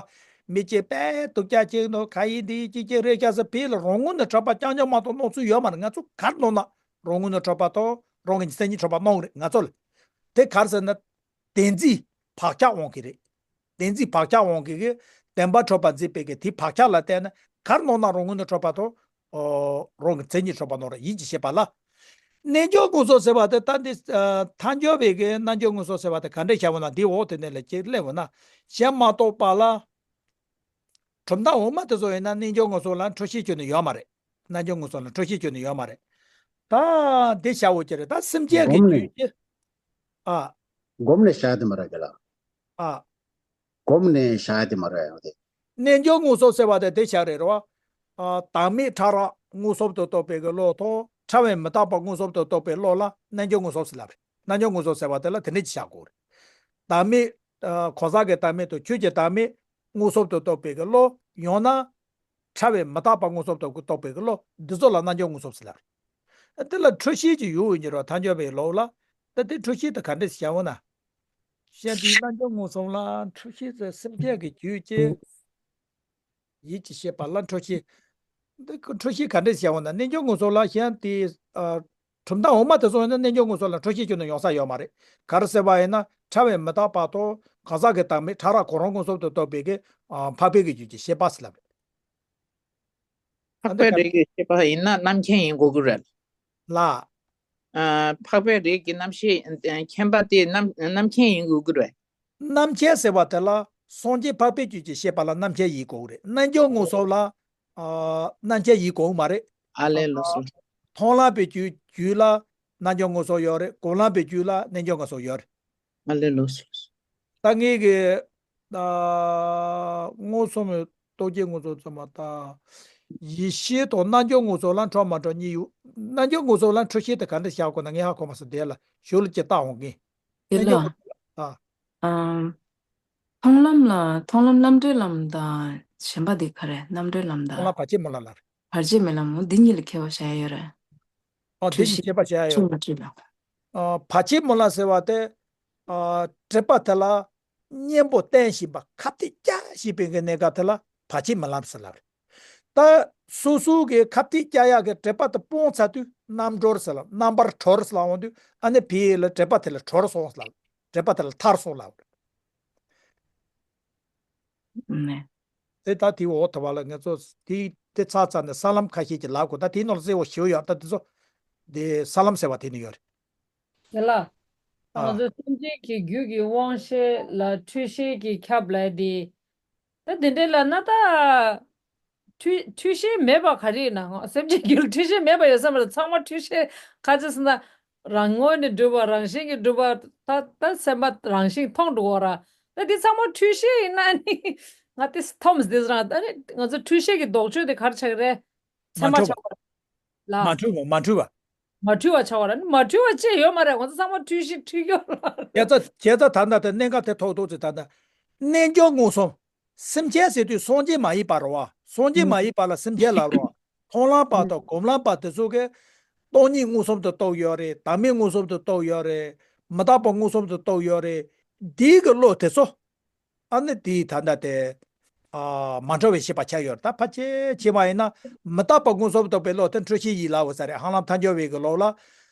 མི་གཅིག་པས་སྡུག་ཅག་གཅིག་འདུག་ག་ཡིན་འདི་གཅིག་གཅིག་རེད་ཤག་ཟེར་ཕི་ལ་རང་ངོས་ནས་འཕྲོད་པ་རྐྱང་རྐྱང་མ་གཏོགས་སྣང་ཚུལ་ཡོད་མ་རེད། ང་ཚོ་གར་སྣང་ན་རང་ངོས་ནས་འཕྲོད་པ་དང་རང་གི་མཚན་ཉིད་འཕྲོད་པ་སྣང་གི་རེད་ང་ཚོ་ལ། དེ་གར་ཟེར་ན། བདེན་འཛིན་བག་ཆགས་དབང་གིས་རེད། བདེན་འཛིན་བག་ཆགས་དབང་གིས་གི་བདེན་པ་འཕྲོད་པར་འཛིན་པའི་གི་དེའི་བག་ཆགས་ལ་བརྟེན་ནས་གར་སྣང་ན་རང་ངོས་ནས་འཕྲོད་པ་དང་། ཨོ། རང་གི་མཚན་ཉིད་འཕྲོད་པ་སྣང་རེད་ཡིད་ཀྱི་ཤེས་པ་ལ། རྣལ་འབྱོར་མངོན་སུམ་ཟེར་བ་དེ་ད་འདི་ཨ། ཐལ་འགྱུར་བའི་གི་རྣལ་འབྱོར་མངོན་སུམ་ཟེར་བ་དེ་ག་འདྲས་བྱ་བ་ན་འདི་འོག་དེ་ནས་ལ་ཅིག་སླེབས་འོང་ན། གཞན་མ་གཏོགས་པ་ལ། གྲུབ་མཐའ་འོག་མ་དེ་ཚོ་ཡིན་ན་རྣལ་འབྱོར་མངོན་སུམ་ལ་འཁྲུལ་ཤེས་ཁྱོན་ནས་ཡོད་མ་རེད། རྣལ་འབྱོར་མངོན་སུམ་ལ་འཁྲུལ་ཤེས་ཁྱོན་ནས་ཡོད་མ་རེད། ད་འདི་བྱ་འོ་ཅི་རེད་ད་སེམས་ཅན་གྱི་སྒོམ་ནས་རྒྱུད་ཀྱི། ཨ། སྒོམ་ནས་བཞག་དེ་མ་རེད་ག་ལ། ཨ། སྒོམ་ནས་བཞག་དེ་མ་རེད་ཡང་དེ། རྣལ་འབྱོར་མངོན་སུམ་ཟེར་བ་དེ་དེ་བྱ་རེད་རོ། ཨ། བདག་མེད་ཕྲ་རགས་མངོན་སུམ་དུ་རྟོགས་པའི་གི་བློ་དང་ཕྲ་བའི་མི་རྟག་པ་མངོན་སུམ་དུ་རྟོགས་པའི་བློ་ལ་རྣལ་འབྱོར་མངོན་སུམ་ཟེར་ལབ་རེད། རྣལ་འབྱོར་མངོན་སུམ་ཟེར་བ་དེ་ལ་དེ་འདྲས་ཅིག་བྱ་དགོས་རེད། བདག་མེད། ཨ། གང་ཟག་གི་བདག་མེད་དང་ཆོས་ཀྱི་བདག་མེད་མངོན་སུམ་དུ་རྟོགས་པའི་གི་བློ་ཡང་ན། ཕྲ་བའི་མི་རྟག་པ་མངོན་སུམ་དུ་རྟོགས་པའི་གི་བློ་འདི་ཚོ་ལ་རྣལ་འབྱོར་མངོན་སུམ་ཟེར་ལབ་རེད། དེ་ལ་འཁྲུལ་ཤེས་ཀྱི་ཡུལ་འོས་འགྱུར་བ་ཐལ་འགྱུར་བའི་ལོག་ལ། ད་དེ་འཁྲུལ་ཤེས་དེ་ག་འདྲས་བྱ་འོ་ན། གཞན་དེའི་རྣལ་འབྱོར་མངོན་སུམ་ལ་འཁྲུལ་ཤེས་ཟེར་སེམས་ཅན་གྱི་རྒྱུད་ཀྱི། ཡིད་ཀྱི་ཤེས་པ་ལ་འཁྲུལ་ཤེས། འདི་ཀ་འཁྲུལ་ཤེས་ག་འདྲས་བྱ་འོ་ན་རྣལ་འབྱོར་མངོན་སུམ་ལ་གཞན་དེའི། ཨ། གྲུབ་མཐའ་འོག་མ་དེ་ཚོ་ཡིན་ན་རྣལ་འབྱོར་མངོན་སུམ་ལ་འཁྲུལ་ཤེས་ཁྱོན་ནས་ཡོང་ས་ཡོད་མ་རེད། ག་རེ་ཟེར་བ་ཡིན་ན་ཕྲ་བའི་མི་རྟག་པ་དང་གང་ཟག་གི་བདག་མེད་ཕྲ་རགས་གང་རུང་མངོན་སུམ་དུ་རྟོགས་པའི་གི། ཨ། འཕགས་པའི་གི་རྒྱུད་ཀྱི་ཤེས་པ་ཟེར་ལབ་རེད། འཕགས་པའི་རིགས་ཀྱི་ཤེས་པ་ཡིན་ན་རྣམ་མཁྱེན་ཡིན་དགོས་ཀྱི་རེད། ལ། ཨ། འཕགས་པའི་རིགས་ཀྱི་རྣམ་ཤེས་མཁྱེན་པ་དེ་རྣམ་རྣམ་མཁྱེན་ཡིན་དགོས་ཀྱི་རེད། རྣམ་མཁྱེན་ཟེར་བ་དེ་ལ་སངས་རྒྱས་འཕགས་པའི་རྒྱུད་ཀྱི་ཤེས་པ་ལ་རྣམ་མཁྱེན་ཡིན་དགོས་ཀྱི་རེད། རྣལ་འབྱོར་དངོས་ཟོག་ལ། ཨ། རྣམ་མཁྱེན་ཡིན་དགོས་མ་རེད། ཨ་ལས། ལགས་སོ། མཐོང་ལམ་པའི་རྒྱུད་རྒྱུད་ལ་རྣལ་འབྱོར་དངོས་ཟོག་ཡོད་རེད། སྒོམ་ལམ་པའི་རྒྱུད་ལ་རྣལ་འབྱོར་དངོས་ཟོག་ཡོད་རེད། ཨ་ལས། ལགས་སོ། ད་ངེད་ཀྱི། ཨ། མངོན་སུམ་རྟོགས་བརྗོད་དངོས་ཟོག་ཚང་མ་ད། ཡེ་ཤེས་དང་རྣལ་འབྱོར་དངོས་ཟོག་ལ་འཕྲོ་མ་འཕྲོ་གཉིས་ཡོད། རྣལ་འབྱོར་དངོས་ཟོག་ལ་འཁྲུལ་ཤེས་དེ་ག་འདྲ་བཞག་དགོས་ན་ངས་ཧ་གོ་མ་སོང་། དེ་ལ་ཞུ་ལ་ཅིག་བལྟ་འོང་གི། དེ་ལ། རྣལ་འབྱོར་དངོས་ཟོག་ལ། ཨ། མཐོང་ལམ་ལ། མཐོང་ལམ་རྣམ་གྲོལ་ལམ་དང་གཞན་པ་དེ་ག་རེ། རྣམ་གྲོལ་ལམ་དང་། མཐོང་ལམ་བར་ཆད་སྨོན་ལམ་ལ། བར་ཆད་སྨོན་ལམ་འོ་འདི་གཉིས་ལ་ཁྱད་པར་བྱ་ཡ་ཡོད་རེད། ཨ། འདི་གཉིས་ཁྱད་པར་བྱ་ཡ་ཡོད། འཁྲུལ་ཤེས་མ་འཁྲུལ་ལ། ཨ། བར་ཆད་སྨོན་ལམ་ཟེར་བ་དེ། ཨ། སྒྲིབ་པ་དེ་ལ་གཉེན་པོ་བསྟེན་བཞིན་པ། ཁ་གཏད་བཅག་བཞིན་པའི་གི་གནས་སྐབས་དེ་ལ་བར་ཆད་སྨོན་ལམ་ཟེར་ལབ་རེད། ད་སོ་སོ་གི་ཁ་གཏད་བཅག་ཡག་གི་སྒྲིབ་པ་དེ་སྤངས་ཚར་དུས་རྣམ་གྲོལ་ཟེར་ལབ། རྣམ་པར་གྲོལ་ཟེར་ལབ་འོང་དུས་ཨ་ནི་ཕི་ལ་སྒྲིབ་པ་དེ་ལ་གྲོལ་སོང་ཟེར་ལབ། སྒྲིབ་པ་དེ་ལ་ཐར་སོང་ལབ་རེད། ནས། དེ་ད་དེ་འོག་ཐུབ་པ་ལ་ངེད་ཚོ་དེ་དེ་ཚར་ཚར་ནས་ས་ལམ་ཁ་ཤས་ཀྱི་ལབ་དགོས། ད་དེའི་ནང་ལ་གསལ་བོ་ཞེ་པོ་ཡོད། ད་དེ་ཚོ་དེ་ས་ལམ་ཟེར་བ་དེ་ནི་ཡོད་རེད། དེ་ལ། ཨ། ང་ཚོ་སེམས་ཅན་གྱི་རྒྱུད་ཀྱི་དབང་ཤེས་ལ་འཁྲུལ་ཤེས་ཀྱིས་ཁྱབ་ལབ་དེ། ད་དེ་འདྲ་ལབ་ན་ད། འཁྲུལ་འཁྲུལ་ཤེས་མེད་པ་ག་རེ་ཡིན་ན། སེམས་ཅན་རྒྱུད་ལ་འཁྲུལ་ཤེས་མེད་པ་ཡོད་བསམ་པ་ལ་ཚང་མ་འཁྲུལ་ཤེས་ག་ཚོད་ཟེར་ན། རང་ངོས་ནས་གྲུབ་པ། རང་བཞིན་གྱིས་གྲུབ་པ། ད་ད་སེམས་པ་རང་བཞིན་མཐོང་འགྲོ་བ་ར། ད་འདི་ཚང་མ་འཁྲུལ་ཤེས་ཡིན་ན་ནི་ང་དེ་ཐོམ་སི་དེ་རང་ད་ནི་ང་ཚོ་འཁྲུལ་ཤེས་ཀྱི་ལྡོག་ཕྱོགས་དེ་ག་རེ་ཆགས་ཀྱི་རེད། མཚན་མ་མ་འཁྲུལ་ཆགས་པ་རེད་ལ། མ་འཁྲུལ་བ། མ་འཁྲུལ་བ། མ་འཁྲུལ་བ་ཆགས་པ་ར་ནི་མ་འཁྲུལ་བ་ཅེས་ཡོད་མ་རེད། ང་ཚོ་ཚང་མ་འཁྲུལ་ཤེས་འཁྲུལ་ཡོད་ལ། ཁྱེད་ཚོ་ཁྱེད་ཚོ་ད་ལྟ་དེ་གནད་འགག་དེ་ཐོག་ཐོག་ཚེ་ད་ལྟ་རྣལ་འབྱོར་མངོན་སུམ། སེམས་ཅན་ཟེར་དུས་སངས་རྒྱས་མ་ཡིན་པ་རེད་བ། སངས་རྒྱས་མ་ཡིན་པ་ལ་སེམས་ཅན་ལབ་རེད་བ། མཐོང་ལམ་པ་དང་སྒོམ་ལམ་པ་དེ་ཚོ་གིས་སྟོང་ཉིད་མངོན་སུམ་དུ་རྟོགས་ཡོད་རེད། བདག་མེད་མངོན་སུམ་དུ་རྟོགས་ཡོད་རེད། མི་རྟག་པ་མངོན་སུམ་དུ་རྟོགས་ཡོད་རེད། འདིའི་གི་བློ་དེ་ཚོ། ཨ་ནི་དེའི་ད་ལྟ་དེ། ཨ། མ་འཕྲོ་བའི་ཤེས་པ་ཆགས་ཡོད་རེད། ད་ཕལ་ཆེར་ཕྱི་མ་ཡིན་ན་མི་རྟག་པ་མངོན་སུམ་དུ་རྟོགས་པའི་བློ་དེ་འཁྲུལ་ཤེས་ཡིན་ལབ་ཡོད་ས་རེད། ཧང་ལམ་ཐལ་འགྱུར་བའི་གི་ལུགས་ལ།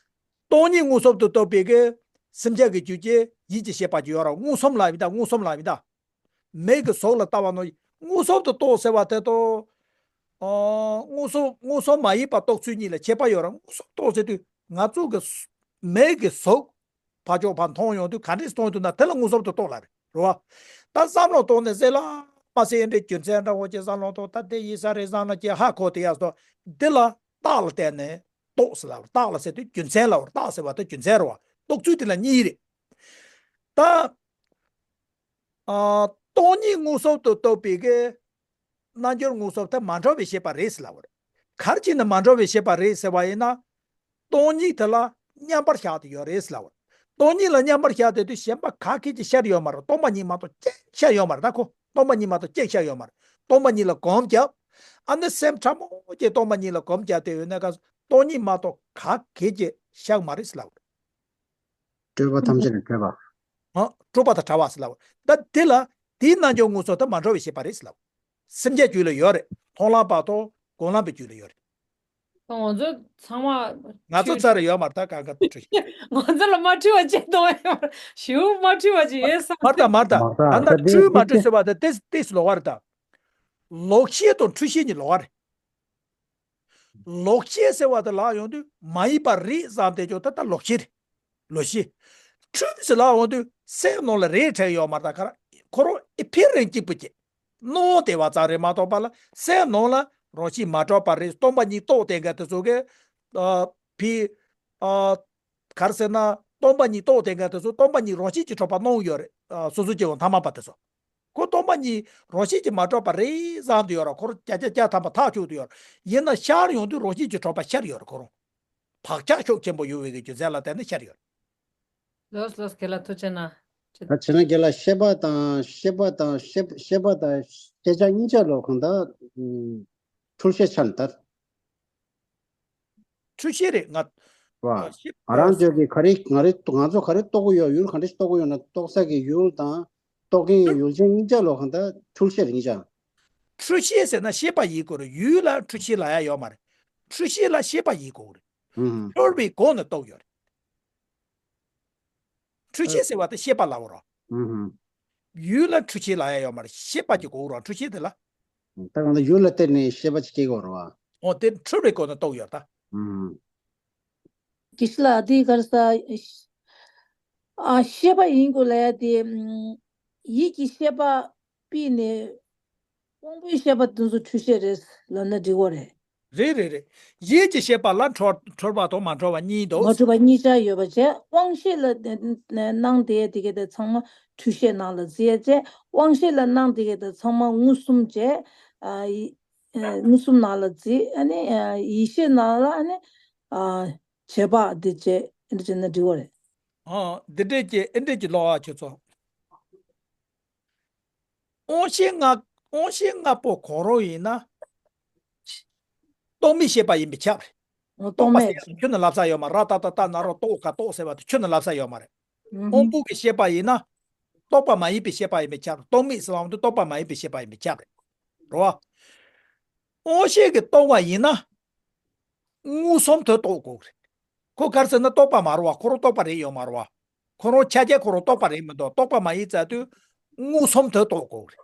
སྟོང་ཉིད་མངོན་སུམ་དུ་རྟོགས་པའི་གི་སེམས་ཅན་གྱི་རྒྱུད་ཀྱི་ཡིད་ཀྱི་ཤེས་པ་ཅིག་ཡོད་རེད། མངོན་སུམ་ལབ་ཡིན་ད། མངོན་སུམ་ལབ་ཡིན་ད། མིག་གིས་གཟུགས་ལ་ལྟ་བ་ནང་མངོན་སུམ་དུ་རྟོགས་ཟེར་བ་དེ་དང་། ཨ། མངོན་སུམ་མངོན་སུམ་མ་ཡིན་པ་རྟོགས་ཚུལ་གཉིས་ལ་ཁྱད་པར་ཡོད་རེད། མངོན་སུམ་རྟོགས་ཟེར་དུས་ང་ཚོ་གི་མིག་གིས་གཟུགས་ཕར་ཕྱོགས་ཕར་མཐོང་ཡོང་དུས་ག་འདྲས་མཐོང་ཡོང་དུས་ན་དེ་ལ་མངོན་སུམ་དུ་རྟོགས་ལབ་རེད། རེད་བ། ད་བསམ་བློ་གཏོང་ནས་ཟེར་ལ་མ་ཟེར་ཡིན་འདྲའི་རྒྱུ་མཚན་འདྲ་བོ་ཅིག་བསམ་བློ་གཏོང་། ད་དེ་ཡིན་ས་རེད་བསམ་ལ་ཅིག་ཧ་གོ་དེ་ཡག་སོ། འདི་ལ་རྟགས་ལ་བརྟེན་ནས་རྟོགས་ཟེར་ལབ་རེད། རྟགས་ལ་ཟེར་དུས་རྒྱུ་མཚན་ལབ་རེད། རྟགས་ཟེར་བ་དེ་རྒྱུ་མཚན་རེད་བ། རྟོགས་ཚུལ་དེ་ལ་གཉིས་རེད། ད། ཨ། སྟོང་ཉིད་མངོན་སུམ་དུ་རྟོགས་པའི་གི་རྣལ་འབྱོར་མངོན་སུམ་དེ་མ་འཕྲོ་བའི་ཤེས་པ་རེད་ཟེར་ལབ་པ་རེད། ག་རེ་བྱས་ནས་མ་འཕྲོ་བའི་ཤེས་པ་རེད་ཟེར་བ་ཡིན་ན། སྟོང་ཉིད་དེ་ལ་མཉམ་པར་བཞག་བསྡད་ཡོད་རེད་ཟེར་ལབ་པ་རེད། སྟོང་ཉིད་ལ་མཉམ་པར་བཞག་བསྡད་དུས་གཞན་པ་ག་གེ་ཅིག་ཤར་ཡོད་མ་རེད། སྟོང་པ་ཉིད་མ་གཏོགས་གཅིག་ཤར་ཡོད་མ་རེད། ད་ཁོ་སྟོང་པ་ཉིད་མ་གཏོགས་གཅིག་ཤར་ཡོད་མ་རེད། སྟོང་པ་ཉིད་ལ་སྒོམ་བརྒྱབ། ཨ་ནི་སེམས་ཕྲ་མོ་ཅིག་སྟོང་པ་ཉིད་ལ་སྒོམ་བརྒྱབ་བསྡད་ཡོད་ན་ག་སྟོང་ཉིད་མ་གཏོགས་ག་གེ་ཅིག་ཤར་མ་རེད་ཟེར་ལབ་པ་རེད། སྤྲོས་པ་ཐམས་ཅད་ལས་གྲོལ་བ། ཨ། སྤྲོས་པ་དང་བྲལ་བ་ཟེར་ལབ། ད་དེ་ལ་དེའི་རྣལ་འབྱོར་མངོན་སུམ་དེ་མ་འཕྲོ་བའི་ཤེས་པ་རེད་ཟེར་ལབ། སེམས་ཅན་རྒྱུད་ལ་ཡོད་རེད། མཐོང་ལམ་པ་དང་སྒོམ་ལམ་པའི་རྒྱུད་ལ་ཡོད་རེད། ང་ཚོ་ཚང་མ་ང་ཚོ་ཚར་རེ་ཡོད་མ་རེད། ད་གང་ག་འཕྲོ་ཤེས། ང་ཚོ་ལ་མ་འཁྲུལ་བ་ཅིག་གཏོང་ཡོད་མ་རེད། ཞེ་པོ་མ་འཁྲུལ་བ་ཅིག་ཡོད་བསམ། མ་རེད་ད། མ་རེད་ད། མ་རེད་ད། ད་ལྟ་འཁྲུལ་མ་འཁྲུལ་ཟེར་བ་དེ་ཏོག་ཙམ་ལོགས་ཀ་རེད་ད། ལོག་ཤེས་དང་འཁྲུལ་ཤེས་གཉིས་ལོགས་ཀ་རེད། ལོག་ཤེས་ཟེར་བ་དེ་ལབ་ཡོང་དུས་མ་ཡིན་པ་རེད་བསམ་བསྡད་ཀྱང་ད་ལྟ་ལོག་ཤེས་རེད། ལོག་ཤེས། འཁྲུལ་ཟེར་ལབ་ཡོང་དུས་སེམས་ནང་ལ་རེད་དྲན་ཡོད་མ་རེད། ད་ག་རེ་ཁོ་རང་ཨེ་ཕི་རན་གཅིག་པུ་ཅིག་སྣང་བསྡད་པ་ཙམ་རེད་མ་གཏོགས་པ་ལ་སེམས་ནང་ལ་རང་བཞིན་མ་གྲུབ་པ་རེད། སྟོང་པ་ཉིད་རྟོགས་བསྡད་མཁན་དེ་ཚོ་གིས། ཨ། ཕི། ཨ། ག་རེ་ཟེར་ན་སྟོང་པ་ཉིད་རྟོགས་བསྡད་མཁན་དེ་ཚོ་སྟོང་པ་ཉིད་རང་བཞིན་གྱིས་གྲུབ་པ་སྣང་ཡོད་རེད། ཨ། སོ་སོ་སྐྱེ་བོ་ཐ་མལ་པ་དེ་ཚོ། ཁོ་སྟོང་པ་ཉིད་རང་བཞིན་གྱིས་མ་གྲུབ་པ་རེད་བསམ་དུ་ཡོད་ར། ཁོ་རང་བརྒྱ་ཆ་བརྒྱ་ཐམ་པ་ཐག་ཆོད་དུ་ཡོད་ར། ཡིན་ན་ཤར་ཡོང་དུས་རང་བཞིན་གྱིས་གྲུབ་པ་ཤར་ཡོད་ར། ཁོ་རང་བག་ཆགས་ཤུགས་ཆེན་པོ་ཡོད་པའི་གི་རྒྱུ་མཚན་ལ་བརྟེན་ནས་ཤར་ཡོད་ར། ལོས་ལོས་རྒན་ལགས་ཐུགས་རྗེ་གནང་། ད་བྱས་ན་རྒན་ལགས་ཤེས་པ་དང་ཤེས་པ་དང་ཤེས་ཤེས་པ་དང་ཤེས་བྱ་གཉིས་ཆ་ལོ་གང་ལྟར་འཁྲུལ་ཤེས་ཆགས་ནས་ད། འཁྲུལ་ཤེས་རེད་ང་། བ། ཨ། ཤེས་ང་རང་ཚོས་ཀྱི་ག་རེ་ང་རེ་ང་ཚོ་ག་རེ་རྟོགས་ཀྱི་ཡོད། ཡུལ་ག་འདྲ་ཞིག་རྟོགས་ཀྱི་ཡོད་ན་རྟོགས་ས་གི་ཡུལ་དང་རྟོགས་མཁན་གྱི་ཡུལ་ཅན་གཉིས་ཆ་ལོ་གང་ལྟར་འཁྲུལ་ཤེས་རེད་གཉིས་ཆ། འཁྲུལ་ཤེས་ཟེར་ན་ཤེས་པ་ཡིན་དགོས་རེད། ཡུལ་ལ་འཁྲུལ་ཤེས་ལབ་ཡ་ཡོད་མ་རེད། འཁྲུལ་ཤེས་ལ་ཤེས་པ་ཡིན་དགོས་རེད། ཧུམ་ཧུམ། འཁྲུལ་བའི་སྒོ་ནས་རྟོགས་ཡོད་རེད། འཁྲུལ་ཤེས་ཟེར་བ་དེ་ཤེས་པ་ལབ་རོ། ཧུམ་ཧུམ། ཡུལ་ལ་འཁྲུལ་ཤེས་ལབ་ཡ་ཡོད་མ་རེད། ཤེས་པ་ཅིག་དགོས་རོ། འཁྲུལ་ཤེས་དེ་ལ། ད་གང་ལྟར་ཡུལ་ལ་བརྟེན་ནས་ཤེས་པ་ཅིག་སྐྱེ་དགོས་རོ། འོ་དེ་འཁྲུལ་བའི་སྒོ་ནས་རྟོགས་ཡོད་ད། ཧུམ། དགེ་བཤེས་ལགས་འདི་ག་རེ་ཟ། ཨ་ཤེས་པ་ཡིན་དགོས་ལབ་ཡ་དེ་ཨམ། ཡིད་ཀྱི་ཤེས་པ་ཕུད་ནས་དབང་པོའི་ཤེས་པ་དེ་ཚོ་འཁྲུལ་ཤེས་རེད་ལབ་ན་འགྲིག་གོ་རེད། རེད་རེད་རེད། ཡིད་ཀྱི་ཤེས་པ་ལ་འཁྲུལ་འཁྲུལ་པ་དང་མ་འཁྲུལ་བ་གཉིས་འདུག་མ་འཁྲུལ་པ་གཉིས་ཆ་ཡོད་པ་བྱས་དབང་ཤེས་ལ་སྣང་དེ་དེ་ག་དེ་ཚང་མ་འཁྲུལ་ཤེས་ནང་ལ་བརྩི་ཡ་བྱས་དབང་ཤེས་ལ་སྣང་དེ་ག་དེ་ཚང་མ་མངོན་སུམ་བྱས། ཨ་ཡི་ཨ་མངོན་སུམ་ནང་ལ་བརྩི་ཨ་ནི་ཨ་ཡིད་ཤེས་ནང་ལ་ཨ་ནི་ཨ་བྱེད་པ་དེ་བྱས་ཨ་ནི་བྱས་ན་འགྲིག་གོ་རེད། ཨ་འདི་འདྲས་ཀྱི་ཨེ་འདྲས་ཀྱི་ལོག་ཨ་ཁྱོད་ཚོ། དབང་ཤེས་ལྔ། དབང་ཤེས་ལྔ་པོ་གང་རུང་ཡིན་ན། རྟོག་མེད་ཤེས་པ་ཡིན་པས་ཁྱབ་རེད། རྟོག་མེད། རྟོག་པ་ཟེར་ཡ་ཁྱོད་ནི་ལབ་ས་ཡོད་མ་རེད། ད་ད་ད་ན་རོ་རྟོག་ག་རྟོག་ཟེར་བ་དེ་ཁྱོད་ནི་ལབ་ས་ཡོད་མ་རེད། ཨུ་དབང་ཧུ། པོ་གི་ཤེས་པ་ཡིན་ན། རྟོག་པ་མ་ཡིན་པའི་ཤེས་པ་ཡིན་པས་ཁྱབ་རེད། རྟོག་མེད་ཟེར་བ་དེ་རྟོག་པ་མ་ཡིན་པའི་ཤེས་པ་ཡིན་པས་ཁྱབ་རེད། རེད་བ། དབང་ཤེས་ཀྱིས་རྟོགས་པ་ཡིན་ན། མངོན་སུམ་དུ་རྟོགས་དགོས་རེད། ཁོ་ག་རེ་ཟེར་ན་རྟོགས་པ་མ་རེད་བ། ཁོ་རང་རྟོགས་པ་རེད་ཡོད་མ་རེད་བ། ཁོ་རང་ཆ་རྐྱེན་ཁོ་རང་རྟོགས་པ་རེད་མི་འདུག་རྟོགས་པ་མ་ཡིན་ཙང་དུས་མངོན་སུམ་དུ་རྟོགས་དགོས་རེད།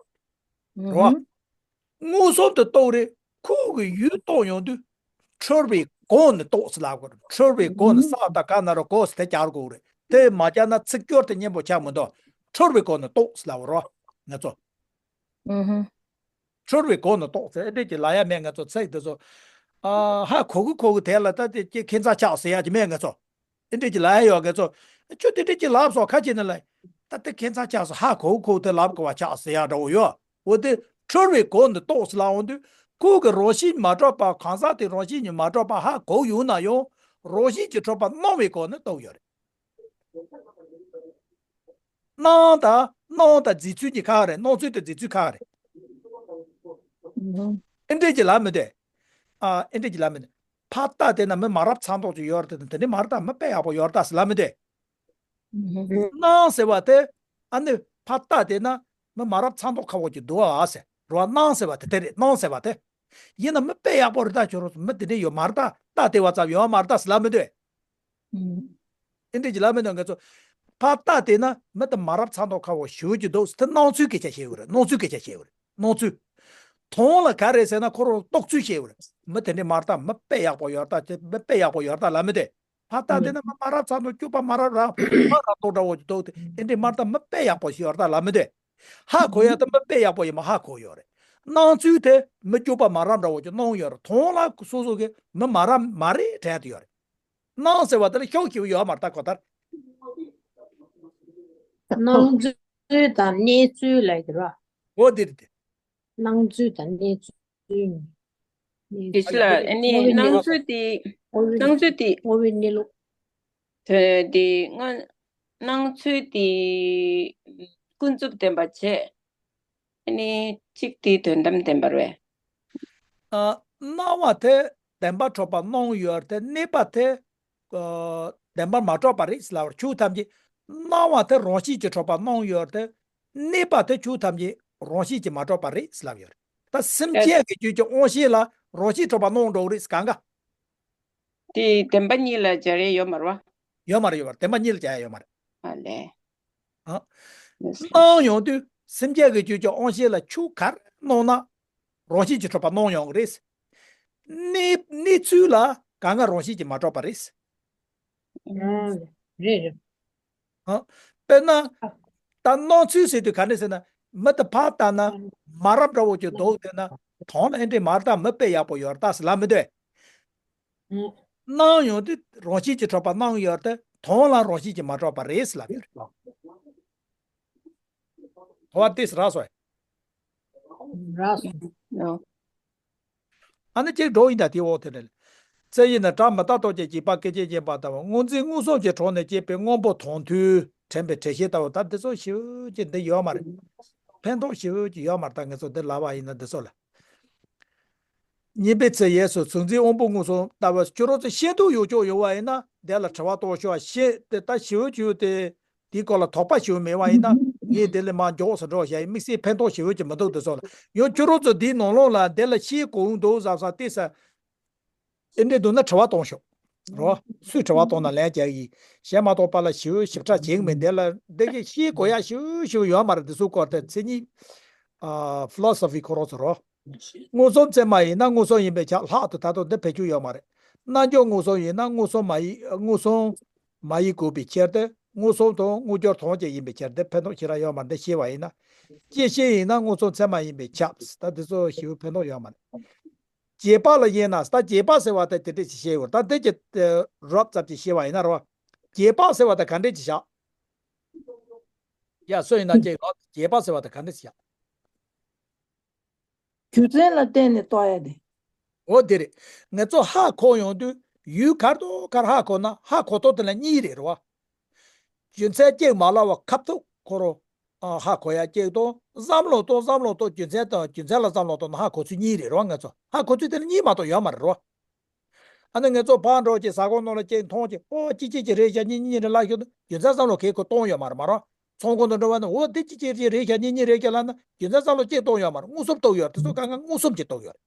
རེད་བ། མངོན་སུམ་དུ་རྟོགས་རེད། ཁོ་གི་ཡུལ་རྟོགས་ཡོང་དུས། འཁྲུལ་པའི་སྒོ་ནས་རྟོགས་ཟེར་ལབ་དགོས་རེད། འཁྲུལ་པའི་སྒོ་ནས་ས་དང་ག་ན་རོ་གོ་ཟེར་དེ་སྦྱར་དགོས་རེད། དེ་མ་སྦྱར་ན་ཚིག་སྦྱོར་དེ་སྙན་པོ་ཆགས་མི་འདུག་འཁྲུལ་པའི་སྒོ་ནས་རྟོགས་ཟེར་ལབ་དགོས་རེད་བ། ང་ཚོ། འཁྲུལ་པའི་སྒོ་ནས་རྟོགས་ཟེར་ཨེ་འདྲས་ཀྱི་ལབ་ཡ་མེད། ང་ཚོ་ཚིག་དེ་ཚོ། ཨ་ཧ་གོ་གི་གོ་གི་དེ་ལ་ད་དེ་ཀྱི་ཁྱད་མཚར་ཆགས་ཟེར་ཡ་ཅི་མེད་ང་ཚོ། ཨེ་འདྲས་ཀྱི་ལབ་ཡ་ཡོད་ང་ཚོ། ཁྱོད་དེ་འདྲས་ཀྱི་ལབ་སོང་ཁ་ཅིག་ནི་ལ། ད་དེ་ཁྱད་མཚར་ཆགས་སོང་ཧ་གོ་གི་གོ་གི་དེ་ལབ་དགོས་པ་ཆགས་ཟེར་ཡ་འདྲ་བོ་ཡོད། འོ་དེ་འཁྲུལ་པའི་སྒོ་ནས་རྟོགས་ཟེར་ལབ་འོང་དུས་ཁོ་གི་རང་བཞིན་མ་གྲུབ་པ་གང་ཟག་དེ་རང་བཞིན་གྱིས་མ་གྲུབ་པ་ཧ་གོ་ཡོང་ན་ཡང་རང་བཞིན་གྱིས་གྲུབ་པ་སྣང་བའི་སྒོ་ནས་རྟོགས་ཡོད་རེད། སྣང་དང་སྣང་དང་རྫས་ཚུལ་གཉིས་ཁ་ཁ་རེད། སྣང་ཚུལ་དང་རྫས་ཚུལ་ཁ་ཁ་རེད། ཨེ་འདྲས་ཀྱི་ལབ་མི་འདོད། ཨ་ཨེ་འདྲས་ཀྱི་ལབ་མི་འདོད། ཕར་ལྟ་དེ་ན་མི་མ་རབས་ཚ་མདོག་ཅིག་ཡོད་རེད་དེ་དེ་འདྲས་མ་རེད་ད། མི་དཔེ་ཡག་པོ་ཡོད་རེད་ད་ཟེར་ལབ་མི་འདོད། སྣང་ཟེར་བ་དེ་ཨ་ནི་ཕར་ལྟ་དེ་ན་མི་མ་རབས་ཚ་མདོག་ཁ་བོ་ཅིག་འདུག་ཨ་ཟེར་རོ། སྣང་ཟེར་བ་དེ་དེ་རེད། སྣང་ཟེར་བ་དེ། ཡིན་ན་མི་དཔེ་ཡག་པོ་རེད་ད། ཁྱོད་རང་ཚོ་མི་དེ་འདྲས་ཡོད་མ་རེད་ད། ལྟ་དེ་བ་ཙམ་ཡོད་མ་རེད་ད་ཟེར་ལབ་མི་འདོད། ཨེ་འདྲས་ཀྱི་ལབ་མི་འདོད་ང་ཚོ། ཕར་ལྟ་དེ་ན་མི་དེ་མ་རབས་ཚ་མདོག་ཁ་བོ་ཞེ་པོ་ཅིག་འདུག་ཟེར་དེ་སྣང་ཚུལ་སྐད་ཆ་བཤད་ཡོད་རེད། སྣང་ཚུལ་སྐད་ཆ་བཤད་ཡོད་རེད། སྣང་ཚུལ། དོན་ལ་ག་རེ་ཟེར་ན་ཁོ་རང་རྟོགས་ཚུལ་བཤད་ཡོད་རེད། མི་དེ་འདྲས་མ་རེད་ད། མི་དཔེ་ཡག་པོ་ཡོད་རེད་ད། མི་དཔེ་ཡག་པོ་ཡོད་རེད་ད་ལབ་མི་འདོད། ཕར་ལྟ་དེ་ན་མི་མ་རབས་ཚ་མདོག་སྐྱུག་པ་མ་རབས་རང་མ་རབས་མདོག་འདྲ་བོ་ཅིག་འདུག་དེ་ཨེ་འདྲས་མ་རེད་ད། མི་དཔེ་ཡག་པོ་ཞིག་ཡོད་རེད་ད་ལབ་མི་འདོད། ཧ་གོ་ཡ་དེ་མི་དཔེ་ཡག་པོ་ཡིན་པ་ཧ་གོ་ཡོད་རེད། སྣང་ཚུལ་དེ་མི་སྐྱུག་པ་མ་རབས་འདྲ་བོ་ཅིག་སྣང་ཡོད་རེད། དོན་ལ་སོ་སོ་གི་མི་མ་རབས་མ་རེད་དྲན་དུ་ཡོད་རེད། སྣང་ཟེར་བ་དེ་ལ་ཤོག་ཞེ་པོ་ཡོད་མ་རེད་ད་གོ་ལྟར། སྣང་ཚུལ་དང་གནས་ཚུལ་ལབ་ཀྱི་རེད་བ། འོ་དེ་རེད་དེ། སྣང་ཚུལ་དང་གནས་ཚུལ། གནས་དེ་ཕྱི་ལ་ཨ་ནི་ཚུལ། སྣང་ཚུལ་དེ། སྣང་ཚུལ་དེ། དངོས་པོའི་གནས་ལུགས། དེ་དེ་སྔོན། སྣང་ཚུལ་དེ་ཀུན་རྫོབ་བདེན་པ་བྱས། ཨ་ནི་གཅིག་དེ་དོན་དམ་བདེན་པ་རེད། ཨ། སྣང་བ་དེ་བདེན་པར་གྲུབ་པ་སྣང་ཡོད་དེ་གནས་པ་དེ། ཨ། བདེན་པར་མ་གྲུབ་པ་རེད་ཟེར་ལབ་པར་ཆོས་ཐམས་ཅད། སྣང་བ་དེ་རང་བཞིན་གྱིས་གྲུབ་པ་སྣང་ཡོད་དེ། གནས་པ་དེ་ཆོས་ཐམས་ཅད་རང་བཞིན་གྱིས་མ་གྲུབ་པ་རེད་ཟེར་ལབ་ཡོད་རེད། ད་སེམས་ཨ། ཅན་གྱི་རྒྱུད་ཀྱི་དབང་ཤེས་ལ་རང་བཞིན་གྲུབ་པ་སྣང་འགྲོ་གི་རེད་ཟེར་གང་ག་དེ་བདེན་པ་གཉིས་ལ་སྦྱར་ཡས་ཡོད་མ་རེད་བ། ཡོད་མ་རེད། ཡོད་མ་རེད། བདེན་པ་གཉིས་ལ་སྦྱར་ཡས་ཡོད་མ་རེད། ཨ་ལས། ཨ། ལགས་སོ། སྣང་ཡོང་དུས་སེམས་ཅན་གྱི་རྒྱུད་ཀྱི་དབང་ཤེས་ལ་ཆོས་ག་རེ་སྣང་ན། རང་བཞིན་གྱིས་གྲུབ་པ་སྣང་ཡོང་གི་རེད། གནས་གནས་ཚུལ་ལ་གང་ག་རང་བཞིན་གྱིས་མ་གྲུབ་པ་རེད། ཨ། རེད་རེད། ཨ། དཔེར་ན། ཨ། ད་སྣང་ཚུལ་ཟེར་དུས་ག་རེ་ཟེར་ན། མི་དེ་ཕར་ལྟ་ན་མ་རབས་འདྲ་བོ་ཅིག་འདུག་དེ་ན་དོན་ལ་ཨེ་འདྲས་མ་རེད་ད། མི་དཔེ་ཡག་པོ་ཡོད་རེད་ད་ཟེར་ལབ་མི་འདོད། སྣང་ཡོང་དུས་རང་བཞིན་གྱིས་གྲུབ་པ་སྣང་ཡོད་དེ་དོན་ལ་རང་བཞིན་གྱིས་མ་གྲུབ་པ་རེད་ཟེར་ལབ་ཡོད་རེད། གོ་བ་ཏོག་ཙམ་རག་སོང་། རག་སོང་། ཨ་ནི་གཅིག་འགྲོ་ཡིན་ད་དེའི་འོག་དེ་ནས། རྩ་བའི་ནི་སྒྲ་མི་རྟག་སྟོབས་ཀྱིས་བསྐྱེད་པ་སྐད་ཅིག་བརྗེད་པ་ལྟ་བུ་སྔོ་འཛིན་མངོན་སུམ་གྱི་གྲོགས་ནས་སྐྱེས་པའི་སྔོན་པོ་དོན་མཐུན་དྲན་པའི་དྲན་ཤེས་ལྟ་བུ་ད་འདི་ཚོ་ཞེ་པོ་ཅིག་འདི་ཡོད་མ་རེད། ཕན་ཐོགས་ཞེ་པོ་ཅིག་ཡོད་མ་རེད་ད་ངེད་ཚོ་འདི་ལབ་པ་ཡིན་ན་འདི་ཚོ་ལ། གཉིས་པའི་ཚེ་གཡས་སུ་གཟུགས་འཛིན་དབང་པོ་མངོན་སུམ་ལྟ་བུ་ཁྱོད་རང་ཚོ་ཤེས་འདོད་ཡོད་ཅོག་ཡོད་པ་ཡིན་ན་འདི་ལ་དྲི་བ་གཏོང་ཤོག་ཤེས་དེ་ད་ཞེ་པོ་ཅིག་ཡོད་དེ། དེའི་སྐོར་ལ་དོགས་པ་ཞེ་པོ་མེད་པ་ཡིན་ན་ངས་འདི་ལས་མར་མགྱོགས་སུ་འགྲོ་བྱ་ཡི་དམིགས་བསལ་ཕན་ཐོགས་ཞེ་པོ་ཅིག་མི་འདུག་འདི་ཚོ་ལ་ཡང་ཁྱོད་རང་ཚོ་འདིའི་ནང་ལོགས་ལ་འདི་ལ་ཤེས་དགོས་འདུག་བསམ་ས་ཏེ་ས། ཨེ་འདྲས་འདུག་ན་དྲི་བ་གཏོང་ཤོག་རོ། སུས་དྲི་བ་གཏོང་ན་ལན་རྒྱག་གི་ཡིན། གཞན་མ་གཏོགས་པ་ལ་ཞེ་པོ་ཞིབ་ཕྲ་བྱེད་ཀྱི་མེད། འདི་ལ་འདི་གི་ཤེས་དགོས་ཡ་ཞེ་པོ་ཞེ་པོ་ཡོད་མ་རེད། འདི་ཚོའི་སྐོར་དེ་མཚན་ཉིད། ཨ། ཕི་ལོ་སོ་ཕི་ཁོ་རང་ཚོ་རོ། མངོན་སུམ་ཚད་མ་ཡིན་ན་མངོན་སུམ་ཡིན་པས་ཁྱབ། ལྷག་ཏུ་ད་དུང་འདི་བེད་སྤྱོད་ཡོད་མ་རེད། རྣལ་འབྱོར་མངོན་སུམ་ཡིན་ན་མངོན་སུམ་མ་ཡིན་མངོན་སུམ་མ་ཡིན་དགོས་པའི་ཕྱིར་ཏེ། མངོན་སུམ་དང་དངོས་འབྱོར་དོན་གཅིག་ཡིན་པའི་ཕྱིར་ཏེ་ཕན་ཐོགས་ཞེ་དྲག་ཡོད་མ་རེད། འདི་ཤེས་པ་ཡིན་ན། སྐྱེད་བྱེད་ཡིན་ན་མངོན་སུམ་ཚད་མ་ཡིན་པས་ཁྱབ། ད་འདི་ཚོ་ཞེ་པོ་ཕན་ཐོགས་ཡོད་མ་རེད། རྗེས་དཔག་ལ་དབྱེ་ན། ད་རྗེས་དཔག་ཟེར་བ་དེ་དེ་འདྲས་ཅིག་བཤད་ཡོད། ད་འདི་གི་རོབ་ཙམ་ཅིག་བཤད་པ་ཡིན་ན་རོ། རྗེས་དཔག་ཟེར་བ་དེ་ག་འདྲས་ཅིག་བཞག་ཡ། སུ་ཡིན་ན་ཅིག་རོ། རྗེས་དཔག་ཟེར་བ་དེ་ག་འདྲས་ཅིག་བཞག་རྒྱུ་མཚན་ལ་བརྟེན་ནས་རྟོགས་ཡ་དེ། འོ་དེ་རེད། ང་ཚོ་ཧ་གོ་ཡོང་དུས་ཡུལ་གར་དང་གར་ཧ་གོ་ན་ཧ་གོ་ཐོག་དེ་ལ་གཉིས་རེད་རོ། རྒྱུ་མཚན་གཅིག་མ་ལབ་པ་ཁ་ཐུག་ཁོ་རང་ཧ་གོ་ཡ་གཅིག་དང་། བསམ་བློ་གཏོང་བསམ་བློ་གཏོང་རྒྱུ་མཚན་དང་རྒྱུ་མཚན་ལ་བསམ་བློ་གཏོང་ན་ཧ་གོ་ཚུལ་གཉིས་རེད་རོ། ང་ཚོ་ཧ་གོ་ཚུལ་དེ་ལ་གཉིས་མ་གཏོགས་ཡོད་མ་རེད་རོ། ཨ་ནི་ང་ཚོ་ཕར་འགྲོ་ཅིག་ཟ་ཁང་ནང་ལ་ཅིག་མཐོང་ཅིག་ཨོ་ཅི་ཅི་ཅི་རེད་ཤག་གཉིས་གཉིས་རེད་ལབ་ཤོག་ན་རྒྱུ་མཚན་བསམ་བློ་གས་ཁོ་གཏོང་ཡོད་མ་རེད་མ་རོ། ཚོང་ཁང་དུ་འགྲོ་བ་ན་འོ་འདི་ཅི་ཅི་ཅི་རེད་ཤག་གཉིས་གཉིས་རེད་ཤག་ལབ་ན་རྒྱུ་མཚན་བསམ་བློ་ཅིག་གཏོང་ཡོད་མ་རེད། མངོན་སུམ་རྟོགས་ཡོད་རེད། དེ་ཚོ་གང་ག་མངོན་སུམ་གྱིས་རྟོགས་ཡོད་རེད།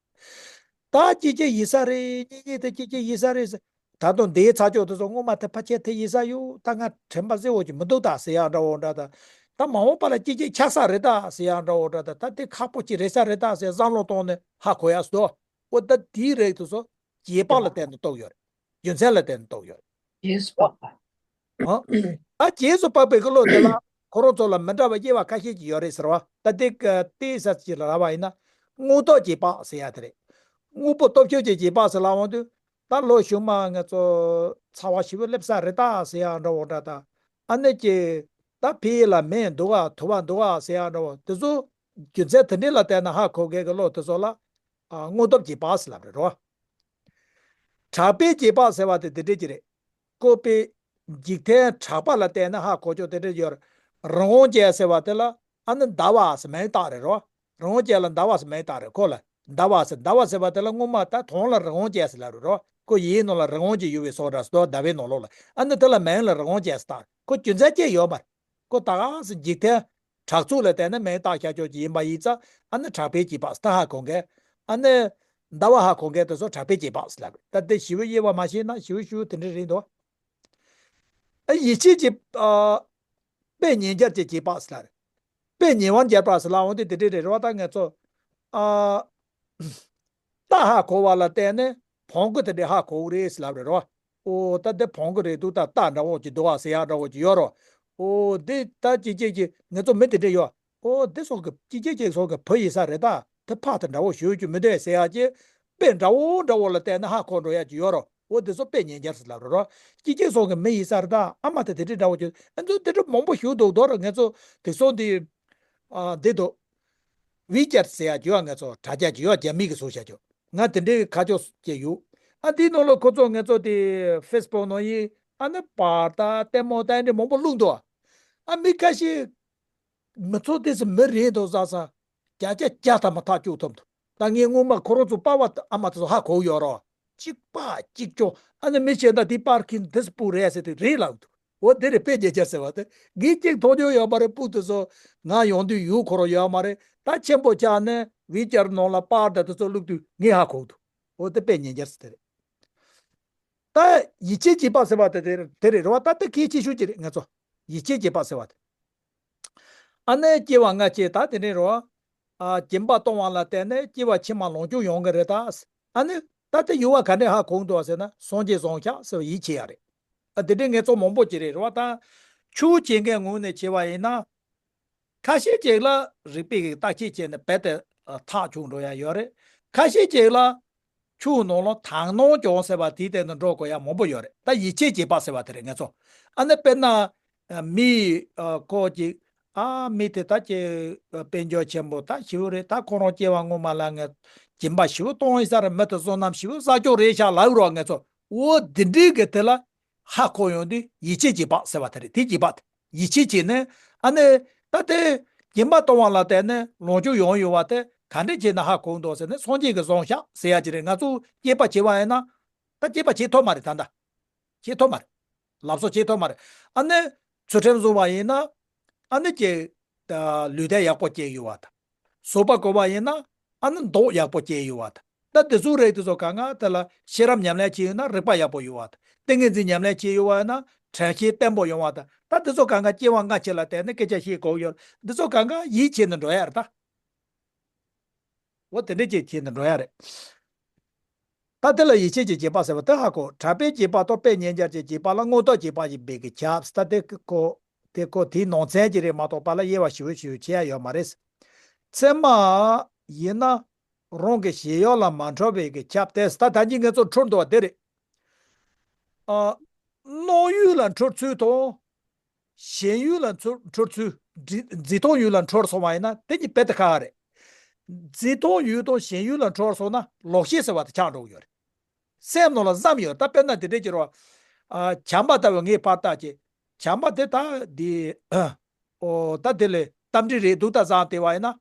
ད་ཅི་ཅི་ཡིན་ས་རེད། གཉིས་གཉིས་དེ་ཅི་ཅི་ཡིན་ས་རེད་ཟེར། ད་དུང་འདིའི་ཚ་ཅོག་དེ་ཚོ་སྔོན་མ་དེ་ཕལ་ཆེར་དེ་ཡིན་ས་ཡོད། ད་ང་དྲན་པ་གསལ་བོ་ཅིག་མི་འདུག་ད་ཟེར་ཡག་འདྲ་བོ་འདྲ། ད་ད་མ་འོངས་པ་ལ་ཅི་ཅི་ཆགས་ས་རེད་ད་ཟེར་ཡག་འདྲ་བོ་འདྲ། ད་ད་དེ་ཁག་པོ་ཅིག་རེད་ས་རེད་ད་ཟེར་བསམ་བློ་གཏོང་ནས་ཧ་གོ་ཡག་སོ། འོ་ད་དེའི་རིགས་དེ་ཚོ་རྗེས་དཔག་ལ་བརྟེན་ནས་རྟོགས་ཡོད་རེད། རྒྱུ་མཚན་ལ་བརྟེན་ནས་རྟོགས་ཡོད་རེད། རྗེས་སུ་དཔག་པ། ཨ། ཨ། རྗེས་སུ་དཔག་པའི་གི་བློ་དེ་ལ་ཁོ་རང་ཚོ་ལ་མི་འདྲ་བ་དབྱེ་བ་ཁ་ཤས་ཅིག་ཡོད་རེད་ཟེར་བ། ད་དེ་ག་དེ་ས་ཅིག་ལ་ར་བ་ཡིན་ན་དངོས་སྟོབས་རྗེས་དཔག་ཟེར་ཡ་དེ་རེད། དངོས་པོ་སྟོབས་ཤུགས་ཀྱི་རྗེས་དཔག་ཟེར་ལབ་འོང་དུས་ད་ལོ་གཞུག་མ་ང་ཚོ་ཚ་བ་ཞེ་པོ་སླེབས་ས་རེད་ད་ཟེར་ཡ་འདྲ་བོ་འདྲ། ད་ཨ་ནི་ཀྱི་ད་ཕ་གི་ལ་མེ་འདུག་ག་དུ་བ་འདུག་ག་ཟེར་ཡ་འདྲ་བོ་དེ་ཚོ་རྒྱུ་མཚན་དེ་འདྲ་ལ་བལྟས་ན་ཧ་གོ་མཁན་གི་བློ་དེ་ཚོ་ལ་ཨ་དངོས་སྟོབས་རྗེས་དཔག་ཟེར་ལབ་རེད་རོ། གྲགས་པའི་རྗེས་དཔག་ཟེར་བ་དེ་དེ་འདྲས་ཀྱི་རེད། བཀོད་པའི་འཇིག་རྟེན་གྲགས་པ་ལ་བལྟས་ན་ཧ་གོ་ཆོག་དེ་འདྲས་ཡོད་རེད། རི་བོང་ཅན་ཟེར་བ་དེ་ལ་ཨ་ནི་ཟླ་བ་ཟེར་མིང་བཏགས་རེད་རོ། རི་བོང་ཅན་ལ་ཟླ་བ་ཟེར་མིང་བཏགས་རེད། ཁོ་ལ་ཟླ་བ་ཟེར། ཟླ་བ་ཟེར་བ་དེ་ལ་སྔོན་མ་ད་དོན་ལ་རི་བོང་ཅན་ཟེར་ལབ་རེད་རོ། ཁོ་ཡིའི་ནང་ལ་རི་བོང་ཅན་ཡོད་པའི་བཟོ་འདྲ་ཟེར་དོ། ཟླ་བའི་ནང་ལོགས་ལ། ཨ་ནི་དེ་ལ་མིང་ལ་རི་བོང་ཅན་ཟེར་བཏགས། ཁོ་རྒྱུ་མཚན་ཅི་ཡོད་མ་རེད། ཁོ་ད་ག་སེ་འཇིག་རྟེན་གྲགས་ཚུལ་ལ་བལྟས་ན་མིང་བཏགས་བཞག་ཆོག་ཅིག་ཡིན་པ་ཡིན་ཙང་ཨ་ནི་གྲགས་པའི་རྗེས་དཔག་ཟེར། ད་ཧ་གོ་མཁན། ཨ་ནི་ཟླ་བ་ཧ་གོ་མཁན་དེ་ཚོ་གྲགས་པའི་རྗེས་དཔག་ཟེར་ལབ་རེད། ད་དེ་ཞེ་པོ་དབྱེ་བ་མ་ཕྱེ་ན་ཞེ་པོ་ཞེ་པོ་དེ་འདྲ་རེད་འདུག་ཨ་ཡིད་ཆེས་ཀྱི་ཨ་དཔེ་ཉེ་སྦྱར་གྱི་རྗེས་དཔག་ཟེར་ལབ་རེད། དཔེ་ཉེ་བར་སྦྱར་བ་ཟེར་ལབ་འོང་དུས་དེ་འདྲ་རེད་རེད་བ། ད་ང་ཚོ་ཨ་རྟ་ཧ་གོ་བ་ལ་བརྟེན་ནས་བོང་གུ་དེ་འདྲ་ཧ་གོ་གི་རེད་ཟེར་ལབ་རེད་རོ། ཨོ་ད་འདི་བོང་གུ་རེད་འདུག་ད་རྟ་འདྲ་བོ་ཅིག་འདུག་ཨ་ཟེར་ཡག་འདྲ་བོ་ཅིག་ཡོད་རོ། ཨོ་འདི་ད་ཅི་ཅི་ཅི་ང་ཚོ་མི་དེ་འདྲ་ཡོད། ཨོ་འདི་སོགས་ཀྱི་ཅི་ཅི་ཅི་སོགས་ཀྱི་བུ་ཡིན་ས་རེད། ད་དེ་ཕག་དེ་འདྲ་བོ་ཞུ་རྒྱུ་མི་འདུག་ཟེར་ཡག་ཅིག་དཔེ་འདྲ་བོ་འདྲ་བོ་ལ་བལྟས་ན་ཧ་གོ་འགྲོ་ཡག་ཅིག་ཡོད་རོ། ཨོ་འདི་ཚོ་དཔེ་ཉེ་སྦྱར་ཟེར་ལབ་རེད་རོ། ཅི་ཅི་སོགས་ཀྱི་མི་ཡིན་ས་རེད། ད་ཨ་མ་དེ་དེ་འདྲ་འདྲ་བོ་ཅིག་ཨ་ཚོ་དེ་འདྲ་མང་པོ་ཞུ་འདུག་མདོར་ང་ཚོ་དེ་སོང་དེ་ཨ་འདི་འདུག་ཝི་ཅར་ཟེར་ཡག་ཅིག་ཡོད། ང་ཚོ་དྲ་རྒྱ་ཅིག་ཡོད། རྒྱ་མི་གིས་བཟོས་བཞག་ཅིག་ང་དེ་འདྲའི་ཁ་ཕྱོགས་ཅིག་ཡོད། ཨ་དེའི་ནང་ལ་ཁོ་ཚོ་ང་ཚོ་དེ་ཧྥེ་སི་བུག་ནང་ཡིན། ཨ་ནི་པར་དང་ལྟད་མོ་དང་འདྲ་མང་པོ་བླུགས་འདུག་ཨ་མི་ཁ་ཤས་མི་ཚོ་དེ་ཚོ་མི་རེད་འདུག་བསམ་བསམ། བརྒྱ་ཆ་བརྒྱ་ཐམ་པ་ཐག་གཅོད་ཐུབ་འདུག་ད་ངས་སྔོན་མ་ཁོ་རང་ཚོ་པར་བ་ཨ་མ་དེ་ཚོ་ཧ་གོ་ཡོད་རོ། གཅིག་པ་གཅིག་ཅོག་ཨ་ནི་མི་བྱས་ན་དེ་པར་ཁིན་དེ་སྤུ་རེད་ཟེར་དེ་རེད་ལབ་འདུག་འོ་དེ་རེད། དཔེ་ཉེ་སྦྱར་ཟེར་བ་དེ། ངས་གཅིག་མཐོང་མྱོང་ཡོད་མ་རེད། སྤུ་དེ་ཚོ་ང་ཡོང་དུས་ཡུལ་ཁོ་རང་ཡོད་མ་རེད། ད་ཆེན་པོ་ཆགས་ནས་ཝི་ཅར་ནང་ལ་པར་དང་དེ་ཚོ་བླུགས་དུས་ངས་ཧ་གོ་འདུག་འོ་དེ་དཔེ་ཉེ་སྦྱར་ཟེར་དེ་རེད། ད་ཡིད་ཆེས་བྱེད་པ་ཟེར་བ་དེ་དེ་དེ་རེད་རོ། ད་དེ་གལ་ཆེ་ཤོས་ཅིག་རེད། ང་ཚོ་ཡིད་ཆེས་བྱེད་པ་ཟེར་བ་དེ། ཨ་ནི་སྐྱེ་བ་སྔ་ཕྱི་ད་དེ་ནས་རོ། ཨ་སྦྱིན་པ་གཏོང་བ་ལ་བརྟེན་ནས་སྐྱེ་བ་ཕྱི་མ་ལོངས་སྤྱོད་ཡོང་གི་རེད་ད། ཨ་ནི་ད་དེ་ཡུལ་བ་ག་འདྲས་ཧ་གོ་འདུག་ཟེར་ན་སངས་རྒྱས་བཟང་ཤག་ཟེར་བ་ཡིད་ཆེས་ཡ་རེད། ཨ་དེ་འདྲའི་ངེས་ཚོགས་མང་པོ་ཅིག་རེད་རོ། ད་ཆོས་བྱེད་མཁན་ངོས་ནས་བྱས་པ་ཡིན་ན། ཁ་ཤས་ཅིག་ལ་རིག་པའི་བརྟག་དཔྱད་བྱས་ནས་རྦད་དེ་ཐག་ཆོད་འགྲོ་ཡ་ཡོད་རེད། ཁ་ཤས་ཅིག་ལ་ཆོས་ནང་ལ་དག་སྣང་སྦྱོང་ཟེར་བ་དེའི་སྟེང་དུ་འགྲོ་དགོས་ཡ་མང་པོ་ཡོད་རེད། ད་ཡིད་ཆེས་བྱེད་པ་ཟེར་བ་དེ་རེད། ངེས་ཚོགས་ཨ་ནི་དཔེར་ན་མི་ཁོ་ཅིག་ཨ་མི་དེ་ད་ཅིག་དཔལ་འབྱོར་ཆེན་པོ་ད་ཞེ་པོ་རེད། ད་ཁོ་རང་སྐྱེ་བ་སྔོན་མ་ལ་ངས་སྦྱིན་པ་ཞེ་པོ་གཏོང་ཡིན་ས་རེད། མི་དེ་བསོད་ནམས་ཞེ་པོ་བསགས་ཀྱོག་རེད་ཤག་ལབ་རོགས། ངེས་ཚོགས་འོ་འདི་འདྲའི་གི་དེ་ལ་ཧ་གོ་ཡོང་དུས་ཡིད་ཆེས་བྱེད་པ་ཟེར་བ་དེ་རེད། དེ་བྱེད་པ་དེ། ཡིད་ཆེས་བྱས་ནས་ཨ་ནི་ད་དེ་སྦྱིན་པ་གཏོང་བ་ལ་བརྟེན་ནས་ལོངས་སྤྱོད་ཡོང་ཡོད་པ་དེ་ག་འདྲས་བྱས་ན་ཧ་གོ་འདུག་ཟེར་ནས་སངས་རྒྱས་ཀྱིས་བཟང་ཤག་ཟེར་ཡ་ཅིག་རེད། ང་ཚོ་དཔྱད་པ་བྱས་པ་ཡིན་ན། ད་དཔྱད་པ་བྱེད་ཐུབ་མ་རེད། ད་ད་བྱེད་ཐུབ་མ་རེད། ལབ་སོ་བྱེད་ཐུབ་མ་རེད། ཨ་ནི་ཚུལ་ཁྲིམས་བཟུང་བ་ཡིན་ན་ཨ་ནི་ཀྱི་ལུས་རྟེན་ཡག་པོ་སྐྱེས་ཡོད་པ་དང་། བཟོད་པ་བསྐོ་བ་ཡིན་ན་ཨ་ནི་མདོག་ཡག་པོ་སྐྱེས་ཡོད་པ་དང་། ད་དེ་ཚོ་རིགས་དེ་ཚོ་གང་ག་དེ་ལ་ཤེས་རབ་ཉམས་ལེན་བྱས་ཡོད་ན་རིག་པ་ཡག་པོ་ཡོད་པ་དང་། ཏིང་ངེ་འཛིན་ཉམས་ལེན་བྱས་ཡོད་པ་ཡིན་ན་དྲན་ཤེས་བརྟན་པོ་ཡོང་བ་དང་། ད་དེ་ཚོ་གང་ག་སྐྱེ་བ་སྔ་ཕྱི་ལ་བལྟས་ནས་སྐད་ཆ་བཤད་དགོས་ཡོད། འདི་ཚོ་གང་ག་ཡིད་ཆེས་ནས་འགྲོ་ཡ་རེད་ད། འོ་དེ་འདྲས་ཅིག་བྱས་ནས་འགྲོ་ཡ་རེད། ད་དེ་ལ་ཡིད་ཆེས་ཀྱི་རྗེས་དཔག་ཟེར་བ་དེ་ཧ་གོ། གྲགས་པའི་རྗེས་དཔག་དང་དཔེ་མཉན་བྱར་གྱི་རྗེས་དཔག་ལ་དངོས་སྟོབས་རྗེས་དཔག་ཡིན་པའི་གི་ཁྱབ་ད་དེ་གོ། དེ་གོ་དེའི་ནང་ཚན་གྱི་རེད་མ་གཏོགས་པ་ལ་དབྱེ་བ་ཞིབ་ཞིབ་བྱེད་ཡ་ཡོད་མ་རེད། ཚད་མ་ཡིན་ན་རང་གི་ཞེན་ཡུལ་ལ་མ་འཕྲོད་པའི་གི་ཁྱབ་སྟེ། ད་ད་གིན་ངས་ཚོ་འཕྲོར་འདུག་བ་དེ་རེད། ཨ། སྣང་ཡུལ་ལ་འཕྲོད་ཚུལ་དང་། ཞེན་ཡུལ་ལ་འཕྲོ་འཕྲོད་ཚུལ། འཛིན་འཛིན་སྟངས་ཡུལ་ལ་འཕྲོད་སོང་བ་ཡིན་ན་དེ་གཉིས་རྦད་དེ་ཁག་ཁག་རེད། འཛིན་སྟངས་ཡུལ་དང་ཞེན་ཡུལ་ལ་འཕྲོད་སོང་ན་ལོག་ཤེས་ཟེར་བ་དེ་ཆགས་འགྲོ་གི་ཡོད་རེད། སེམས་ནང་ལ་བསམ་ཡོད། ད་དཔེར་ན་དེ་འདྲས་ཀྱི་རོ། ཨ། བྱམས་པ་ལྟ་བུ་ངས་ཕར་བལྟས་ཀྱི། བྱམས་པ་དེ་ད་འདི། ཨོ། ད་དེ་ལས་རྟ་མགྲིན་རེད་འདུག་ད་བསམ་བལྟས་པ་ཡིན་ན།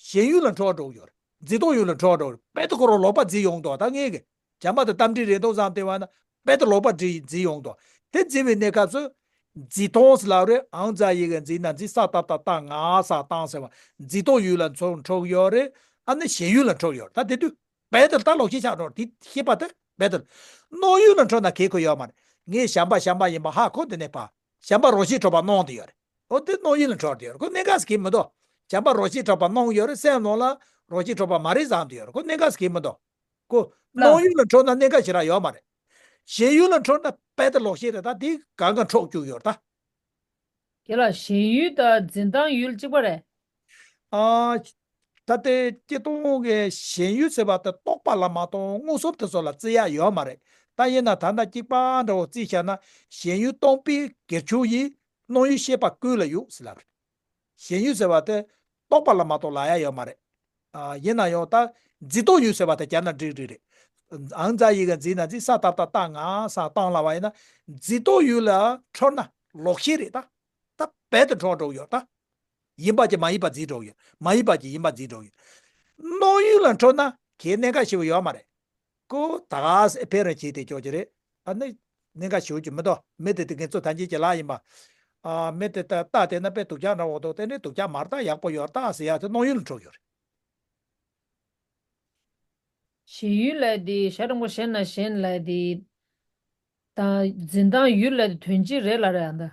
ཞེན་ཡུལ་ལ་འཕྲོ་བ་འགྲོ་གི་ཡོད་རེད། འཛིན་སྟངས་ཡུལ་ལ་འཕྲོ་བ་འགྲོ་གི་རེད། རྦད་དེ་ཁོ་རང་ལོག་པ་འཛིན་ཡོང་འདུག་ད་ངས་གི་བྱམས་པ་དང་རྟ་མགྲིན་རེད་འདུག་བསམ་བལྟས་པ་ན་རྦད་དེ་ལོག་པ་འཛིན་འཛིན་ཡོང་འདུག་དེ་འཛིན་པའི་གནས་སྐབས་སུ། འཛིན་སྟངས་ཟེར་ལབ་རེད། ཨང་ཛ་ཡིག་ག་འཛིན་ན་འཛིན། ས་ཏ་བཏགས་སྟ། ང་ས་སྟང་ཟེར་བ། འཛིན་སྟངས་ཡུལ་ལ་འཚོ་འཕྲོ་གི་ཡོད་རེད། ཨ་ནི་ཞེན་ཡུལ་ལ་འཕྲོ་གི་ཡོད་རེད། ད་དེ་དུས་རྦད་དེ་ད་ལོག་ཤེས་ཆགས་འགྲོ་རེད། དེ་ཤེས་པ་དེ་རྦད་དེ། སྣང་ཡུལ་ལ་འཕྲོ་ན་གལ་ཁོ་ཡོད་མ་རེད། ངས་བྱམས་པ་བྱམས་པ་ཡིན་པ་ཧ་གོ་དེ་ནས་ཕར། བྱམས་པ་རང་བཞིན་གྲུབ་པ་སྣང་དུ་ཡོད་རེད། འོ་དེ་སྣང་ཡུལ་ལ་འཕྲོ་བ་དེ་ཡོད་རེད། ཁོ་གནད་འགག་ཟེར་གྱི་མི་འདུག་བྱམས་པ་རང་བཞིན་གྲུབ་པ་སྣང་ཡོད་རེད། སེམས་ནང་ལ་རང་བཞིན་གྲུབ་པ་མ་རེད་བསམ་དུ་ཡོད་རེད། ཁོ་གནད་འགག་ཟེར་གྱི་མི་འདུག་ཁོ་ལགས། སྣང་ཡུལ་ལ་འཕྲོ་ན་གནད་འགག་ཞེ་དྲག་ཡོད་མ་རེད། ཞེན་ཡུལ་ལ་འཕྲོ་ན་རྦད་དེ་ལོག་ཤེས་རེད། ད་དེ་གང་ག་འཕྲོ་བཅུག་ཡོད་རེད་ད། དེ་ལ་ཞེན་ཡུལ་དང་འཛིན་སྟངས་ཡུལ་གཅིག་པ་རེད། ཨ། ད་ལྟའི་སྤྱིར་བཏང་གི་ཞེན་ཡུལ་ཟེར་བ་དེ་རྟོག་པ་ལ་མ་གཏོགས་མངོན་སུམ་དེ་ཚོ་ལ་བརྩི་ཡ་ཡོད་མ་རེད། ད་ཡིན་ན་ད་ལྟ་གཅིག་པ་འདྲ་བོ་བརྩིས་བཞག་ན། ཞེན་ཡུལ་སྟོང་པའི་སྒེར་ཆོས་ཡིན། སྣང་ཡུལ་ཤེས་པ་ཀུན་ལ་ཡོད་ཟེར་ལབ་རེད། ཞེན་ཡུལ་ཟེར་བ་དེ་རྟོག་པ་ལ་མ་གཏོགས་ལབ་ཡ་ཡོད་མ་རེད། ཨ། ཡིན་ན་ཡང་ད་འཛིན་སྟངས་ཡུལ་ཟེར་བ་དེ་བརྒྱབ་ན་འགྲིག་འགྲིག་རེད། ཨང་ཛ་ཡིག་ག་འཛིན་ན་འཛིན། ས་ཏ་བཏགས་སྟ། ང་ས་སྟང་ལབ་པ་ཡིན་ན། འཛིན་སྟངས་ཡུལ་ལ་འཕྲོ་ན་ལོག་ཤེས་རེད་ད། ད་རྦད་དེ་འཕྲོ་འགྲོ་གི་ཡོད་ད། ཡིན་པ་ཅིག་མ་ཡིན་པ་འཛིན་འགྲོ་གི་ཡོད། མ་ཡིན་པ་ཅིག་ཡིན་པ་འཛིན་འགྲོ་གི་ཡོད། སྣང་ཡུལ་ལ་འཕྲོ་ན་གལ་གནད་འགག་ཞེ་པོ་ཡོད་མ་རེད། ཁོ་ད་ག་ས་ཕེ་ར་བྱེད་དེ་ཅོག་ཅིག་རེད། ཨ་ནི་གནད་འགག་ཞེ་པོ་ཅིག་མི་འདུག་མི་དེ་དེ་ངེད་ཚོ་ཐམས་ཅད་ཀྱི་ལག་ཡིན་པ། ཨ། མི་དེ་ད་ལྟ་དེ་ན་དཔེ་སྡུག་ཅག་འདྲ་བོ་འདུག་དེ་ནི་སྡུག་ཅག་མ་རེད། ད་ཡག་པོ་ཡོད་ད་ཟེར་ཡ་དེ་སྣང་ཡུལ་ལ་འཕྲོ་ཡོད་རེད། ཞེན་ཡུལ་ལབ་དེ་ཞེ་དྲག་པོ་ཞེན་ན་ཞེན་ལབ་དེ། དང་འཛིན་སྟངས་ཡུལ་ལ་དོན་གཅིག་རེད་ལ་རེད་ཨ་ད།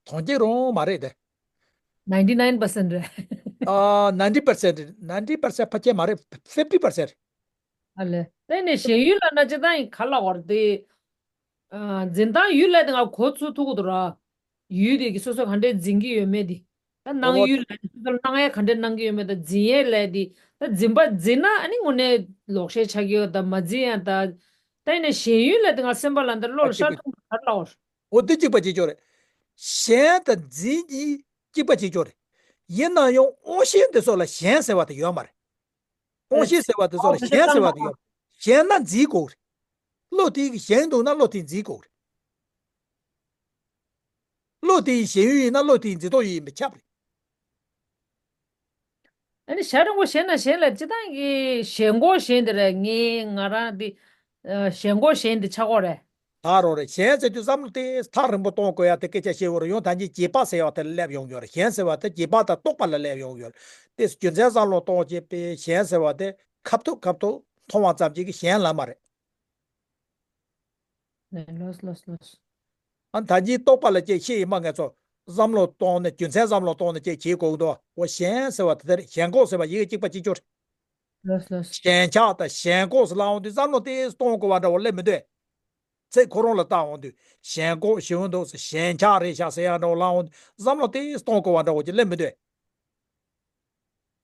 དོན་གཅིག་རང་མ་རེད་དེ། ninety nine percent རེད། ཨ། ninety percent རེད། ninety percent ཕལ་ཆེར་མ་རེད། fifty percent རེད། ཨ་ལས། དེ་ནས་ཞེན་ཡུལ་ལ་ན་ཅི་ད་ཡིན་ག་ལ་བར་དེ། ཨ། འཛིན་སྟངས་ཡུལ་ལ་དེ་ང་གོ་ཚུལ་ཐུག་གི་འདུག་ར། ཡུལ་དེ་གི་སོ་སོ་ག་འདྲས་འཛིན་གྱི་ཡོད་མེད་དེ། ད་སྣང་ཡུལ་ལ་སོ་སོ་སྣང་ཡ་ག་འདྲས་སྣང་གི་ཡོད་མེད་དང་འཛིན་ཡས་ལས་དེ། ད་འཛིན་པ་འཛིན་ན་ཨ་ནི་དངོས་གནས་ལོག་ཤེས་ཆགས་ཀྱི་ཡོད་ད་མ་འཛིན་ཡ་ད། ད་ཡིན་ན་ཞེན་ཡུལ་ལ་དེ་ང་སེམས་པ་ལ་འདི་བློ་ལ་ཤར་ཐུབ་ག་ལ་འོ། འོ་དེ་གཅིག་པ་གཅིག་ཀྱང་རེད། ཞེན་དང་འཛིན་གྱིས་གཅིག་པ་གཅིག་ཀྱང་རེད། ཡིན་ན་ཡང་དབང་ཤེས་འདི་ཚོ་ལ་ཞེན་ཟེར་བ་དེ་ཡོད་མ་རེད། དབང་ཤེས་ཟེར་བ་དེ་ཚོ་ལ་ཞེན་ཟེར་བ་དེ་ཡོད། ཞེན་ན་འཛིན་དགོས་རེད། བློ་དེ་གི་ཞེན་འདུག་ན་བློ་དེ་འཛིན་དགོས་རེད། བློ་དེ་ཡི་ཞེན་ཡུལ་ཡིན་ན་བློ་དེ་ཡི་འཛིན་སྟངས་ཡུལ་ཡིན་པས་ཁྱབ་རེད། ཨ་ནི་ཞེ་དྲག་པོ་ཞེན་ན་ཞེན་ལ་སྤྱིར་བཏང་གི་ཞེན་ཁོག་ཞེན་དེ་རེད། ངས་ང་རང་དེ་ཞེན་ཁོག་ཞེན་དེ་ཆགས་ཁོག་རེད། ད་རོ་རེད། ཞེན་ཟེར་དུས་བསམ་བློ་དེ་ཐག་རིང་པོ་གཏོང་དགོས་ཡ་དེ་སྐད་ཆ་བཤད་འོ་རུ་ཡང་ད་གིན་རྗེས་དཔག་ཟེར་ཡ་དེ་ལ་སླེབས་ཡོང་གི་ཡོད་རེད། ཞེན་ཟེར་བ་དེ་རྗེས་དཔག་དང་རྟོག་པ་ལ་སླེབས་ཡོང་གི་ཡོད་རེད། དེ་རྒྱུ་མཚན་བསམ་བློ་གཏོང་བྱེད་པའི་ཞེན་ཟེར་བ་དེ་ཁ་ཐུག་ཁ་ཐུག་མཐོང་བ་ཙམ་གྱིས་ཀྱི་ཞེན་ལབ་མ་རེད། ལོས་ལོས་ལོས། ཨ་ད་གིན་རྟོག་པ་ལ་ཅིག་ཤེས་ཡིན་མ། ངས་ཚོ་བསམ་བློ་གཏོང་ནས་རྒྱུ་མཚན་བསམ་བློ་གཏོང་ནས་ཅིག་བྱེད་དགོས་འདུག་འོ་ཞེན་ཟེར་བ་དེ་དེ་རེད། ཞེན་ཁོག་ཟེར་བ་ཡི་གེ་གཅིག་པ་གཅིག་ཀྱང་རེད། ལོས་ལོས། ཞེན་ཆགས་དང་ཞེན་ཁོག་ཟེར་ལབ་འོང་དུས་བསམ་བློ་དེ་གཏོང་དགོས་པ་འདྲ་བོ་སླེབས་མི་འདུག་ཚེ་ཁོ་རང་ལ་བལྟ་འོང་དུས་ཞེན་ཁོག་ཞེ་པོ་འདུག་ཟེར། ཞེན་ཆགས་རེད་ཤག་ཟེར་ཡ་འདྲ་བོ་ལབ་འོང་དུས་བསམ་བློ་དེ་གཏོང་དགོས་པ་འདྲ་བོ་ཅིག་སླེབས་མི་འདུག་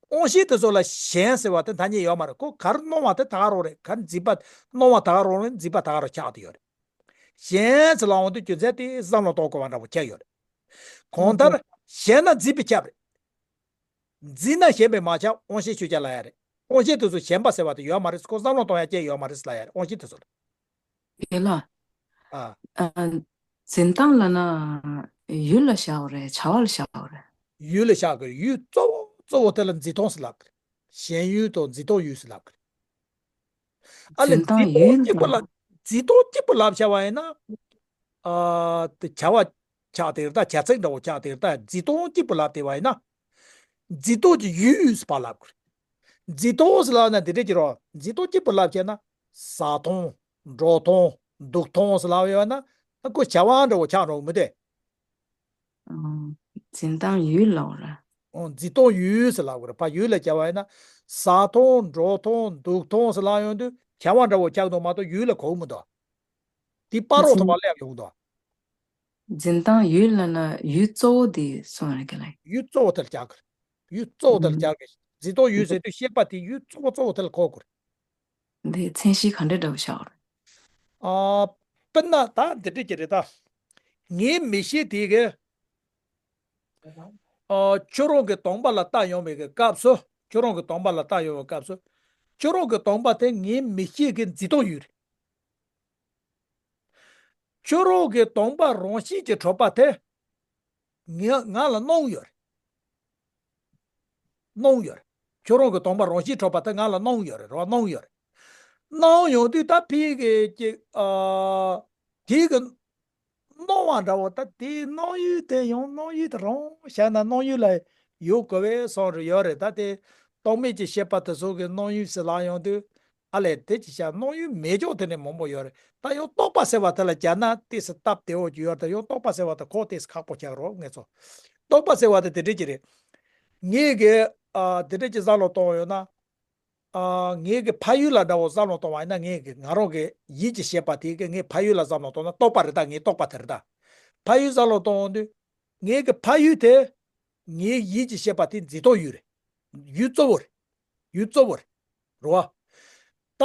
དབང་ཤེས་དེ་ཚོ་ལ་ཞེན་ཟེར་བ་དེ་ཐ་སྙད་ཡོད་མ་རེད། ཁོ་ག་རེ་སྣང་བ་དེ་ད་ག་རང་རེད། ག་རེ་འཛིན་པ་སྣང་བ་ད་ག་རང་རེད། འཛིན་པ་ད་ག་རང་ཆགས་བསྡད་ཡོད་རེད། ཞེན་ཟེར་ལབ་འོང་དུས་རྒྱུ་མཚན་དེ་བསམ་བློ་གཏོང་དགོས་པ་འདྲ་བོ་ཁྱེར་ཡོད་རེད། གང་ལྟར་ཞེན་ན་འཛིན་པས་ཁྱབ་རེད། འཛིན་ན་ཞེན་པས་མ་ཁྱབ། དབང་ཤེས་ཆོས་ཅན་ལབ་ཡ་རེད། དབང་ཤེས་དེ་ཚོ་ཞེན་པ་ཟེར་བ་དེ་ཡོད་མ་རེད། ཁོ་བསམ་བློ་གཏོང་ཡ་ཅིག་ཡོད་མ་རེད་ལབ་ཡ་རེད། དབང་ཤེས་དེ་ཚོ་ལ། དེ་ལ། ཨ། ཨ། འཛིན་སྟངས་ལབ་ན་ཡུལ་ལ་བཞག་པ་རེད། བྱ་བ་ལ་བཞག་པ་རེད། ཡུལ་ལ་བཞག་གི་རེད། ཡུལ་གཙོ་བོ་གཙོ་བོ་དེ་ལ་འཛིན་སྟངས་ཟེར་ལབ་གི་རེད། ཞེན་ཡུལ་དང་འཛིན་སྟངས་ཡུལ་ཟེར་ལབ་གི་རེད། ཨ་ལས། འཛིན་སྟངས་ཡུལ་གཅིག་པུ་ལ། འཛིན་སྟངས་གཅིག་པུ་ལབ་བྱ་བ་ཡིན་ན། ཨ། དེ་བྱ་བ་ཆགས་དེ་རེད། ད་བྱ་ཚིག་འདྲ་བོ་ཆགས་དེ་རེད། ད་འཛིན་སྟངས་གཅིག་པུ་ལབ་དེ་བ་ཡིན་ན། འཛིན་སྟངས་ཀྱི་ཡུལ་ཟེར་བ་ལབ་དགོས་རེད། འཛིན་སྟངས་ཟེར་ལབ་ན་འདི་འདྲས་ཀྱི་རོ། འཛིན་སྟངས་གཅིག་པུ་ལབ་བྱས་ན། ཟ་སྟངས། འགྲོ་སྟངས། འདུག་སྟངས་ཟེར་ལབ་ཡོད་ན། ཨ་ཁོ་བྱ་བ་འདྲ་བོ་ཆགས་འགྲོ་གི་མི་འདུག་ཨང་། འཛིན་སྟངས་ཡུལ་ལབ་ར། ཨོ། འཛིན་སྟངས་ཡུལ་ཟེར་ལབ་དགོས་རེད། ཕར་ཡུལ་ལ་བྱ་བ་ཡིན་ན། ཟ་སྟངས། འགྲོ་སྟངས། འདུག་སྟངས་ཟེར་ལབ་ཡོང་དུས། བྱ་བ་འདྲ་བོ་ཆགས་འདུག་མ་གཏོགས་ཡུལ་ལ་གོ་གི་མི་འདུག་དེ་བར་རོ་ཐོག་མ་སླེབས་ཡོང་འདུག་འཛིན་སྟངས་ཡུལ་ལ་ན་ཡུལ་གཙོ་བོ་དེ་སོང་རེད་ག་ལ། ཡུལ་གཙོ་བོ་དེ་ལ་བྱ་དགོས་རེད། ཡུལ་གཙོ་བོ་དེ་ལ་བྱ་དགོས། འཛིན་རྟོག་ཡུལ་ཟེར་དུས་ཤེས་པ་དེ་ཡུལ་གཙོ་བོ་གཙོ་བོ་དེ་ལ་གོ་དགོས་རེད། འདི་མཚན་གཞི་ག་འདྲ་འདྲ་བོ་བཞག་རེད། ཨ། དཔེར་ན་ད་འདི་འདྲ་ཅིག་རེད་ད། ངའི་མིག་ཤེས་དེ་གིས། ཨ། ཁྱོད་རང་གི་གདོང་པ་ལ་ལྟ་ཡོང་བའི་གི་སྐབས་སུ། ཁྱོད་རང་གི་གདོང་པ་ལ་ལྟ་ཡོང་བའི་སྐབས་སུ། ཁྱོད་རང་གི་གདོང་པ་དེ་ངའི་མིག་ཤེས་ཀྱི་འཛིན་རྟོག་ཡུལ་རེད། ཁྱོད་རང་གི་གདོང་པ་རང་བཞིན་གྱིས་གྲུབ་པ་དེ་ང་ང་ལ་སྣང་ཡུལ་རེད། སྣང་ཡུལ་རེད། ཁྱོད་རང་གི་གདོང་པ་རང་བཞིན་གྲུབ་པ་དེ་ང་ལ་སྣང་ཡུལ་རེད། རེད་བ། སྣང་ཡུལ་རེད། སྣང་ཡོང་དུས་ད་ཕི་གི་ཅིག་ཨ། དེ་གི་སྣང་བ་འདྲ་བོ། ད་དེའི་སྣང་ཡུལ་དེ་ཡང་སྣང་ཡུལ་དེ་རང་བཞག་ན་སྣང་ཡུལ་ལ་ཡོད་དགོས་པའི་བསམ་རེ་ཡོད་རེད། ད་དེ་རྟོག་མེད་ཀྱི་ཤེས་པ་དེ་ཚོ་གི་སྣང་ཡུལ་ཟེར་ལབ་ཡོང་དུས། ཨ་ལས། དེ་ཅི་བྱ། སྣང་ཡུལ་མེད་ཀྱོག་དེ་ནས་མང་པོ་ཡོད་རེད། ད་ཡང་རྟོག་པ་ཟེར་བ་དེ་ལ་སྦྱར་ན་ཏོག་ཙམ་སྟབས་བདེ་བོ་ཅིག་ཡོད་རེད། ད་ཡང་རྟོག་པ་ཟེར་བ་དེ་ཁོ་ཏོག་ཙམ་ཁག་པོ་ཆགས་རོགས་ངེས་སོ། རྟོག་པ་ཟེར་བ་དེ་དེ་འདྲ་ཅིག་རེད། ངས་གི་ཨ། དེ་འདྲ་ཅིག་བསམ་བློ་གཏོང་ཡོད་ན། ཨ། ངས་གི་ཕ་ཡུལ་ལ་འདྲ་བོ་བསམ་བློ་གཏོང་བ་ཡིན་ན། ངས་གི་ང་རང་གི་ཡིད་ཀྱི་ཤེས་པ་དེ་གི་ངས་ཕ་ཡུལ་ལ་བསམ་བློ་གཏོང་ན་རྟོག་པ་རེད། ད་ངའི་རྟོག་པ་དེ་རེད་ད། ཕ་ཡུལ་བསམ་བློ་གཏོང་ཡོང་དུས། ངའི་གི་ཕ་ཡུལ་དེ་ངའི་ཡིད་ཀྱི་ཤེས་པ་དེ་འཛིན་རྟོག་ཡུལ་རེད། ཡུལ་གཙོ་བོ་རེད། ཡུལ་གཙོ་བོ་རེད། རེད་བ། ད་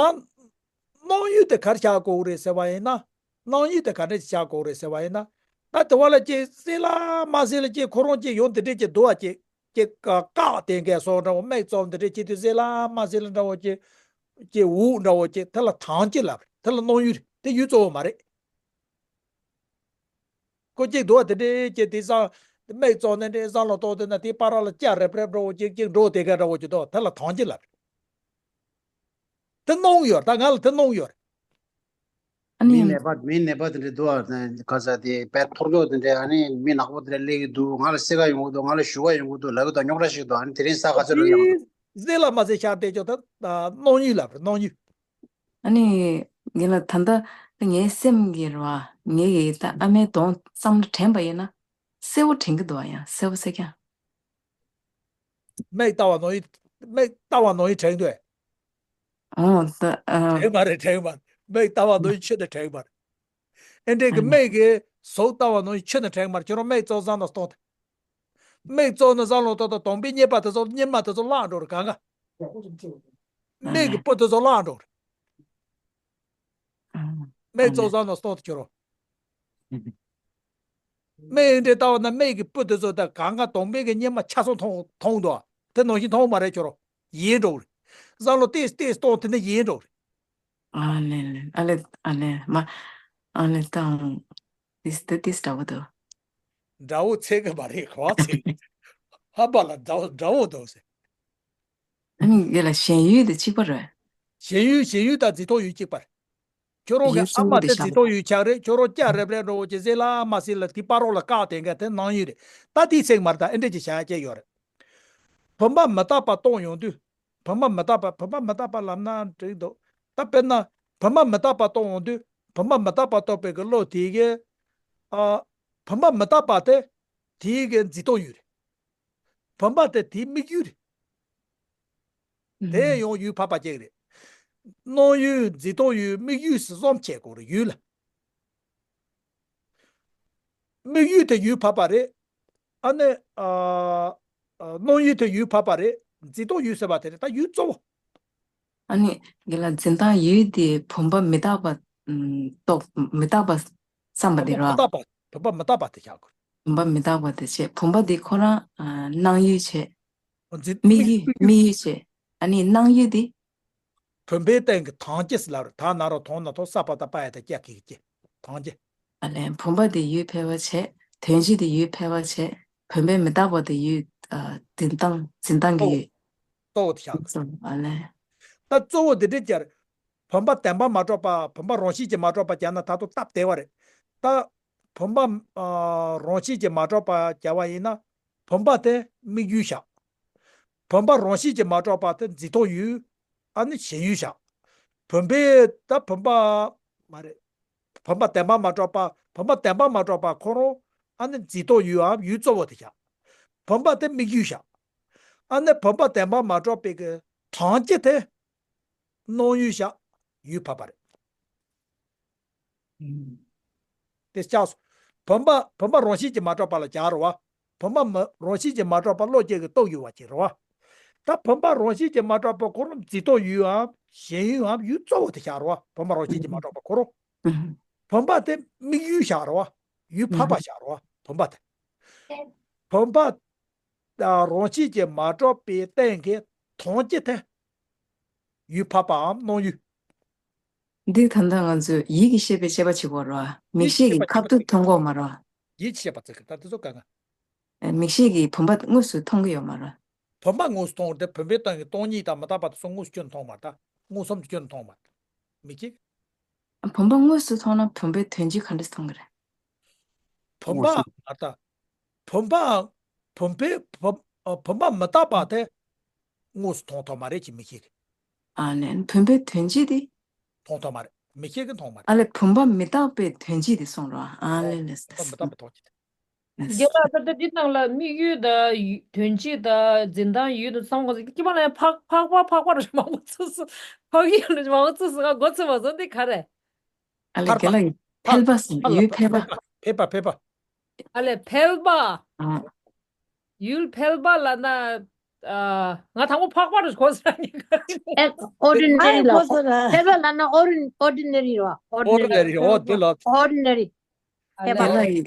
སྣང་ཡུལ་དེ་ག་རེ་ཆགས་དགོས་རེད་ཟེར་བ་ཡིན་ན། སྣང་ཡུལ་དེ་ག་འདྲ་ཆགས་དགོས་རེད་ཟེར་བ་ཡིན་ན། ད་དེ་བ་ལ་ཅིག་གསལ་ལ་མ་གསལ་ལ་ཅིག་ཁོ་རང་ཅིག་ཡོང་དེ་འདྲས་ཅིག་འདུག་བ། ཅིག་ཅིག་བཀག་བསྟན་མཁན་བཟོ་འདྲ་བོ། མིག་བཙུམ་དེ་འདྲས་ཅིག་དུས་གསལ་ལ་མ་གསལ་ལ་འདྲ་བོ་ཅིག་ཅིག་འུག་འདྲ་བོ་ཅིག་དེ་ལ་ཐང་ཅིག་ལབ་རེད། དེ་ལ་སྣང་ཡུལ་རེད། དེ་ཡུལ་གཙོ་བོ་མ་རེད། ཁོ་གཅིག་འདུག་བ། དེ་འདྲའི་ཅིག་དེ་བསམ། མིག་བཙུམ་ནས་འདྲའི་བསམ་བློ་གཏོང་དེ་ན་དེ་བར་ལ་སྐྱ་རེབ་རེབ་འདྲ་བོ་ཅིག་ཅིག་འགྲོ་དེ་ག་འདྲ་བོ་ཅིག་འདུག་དེ་ལ་ཐང་ཅིག་ལབ་རེད། དེ་སྣང་ཡོད་རེད། ད་ང་ལ་དེ་སྣང་ཡོད་རེད། ཨ་ནི། མི་ནད་པ། མི་ནད་པ་དེ་འདྲ་འདུག་བ། ག་ས་དེ་བས་ཐོར་ཅོག་དེ་འདྲ། ཨ་ནི་མི་ནག་པོ་དེ་འདྲ་སླེབས་ཀྱི་འདུག་ང་ལ་སེར་ཁ་ཡོང་གི་འདུག་ང་ལ་བཞུ་བ་ཡོང་གི་འདུག་ལབ་ཀྱི་འདུག་རྙོག་དྲ་ཞིག་འདུག་ཨ་ནི་དེ་རིང་ས་ག་ཚོད་ལ་ཡོང་འདུག་གསལ་ལ་མ་གསལ་ཤར་བསྡད་ཅོག་ད་སྣང་ཡུལ་ལབ་རེད། སྣང་ཡུལ། ཨ་ནི། ངས་ལ་ད་ལྟ་ངའི་སེམས་ཀྱི་རེད་བ། ངའི་གི་ད་ཨ་མའི་གདོང་བསམ་བློ་དྲན་པ་ཡིན་ན། སེར་པོ་དྲན་གྱི་འདུག་བ། ཡང་སེར་པོ་སེར་རྐྱང་། མིག་ལྟ་བ་ནང་བཞིན། མིག་ལྟ་བ་ནང་བཞིན་དྲན་འདུག་ཨེ། ཨོ་ད་ཨ། དྲན་མ་རེད། དྲན་མ་རེད། མིག་ལྟ་བ་ནང་བཞིན་ཁྱོན་ནས་དྲན་མ་རེད། ཨེ་འདྲས་ཀྱི་ཨ་ནི། མིག་གིས་གཟུགས་ལྟ་བ་ནང་བཞིན་ཁྱོན་ནས་དྲན་མ་རེད། ཁྱོད་རང་མིག་བཙུམ་བསམ་བློ་གཏོང་དང་། མིག་བཙུམ་ནས་བསམ་བློ་གཏོང་དང་། གདོང་པའི་གཉེར་པ་དེ་ཚོ། གཉེར་མ་དེ་ཚོ་བརླག་འགྲོ་རེད་གང་ག་ཨ་མིག་གི་ནི། སྤུ་དེ་ཚོ་བརླག་འགྲོ་རེད། ཨ། མིག་ཨ་ནི། བཙུམ་བསམ་བློ་གཏོང་དང་ཁྱོད་རང་། མིག་འདྲ་ལྟ་བ་ན་མིག་གི་སྤུ་དེ་ཚོ་ད་གང་ག་གདོང་པའི་གི་གཉེར་མ་ཆ་ཚང་མཐོང་མཐོང་འདུག་དེ་ནང་བཞིན་མཐོང་མ་རེད། ཁྱོད་རང་ཡལ་འགྲོ་རེད། བསམ་བློ་ཏོག་ཙམ་ཏོག་ཙམ་གཏོང་དེ་ནས་ཡལ་འགྲོ་རེད། ཨ་ལེ་ལེ། ཨ་ལེ་ཨ་ལེ་མ། ཨ་ལེ་དང་། ཏིས་ཏི་ཏིས་འདྲ་བོ་འདུག་འདྲ་བོ་ཚད་གི་མ་རེད། ག་བ་ཚད་གི། ཧ་པ་ལ་འདྲ་བོ་འདྲ་བོ་འདུག་ཟེར། ཨ་ནི་དེ་ལ་ཞེན་ཡུལ་དེ་གཅིག་པ་རེད། ཞེན་ཡུལ། ཞེན་ཡུལ་དང་འཛིན་རྟོག་ཡུལ་གཅིག་པ་རེད། ཁྱོད་རང་གི་ཡུལ་ཨ་གཙོ་བོ་མ་དེ་དེ་བཞག་འཛིན་རྟོག་ཡུལ་ཆགས་རེད། ཁྱོད་རང་སྐྱ་རེབ་རེབ་འདྲ་བོ་ཅིག་གསལ་ལ་མ་གསལ་ལ་དེ་བར་རོ་ལ་བཀག་དེ་འགའ་དེ་སྣང་ཡུལ་རེད། ད་དེ་ཚད་གི་མ་རེད། ད་ཨེ་འདྲས་ཅིག་བྱ་ཡ་ཅིག་ཡོད་རེད། བུམ་པ་མི་རྟག་པ་རྟོགས་ཡོང་དུས། བུམ་པ་མི་རྟག་པ། བུམ་པ་མི་རྟག་པ་ལབ་ན་འགྲིག་འདུག་ད་དཔེར་ན་བུམ་པ་མི་རྟག་པ་རྟོགས་ཡོང་དུས། བུམ་པ་མི་རྟག་པ་རྟོགས་པའི་གི་བློ་དེ་གིས། ཨ། བུམ་པ་མི་རྟག་པ་དེ་དེའི་གི་འཛིན་རྟོག་ཡུལ་རེད། བུམ་པ་དེ་དེའི་དམིགས་ཡུལ་རེད། དེ་ཡང་ཡུལ་འཕགས་པ་གཅིག་རེད། སྣང་ཡུལ། འཛིན་རྟོག་ཡུལ། དམིགས་ཡུལ་ཟེར་གསུམ་བྱེད་དགོས་རེད། ཡུལ་ལ། དམིགས་ཡུལ་དེ་ཡུལ་འཕགས་པ་རེད། ཨ་ནི། ཨ། ཨ། སྣང་ཡུལ་དེ་ཡུལ་འཕགས་པ་རེད། འཛིན་རྟོག་ཡུལ་ཟེར་བ་དེ་རེད། ད་ཡུལ་གཙོ་བོ། ཨ་ནི་དེ་ལ་འཛིན་སྟངས་ཡུལ་དེ་བུམ་པ་མི་རྟག་པ། ཨམ། རྟོགས། མི་རྟག་པ་བསམ་པ་དེ་རེད་བ། བུམ་པ་མི་རྟག་པ། བུམ་པ་མི་རྟག་པ་དེ་བཞག་དགོས། བུམ་པ་མི་རྟག་པ་དེ་བྱས། བུམ་པ་དེ་ཁོ་རང་། ཨ། སྣང་ཡུལ་བྱས། འཛིན། དམིགས་ཡུལ། དམིགས་ཡུལ་བྱས། ཨ་ནི་སྣང་ཡུལ་དེ། བུམ་པའི་སྟེང་གི་ཐང་ཅིག་ལབ་རེད། ད་ན་རོ་མཐོང་ན་མཐོང་། ས་པ་ད་པ་ཡ་ད་སྐྱ་གི་གི་སྐྱེ། ཐང་ཅིག་ཨ་ལས། བུམ་པ་དེ་ཡུལ་འཕགས་པ་བྱས། དོན་སྤྱི་དེ་ཡུལ་འཕགས་པ་བྱས། བུམ་པའི་མི་རྟག་པ་དེ་ཡུལ། ཨ། འཛིན་སྟངས། འཛིན་སྟངས་ཀྱི་ཡུལ། གཙོ་བོ་དེ་བཞག་གཙོ་བོ། ཨ་ལས། ད་གཙོ་བོ་དེ་འདྲས་ཀྱི་རེད། བུམ་པ་བདེན་པར་མ་གྲུབ་པ། བུམ་པ་རང་བཞིན་གྱིས་མ་གྲུབ་པ་བྱས་ན་ད་དུང་སྟབས་བདེ་བ་རེད། ད་བུམ་པ། ཨ། རང་བཞིན་གྱིས་མ་གྲུབ་པ་བྱས་པ་ཡིན་ན། བུམ་པ་དེ་དམིགས་ཡུལ་བཞག་བུམ་པ་རང་བཞིན་གྱིས་མ་གྲུབ་པ་དེ་འཛིན་རྟོག་ཡུལ། ཨ་ནི་ཞེན་ཡུལ་བཞག་བུམ་པའི། ད་བུམ་པ་མ་རེད། བུམ་པ་བདེན་པར་མ་གྲུབ་པ། བུམ་པ་བདེན་པར་མ་གྲུབ་པ་ཁོ་རང་། ཨ་ནི་འཛིན་རྟོག་ཡུལ་འམ་ཡུལ་གཙོ་བོ་དེ་བཞག་བུམ་པ་དེ་དམིགས་ཡུལ་བཞག་ཨ་ནི་བུམ་པ་བདེན་པར་མ་གྲུབ་པའི་གི་ཐང་ཅིག་དེ་སྣང་ཡུལ་བཞག་ཡུལ་འཕགས་པ་རེད། ཨུམ། དེ་ཆགས་སོང་། བུམ་པ་བུམ་པ་རང་བཞིན་གྱིས་མ་གྲུབ་པ་ལ་སྦྱར་རོ་བ། བུམ་པ་མི་རང་བཞིན་གྱིས་མ་གྲུབ་པ་བློ་སྐྱེ་གི་སྟོབས་ཡོད་པ་ཅིག་རོ་བ། ད་བུམ་པ་རང་བཞིན་གྱིས་མ་གྲུབ་པ་ཁོ་རང་འཛིན་སྟངས་ཡུལ་འམ་ཞེན་ཡུལ་འམ་ཡུལ་གཙོ་བོ་དེ་བཞག་རོ་བ། བུམ་པ་རང་བཞིན་གྱིས་མ་གྲུབ་པ་ཁོ་རང་། ཨུམ། བུམ་པ་དེ་དམིགས་ཡུལ་བཞག་རོ་བ། ཡུལ་འཕགས་པ་བཞག་རོ་བ། བུམ་པ་དེ། བུམ་པ་དང་རང་བཞིན་གྱིས་མ་གྲུབ་པའི་སྟེང་གི་དོན་སྤྱི་དེ། ཡུལ་འཕགས་པའམ་སྣང་ཡུལ། འདི་ད་ལྟ་ང་ཚོས་ཡིད་ཀྱི་ཤེས་པའི་དཔྱད་པ་བྱེད་དགོས་རེད་བ། མིག་ཤེས་ཀྱིས་ཁ་ཐུག་མཐོང་གི་ཡོད་མ་རེད་བ། ཡིད་ཀྱི་ཤེས་པ་ཚིག་གི་ད་དེ་ཚོ་ག་ག་ཨ། མིག་ཤེས་ཀྱིས་བུམ་པ་དངོས་སུ་མཐོང་གི་ཡོད་མ་རེད། བུམ་པ་དངོས་སུ་མཐོང་བ་དེ་བུམ་པའི་སྟེང་གི་སྟོང་ཉིད་དང་མི་རྟག་པ་དེ་ཚོ་དངོས་སུ་ཁྱོན་མཐོང་མ་རེད་ད། མངོན་སུམ་དུ་ཁྱོན་མཐོང་མ་རེད། མིག་ཤེས། བུམ་པ་དངོས་སུ་མཐོང་ན་བུམ་པའི་དོན་སྤྱི་ག་འདྲས་མཐོང་གི་རེད། བུམ་པ་མ་རེད་ད། བུམ་པའམ་བུམ་པའི་བུམ་ཨ། བུམ་པ་མི་རྟག་པ་དེ་དངོས་སུ་མཐོང་ཐུབ་མ་རེད་ཅེས་མིག་ཤེས་ཀྱིས། ཨ་ནི་བུམ་པའི་དོན་སྤྱི་དེ་མཐོང་ཐུབ་མ་རེད། མིག་ཤེས་ཀྱིས་མཐོང་མ་རེད། ཨ་ལས་བུམ་པ་མི་རྟག་པའི་དོན་སྤྱི་དེ་གསུངས་རོགས། ཨ་ཨོ། ལས་ལས་བུམ་པ་མི་རྟག་པའི་དོན་སྤྱི་དེ། རྒན་ལགས་ད་ལྟ་འདི་ནང་ལ་དམིགས་ཡུལ་དང་དོན་སྤྱི་དང་འཛིན་སྟངས་ཡུལ་དང་གསུམ་གོ་ཚོད་ཀྱི་མ་ལ་ཡང་འཕགས་འཕགས་པ་འཕགས་པ་རུ་མང་པོ་ཚུགས་སོང་། འཕགས་ཡུལ་རུ་མང་པོ་ཚུགས་སོང་། ང་མགོ་ཚོས་མ་སོང་འདི་ག་རེད། ཨ་ལས་ཕར་རྒན་ལགས་ཀྱིས་ཕར་ཕལ་པ་ཟེར་ཕར་ལ་ཡུལ་ཕལ་པ། ཕལ་པ་ཕལ་པ། ཨ་ལས་ཕལ་པ། ཨ། ཡུལ་ཕལ་པ་ལབ་ན། ཨ། ང་དང་པོ་འཕགས་པ་རུ་གོ་ས་ར་ཉེན་ཁ་རེད། ཨེ། ཨོར་ཌི་ནེ་རི་ལ་གོ་ས་ར། ཕལ་པ་ལབ་ན་ཨོར་ཌི་ནེ་རི་རེད་བ། ཨོར་ཌི་ནེ་རི། ཨོར་ཌི་ནེ་རི། ཨོ་དེ་ལ། ཨོར་ཌི་ནེ་རི། ཨ་ཕལ་པ། རྒན་ལགས་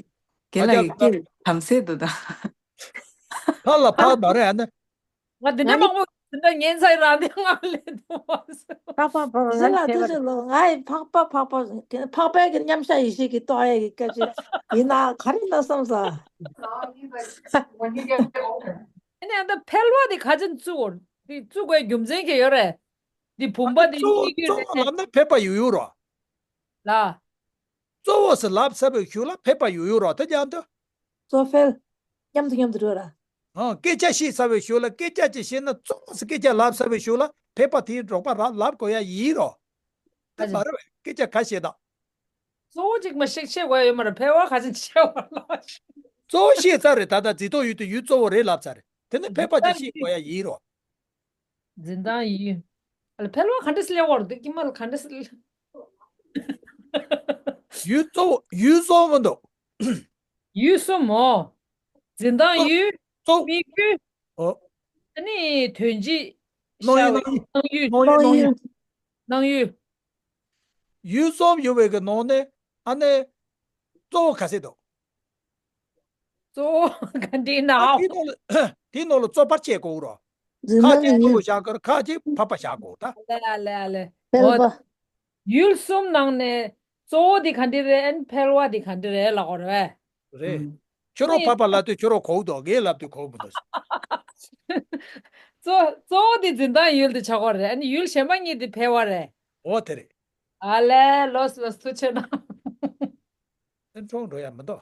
ཀྱི་རྒན་ལགས་ཀྱི་སྐད་དམ་སེ་འདུག་ད། ཕར་ལ་ཕར་མ་རེད་ཨ་ནི། ང་འདི་འདྲ་ང་ནི་མང་པོ་འདི་འདྲ་ཉན་ཚར་རང་དེ་ང་ལས་དུ་མ་སོང་། ཕག་པ་ཕག་པ། ང་ལ་ཕལ་པ་དུས་ཚོད་ལོ་ང་ཡི་ཕག་པ་ཕག་པ་ཕག་པའི་གི་མཉམ་བཞག་ཡེ་ཤེས་ཀྱི་རྟོགས་ཡས་ཀྱི་སྐད་ཆ་ཡིན་ན་ག་རེ་ལ་བསམ་ས། ཨ་ནི་ཨ་ད་ཕལ་པ་དེ་ག་ཅན་བཙུགས་འོར་དེ་བཙུགས་དགོས་རྒྱུ་མཚན་གྱི་ཡོད་རེད། དེ་བུམ་པ་དེ་གཅིག་གྱུར་རེད། གཙོ་བོ་ལབ་ན་ཕལ་པ་ཡོད་ཡོད་རོ། ལ། གཙོ་བོ་ཟེར་ལབ་ཚར་བའི་གཞུག་ལ་ཕལ་པ་ཡོད་ཡོད་རོ་དེ་ཀྱང་དུ། གཙོ་ཕལ། མཉམ་དུ་མཉམ་དུ་འགྲོ་ར། ཨང་། སྐད་ཆ་བཤད་ཚར་བའི་གཞུག་ལ་སྐད་ཆ་ཅིག་བཤད་ན་གཙོ་བོ་ཟེར་སྐད་ཆ་ལབ་ཚར་བའི་གཞུག་ལ་ཕལ་པ་དེའི་རོགས་པ་ར་ལབ་དགོས་ཡ་ཡིན་རོ། དེ་ཨ་ཅེ། མ་རེད་བས་སྐད་ཆ་ག་བཤད་ད། གཙོ་བོ་གཅིག་མ་ཤེས་བཤད་དགོས་ཡ་ཡོད་མ་རེད། ཕལ་པ་ག་ཅན་བཤད་པ་ལ། གཙོ་བོ་བཤད་ཚར་རེད། ད་ལྟ་འཛིན་སྟངས་ཡུལ་དེ་ཡུལ་གཙོ་བོ་རེད་ལབ་ཚར་རེད། དེ་ནི་ཕལ་པ་ཅིག་བཤད་དགོས་ཡ་ཡིན་རོ། འཛིན་སྟངས་ཡུལ། ཨ་ལ་ཕལ་པ་ག་འདྲ་སེ་སླེབས་པ་རེད་དེ་ཀྱི་མ་ལ་ག་འདྲ་སེ་སླེབས། ཡུལ་གཙོ་བོ་ཡུལ་གསུམ་མི་འདུག་ཡུལ་གསུམ་མོ། འཛིན་སྟངས་ཡུལ། གཙོ། དམིགས་ཡུལ། ཨོ། ཨ་ནི་དོན་སྤྱི། སྣང་ཡུལ། ཤར་བའི་སྣང་ཡུལ། སྣང་ཡུལ། སྣང་ཡུལ། སྣང་ཡུལ། ཡུལ་གསུམ་ཡོད་པའི་གི་ནང་ནས་ཨ་ནི་གཙོ་བོ་ག་ཚད་འདུག་གཙོ་བོ་ག་འདྲ་ན། ཨ་དེའི་ནང་ལ་དེའི་ནང་ལ་གཙོ་ཕལ་ཆེར་གོ་རོ། འཛིན་ཁ་ཅིག་སྟངས་གཙོ་ཡུལ། བོ་བཞག་གི་རེད། ཁ་ཅིག་ཕལ་པ་བཞག་གོ་ད། ཨ་ལེ་ཨ་ལེ་ཨ་ལེ། ཕལ་པ། ཨོ། ཡུལ་གསུམ་ནང་ནས་གཙོ་བོ་དེ་ག་འདྲ་རེད། ཨན་ཕལ་པ་དེ་ག་འདྲ་རེད་ལབ་དགོས་རེད་པས། རེད། ཨང་། ཁྱོད་རང་ཨ་ནི་ཕལ་པ་ལབ་དུས་ཁྱོད་རང་གོ་གི་འདུག་ངས་ལབ་དུས་གོ་གི་མི་འདུག་གཙོ་གཙོ་བོ་དེ་འཛིན་སྟངས་ཡུལ་དེ་ཆགས་པ་རེད། ཨ་ནི་ཡུལ་གཞན་པ་གཉིས་དེ་ཕལ་པ་རེད། ཨོ་དེ་རེད། ཨ་ལས་ལོས་ལོས་ཐུགས་ཆེ་གནང་། ཨེ་འཕྲོག་འགྲོ་ཡ་མི་འདུག་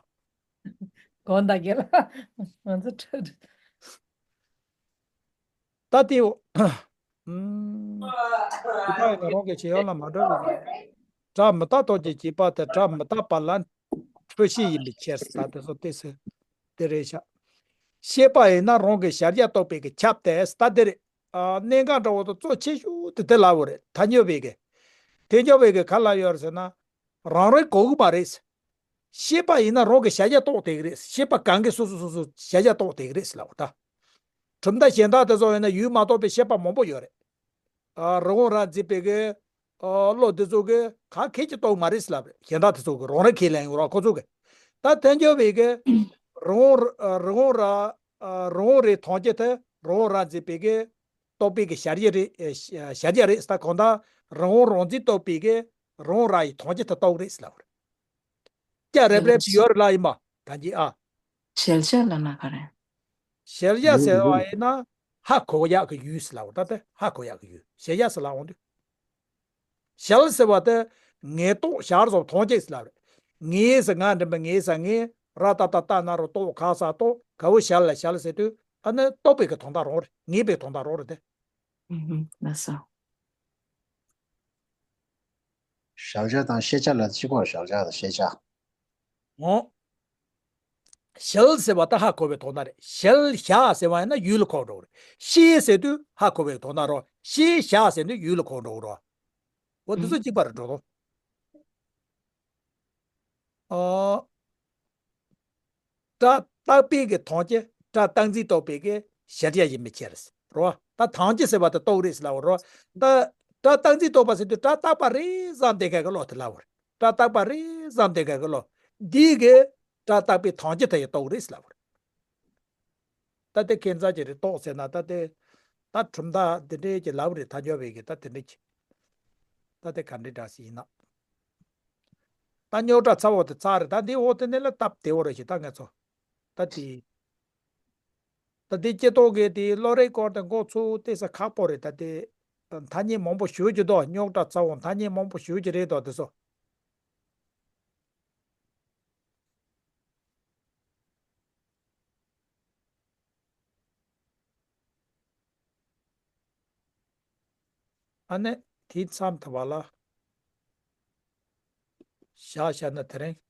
དགོངས་དག་རྒན་ལགས། ང་ཚོ་ཁྲོད། ད་དེའོ། ཨུམ། དེ་ལྟ་ཡིན་ན་རང་གི་བྱེད་ཡུལ་ལ་མ་གྲུབ་པའི་སྒྲ་མི་རྟག་སྟོབས་ཀྱིས་བྱས་པ་དེ་སྒྲ་མི་རྟག་པ་ལ་འཁྲུལ་ཤེས་ཡིན་པའི་ཕྱིར། ད་དེ་ཚོ་ཏོག་ཙམ་དེ་རེད་ཤག་ཤེས་པ་ཡིན་ན་རང་གི་གཞལ་བྱ་རྟོགས་པའི་གི་ཁྱབ་སྟེ་ད་དེ་རེད། ཨ། གནད་འགག་འདྲ་བོ་དང་གཙོ་ཆེ་ཤོས་དེ་དེ་ལབ་པ་རེད། ཐལ་འགྱུར་བའི་གི། ཐལ་འགྱུར་བའི་གི་ག་ལབ་ཡོད་རེད་ཟེར་ན། རང་རེད་གོ་གི་མ་རེད། ཤེས་པ་ཡིན་ན་རང་གི་གཞལ་བྱ་རྟོགས་བསྡད་ཀྱི་རེད། ཤེས་པ་གང་གིས་སོ་སོ་སོ་སོ་གཞལ་བྱ་རྟོགས་བསྡད་ཀྱི་རེད་ཟེར་ལབ་པ་ད། གྲུབ་མཐའ་གཞན་དག་དེ་ཚོ་ཡིན་ན་ཡུལ་མ་རྟོགས་པའི་ཤེས་པ་མང་པོ་ཡོད་རེད། ཨ། རི་བོང་རྭ་འཛིན་པའི་གི། ཨ། བློ་དེ་ཚོ་གིས་ག་ཁྱེད་ཀྱིས་རྟོགས་མ་རེད་ཟེར་ལབ་རེད། གཞན་དག་དེ་ཚོ་གིས་རང་རེད་ཁས་ལེན་ཡོད་རེད་ཁོ་ཚོ་གིས། ད་ཐལ་འགྱུར་བའི་གི། རི་བོང་རྭ། རི་བོང་རྭ། ཨ། རི་བོང་རྭའི་དོན་སྤྱི་དེ་རི་བོང་རྭ་འཛིན་པའི་གི། རྟོགས་པའི་གི་གཞལ་བྱ་རེད། ཨེ། གཞལ་བྱ་རེད་ཟེར། ད་གང་ལྟར་རི་བོང་རྭ་འཛིན་རྟོགས་པའི་གི་རི་བོང་རྭ་ཡི་དོན་སྤྱི་དེ་རྟོགས་རེད་ཟེར་ལབ་རེད། སྐྱ་རེབ་རེབ་ཅིག་ཡོད་རེད་ལ་ཡིན་པ། ད་གིན་ཨ། གཞལ་བྱ་ལབ་ན་ག་རེ། གཞལ་བྱ་ཟེར་བ་ཡིན་ན་ཧ་གོ་ཡག་གི་ཡུལ་ཟེར་ལབ་རེད། ད་དེ་ཧ་གོ་ཡག་གི་ཡུལ་གཞལ་བྱ་ཟེར་ལབ་འོང་དུས། གཞལ་ཟེར་བ་དེ་ངེས་རྟོགས་བྱ་རྫོགས་དོན་སྤྱི་ཟེར་ལབ་རེད། ངེས་ཟེར་ང་འདྲེན་པའི་ངེས་ཟེར་ངེས། ར་ཏ་བཏགས་རྟ་ན་རོ་རྟོགས། ག་ས་རྟོགས། ག་བོ་གཞལ་ལ་གཞལ་ཟེར་དུས་ཨ་ནི་རྟོགས་པའི་གི་དོན་དག་རང་རེད། ངེས་པའི་དོན་དག་རང་རེད་དེ། ཨུ་ཧུ། ལགས་སོ། གཞལ་བྱ་དང་ཤེས་བྱ་ལ་གཅིག་པར་གཞལ་བྱ་དང་ཤེས་བྱ། འོ། གཞལ་ཟེར་བ་ད་ཧ་གོ་བའི་དོན་དག་རེད། གཞལ་བྱ་ཟེར་བ་ཡིན་ན་ཡུལ་ལ་གོ་འགྲོ་གི་རེད། ཤེས་ཟེར་དུས་ཧ་གོ་བའི་དོན་དག་རོ། ཤེས་བྱ་ཟེར་དུས་ཡུལ་ལ་གོ་འགྲོ་གི་རོ། འོ་དེ་ཚོ་གཅིག་པ་རེད་འགྲོ་དོ། ཨ། སྒྲ་རྟག་པའི་གི་དོན་སྤྱི་སྒྲ་རྟག་འཛིན་རྟོག་པའི་གི་གཞལ་བྱ་ཡིན་པའི་ཕྱིར། རོ། ད་དོན་སྤྱི་ཟེར་བ་དེ་རྟོགས་རེད་ཟེར་ལབ་པ་རོ། ད་སྒྲ་རྟག་འཛིན་རྟོག་པ་ཟེར་དུས་སྒྲ་རྟག་པ་རེད་བསམ་བསྡད་མཁན་གི་བློ་དེ་ལབ་པ་རེད། སྒྲ་རྟག་པ་རེད་བསམ་བསྡད་མཁན་གི་བློ། འདི་གི་སྒྲ་རྟག་པའི་དོན་སྤྱི་དེ་ཡང་རྟོགས་རེད་ཟེར་ལབ་པ་རེད། ད་དེ་ཁྱད་མཚར་ཅིག་རེད། རྟོགས་ཟེར་ན་ད་དེ། ད་གྲུབ་མཐའ་འདི་འདྲའི་ཅིག་ལབ་རེད། ཐལ་འགྱུར་བའི་གི་ད་དེ་འདྲའི་ཅིག་ད་དེ་ག་འདྲའི་འདྲ་ཞིག་ཡིན་ན། ད་རྙོག་དྲ་ཚ་བོ་དེ་ཚར་རེད། ད་འདི་འོ་དེ་ནས་ལ་སྟབས་བདེ་བོ་རེད་ཞེས་ད་ངས་ཚོ། ད་དེ། ད་དེ་སྐྱེ་ཐོག་གི་དེ་བློ་རིག་སྐོར་དེ་འགོ་ཚུགས་ཏེ་ས་ཁག་པོ་རེད། ད་དེ། ཐ་སྙད་མང་པོ་ཞུ་རྒྱུ་དོ། རྙོག་དྲ་ཚ་བོ་ཐ་སྙད་མང་པོ་ཞུ་རྒྱུ་རེད་དོ་དེ་ཚོ། ཨ་ནི་དེའི་མཚམས་ཐུབ་པ་ལ་བཞག་བཞག་ན་དེ་རིང་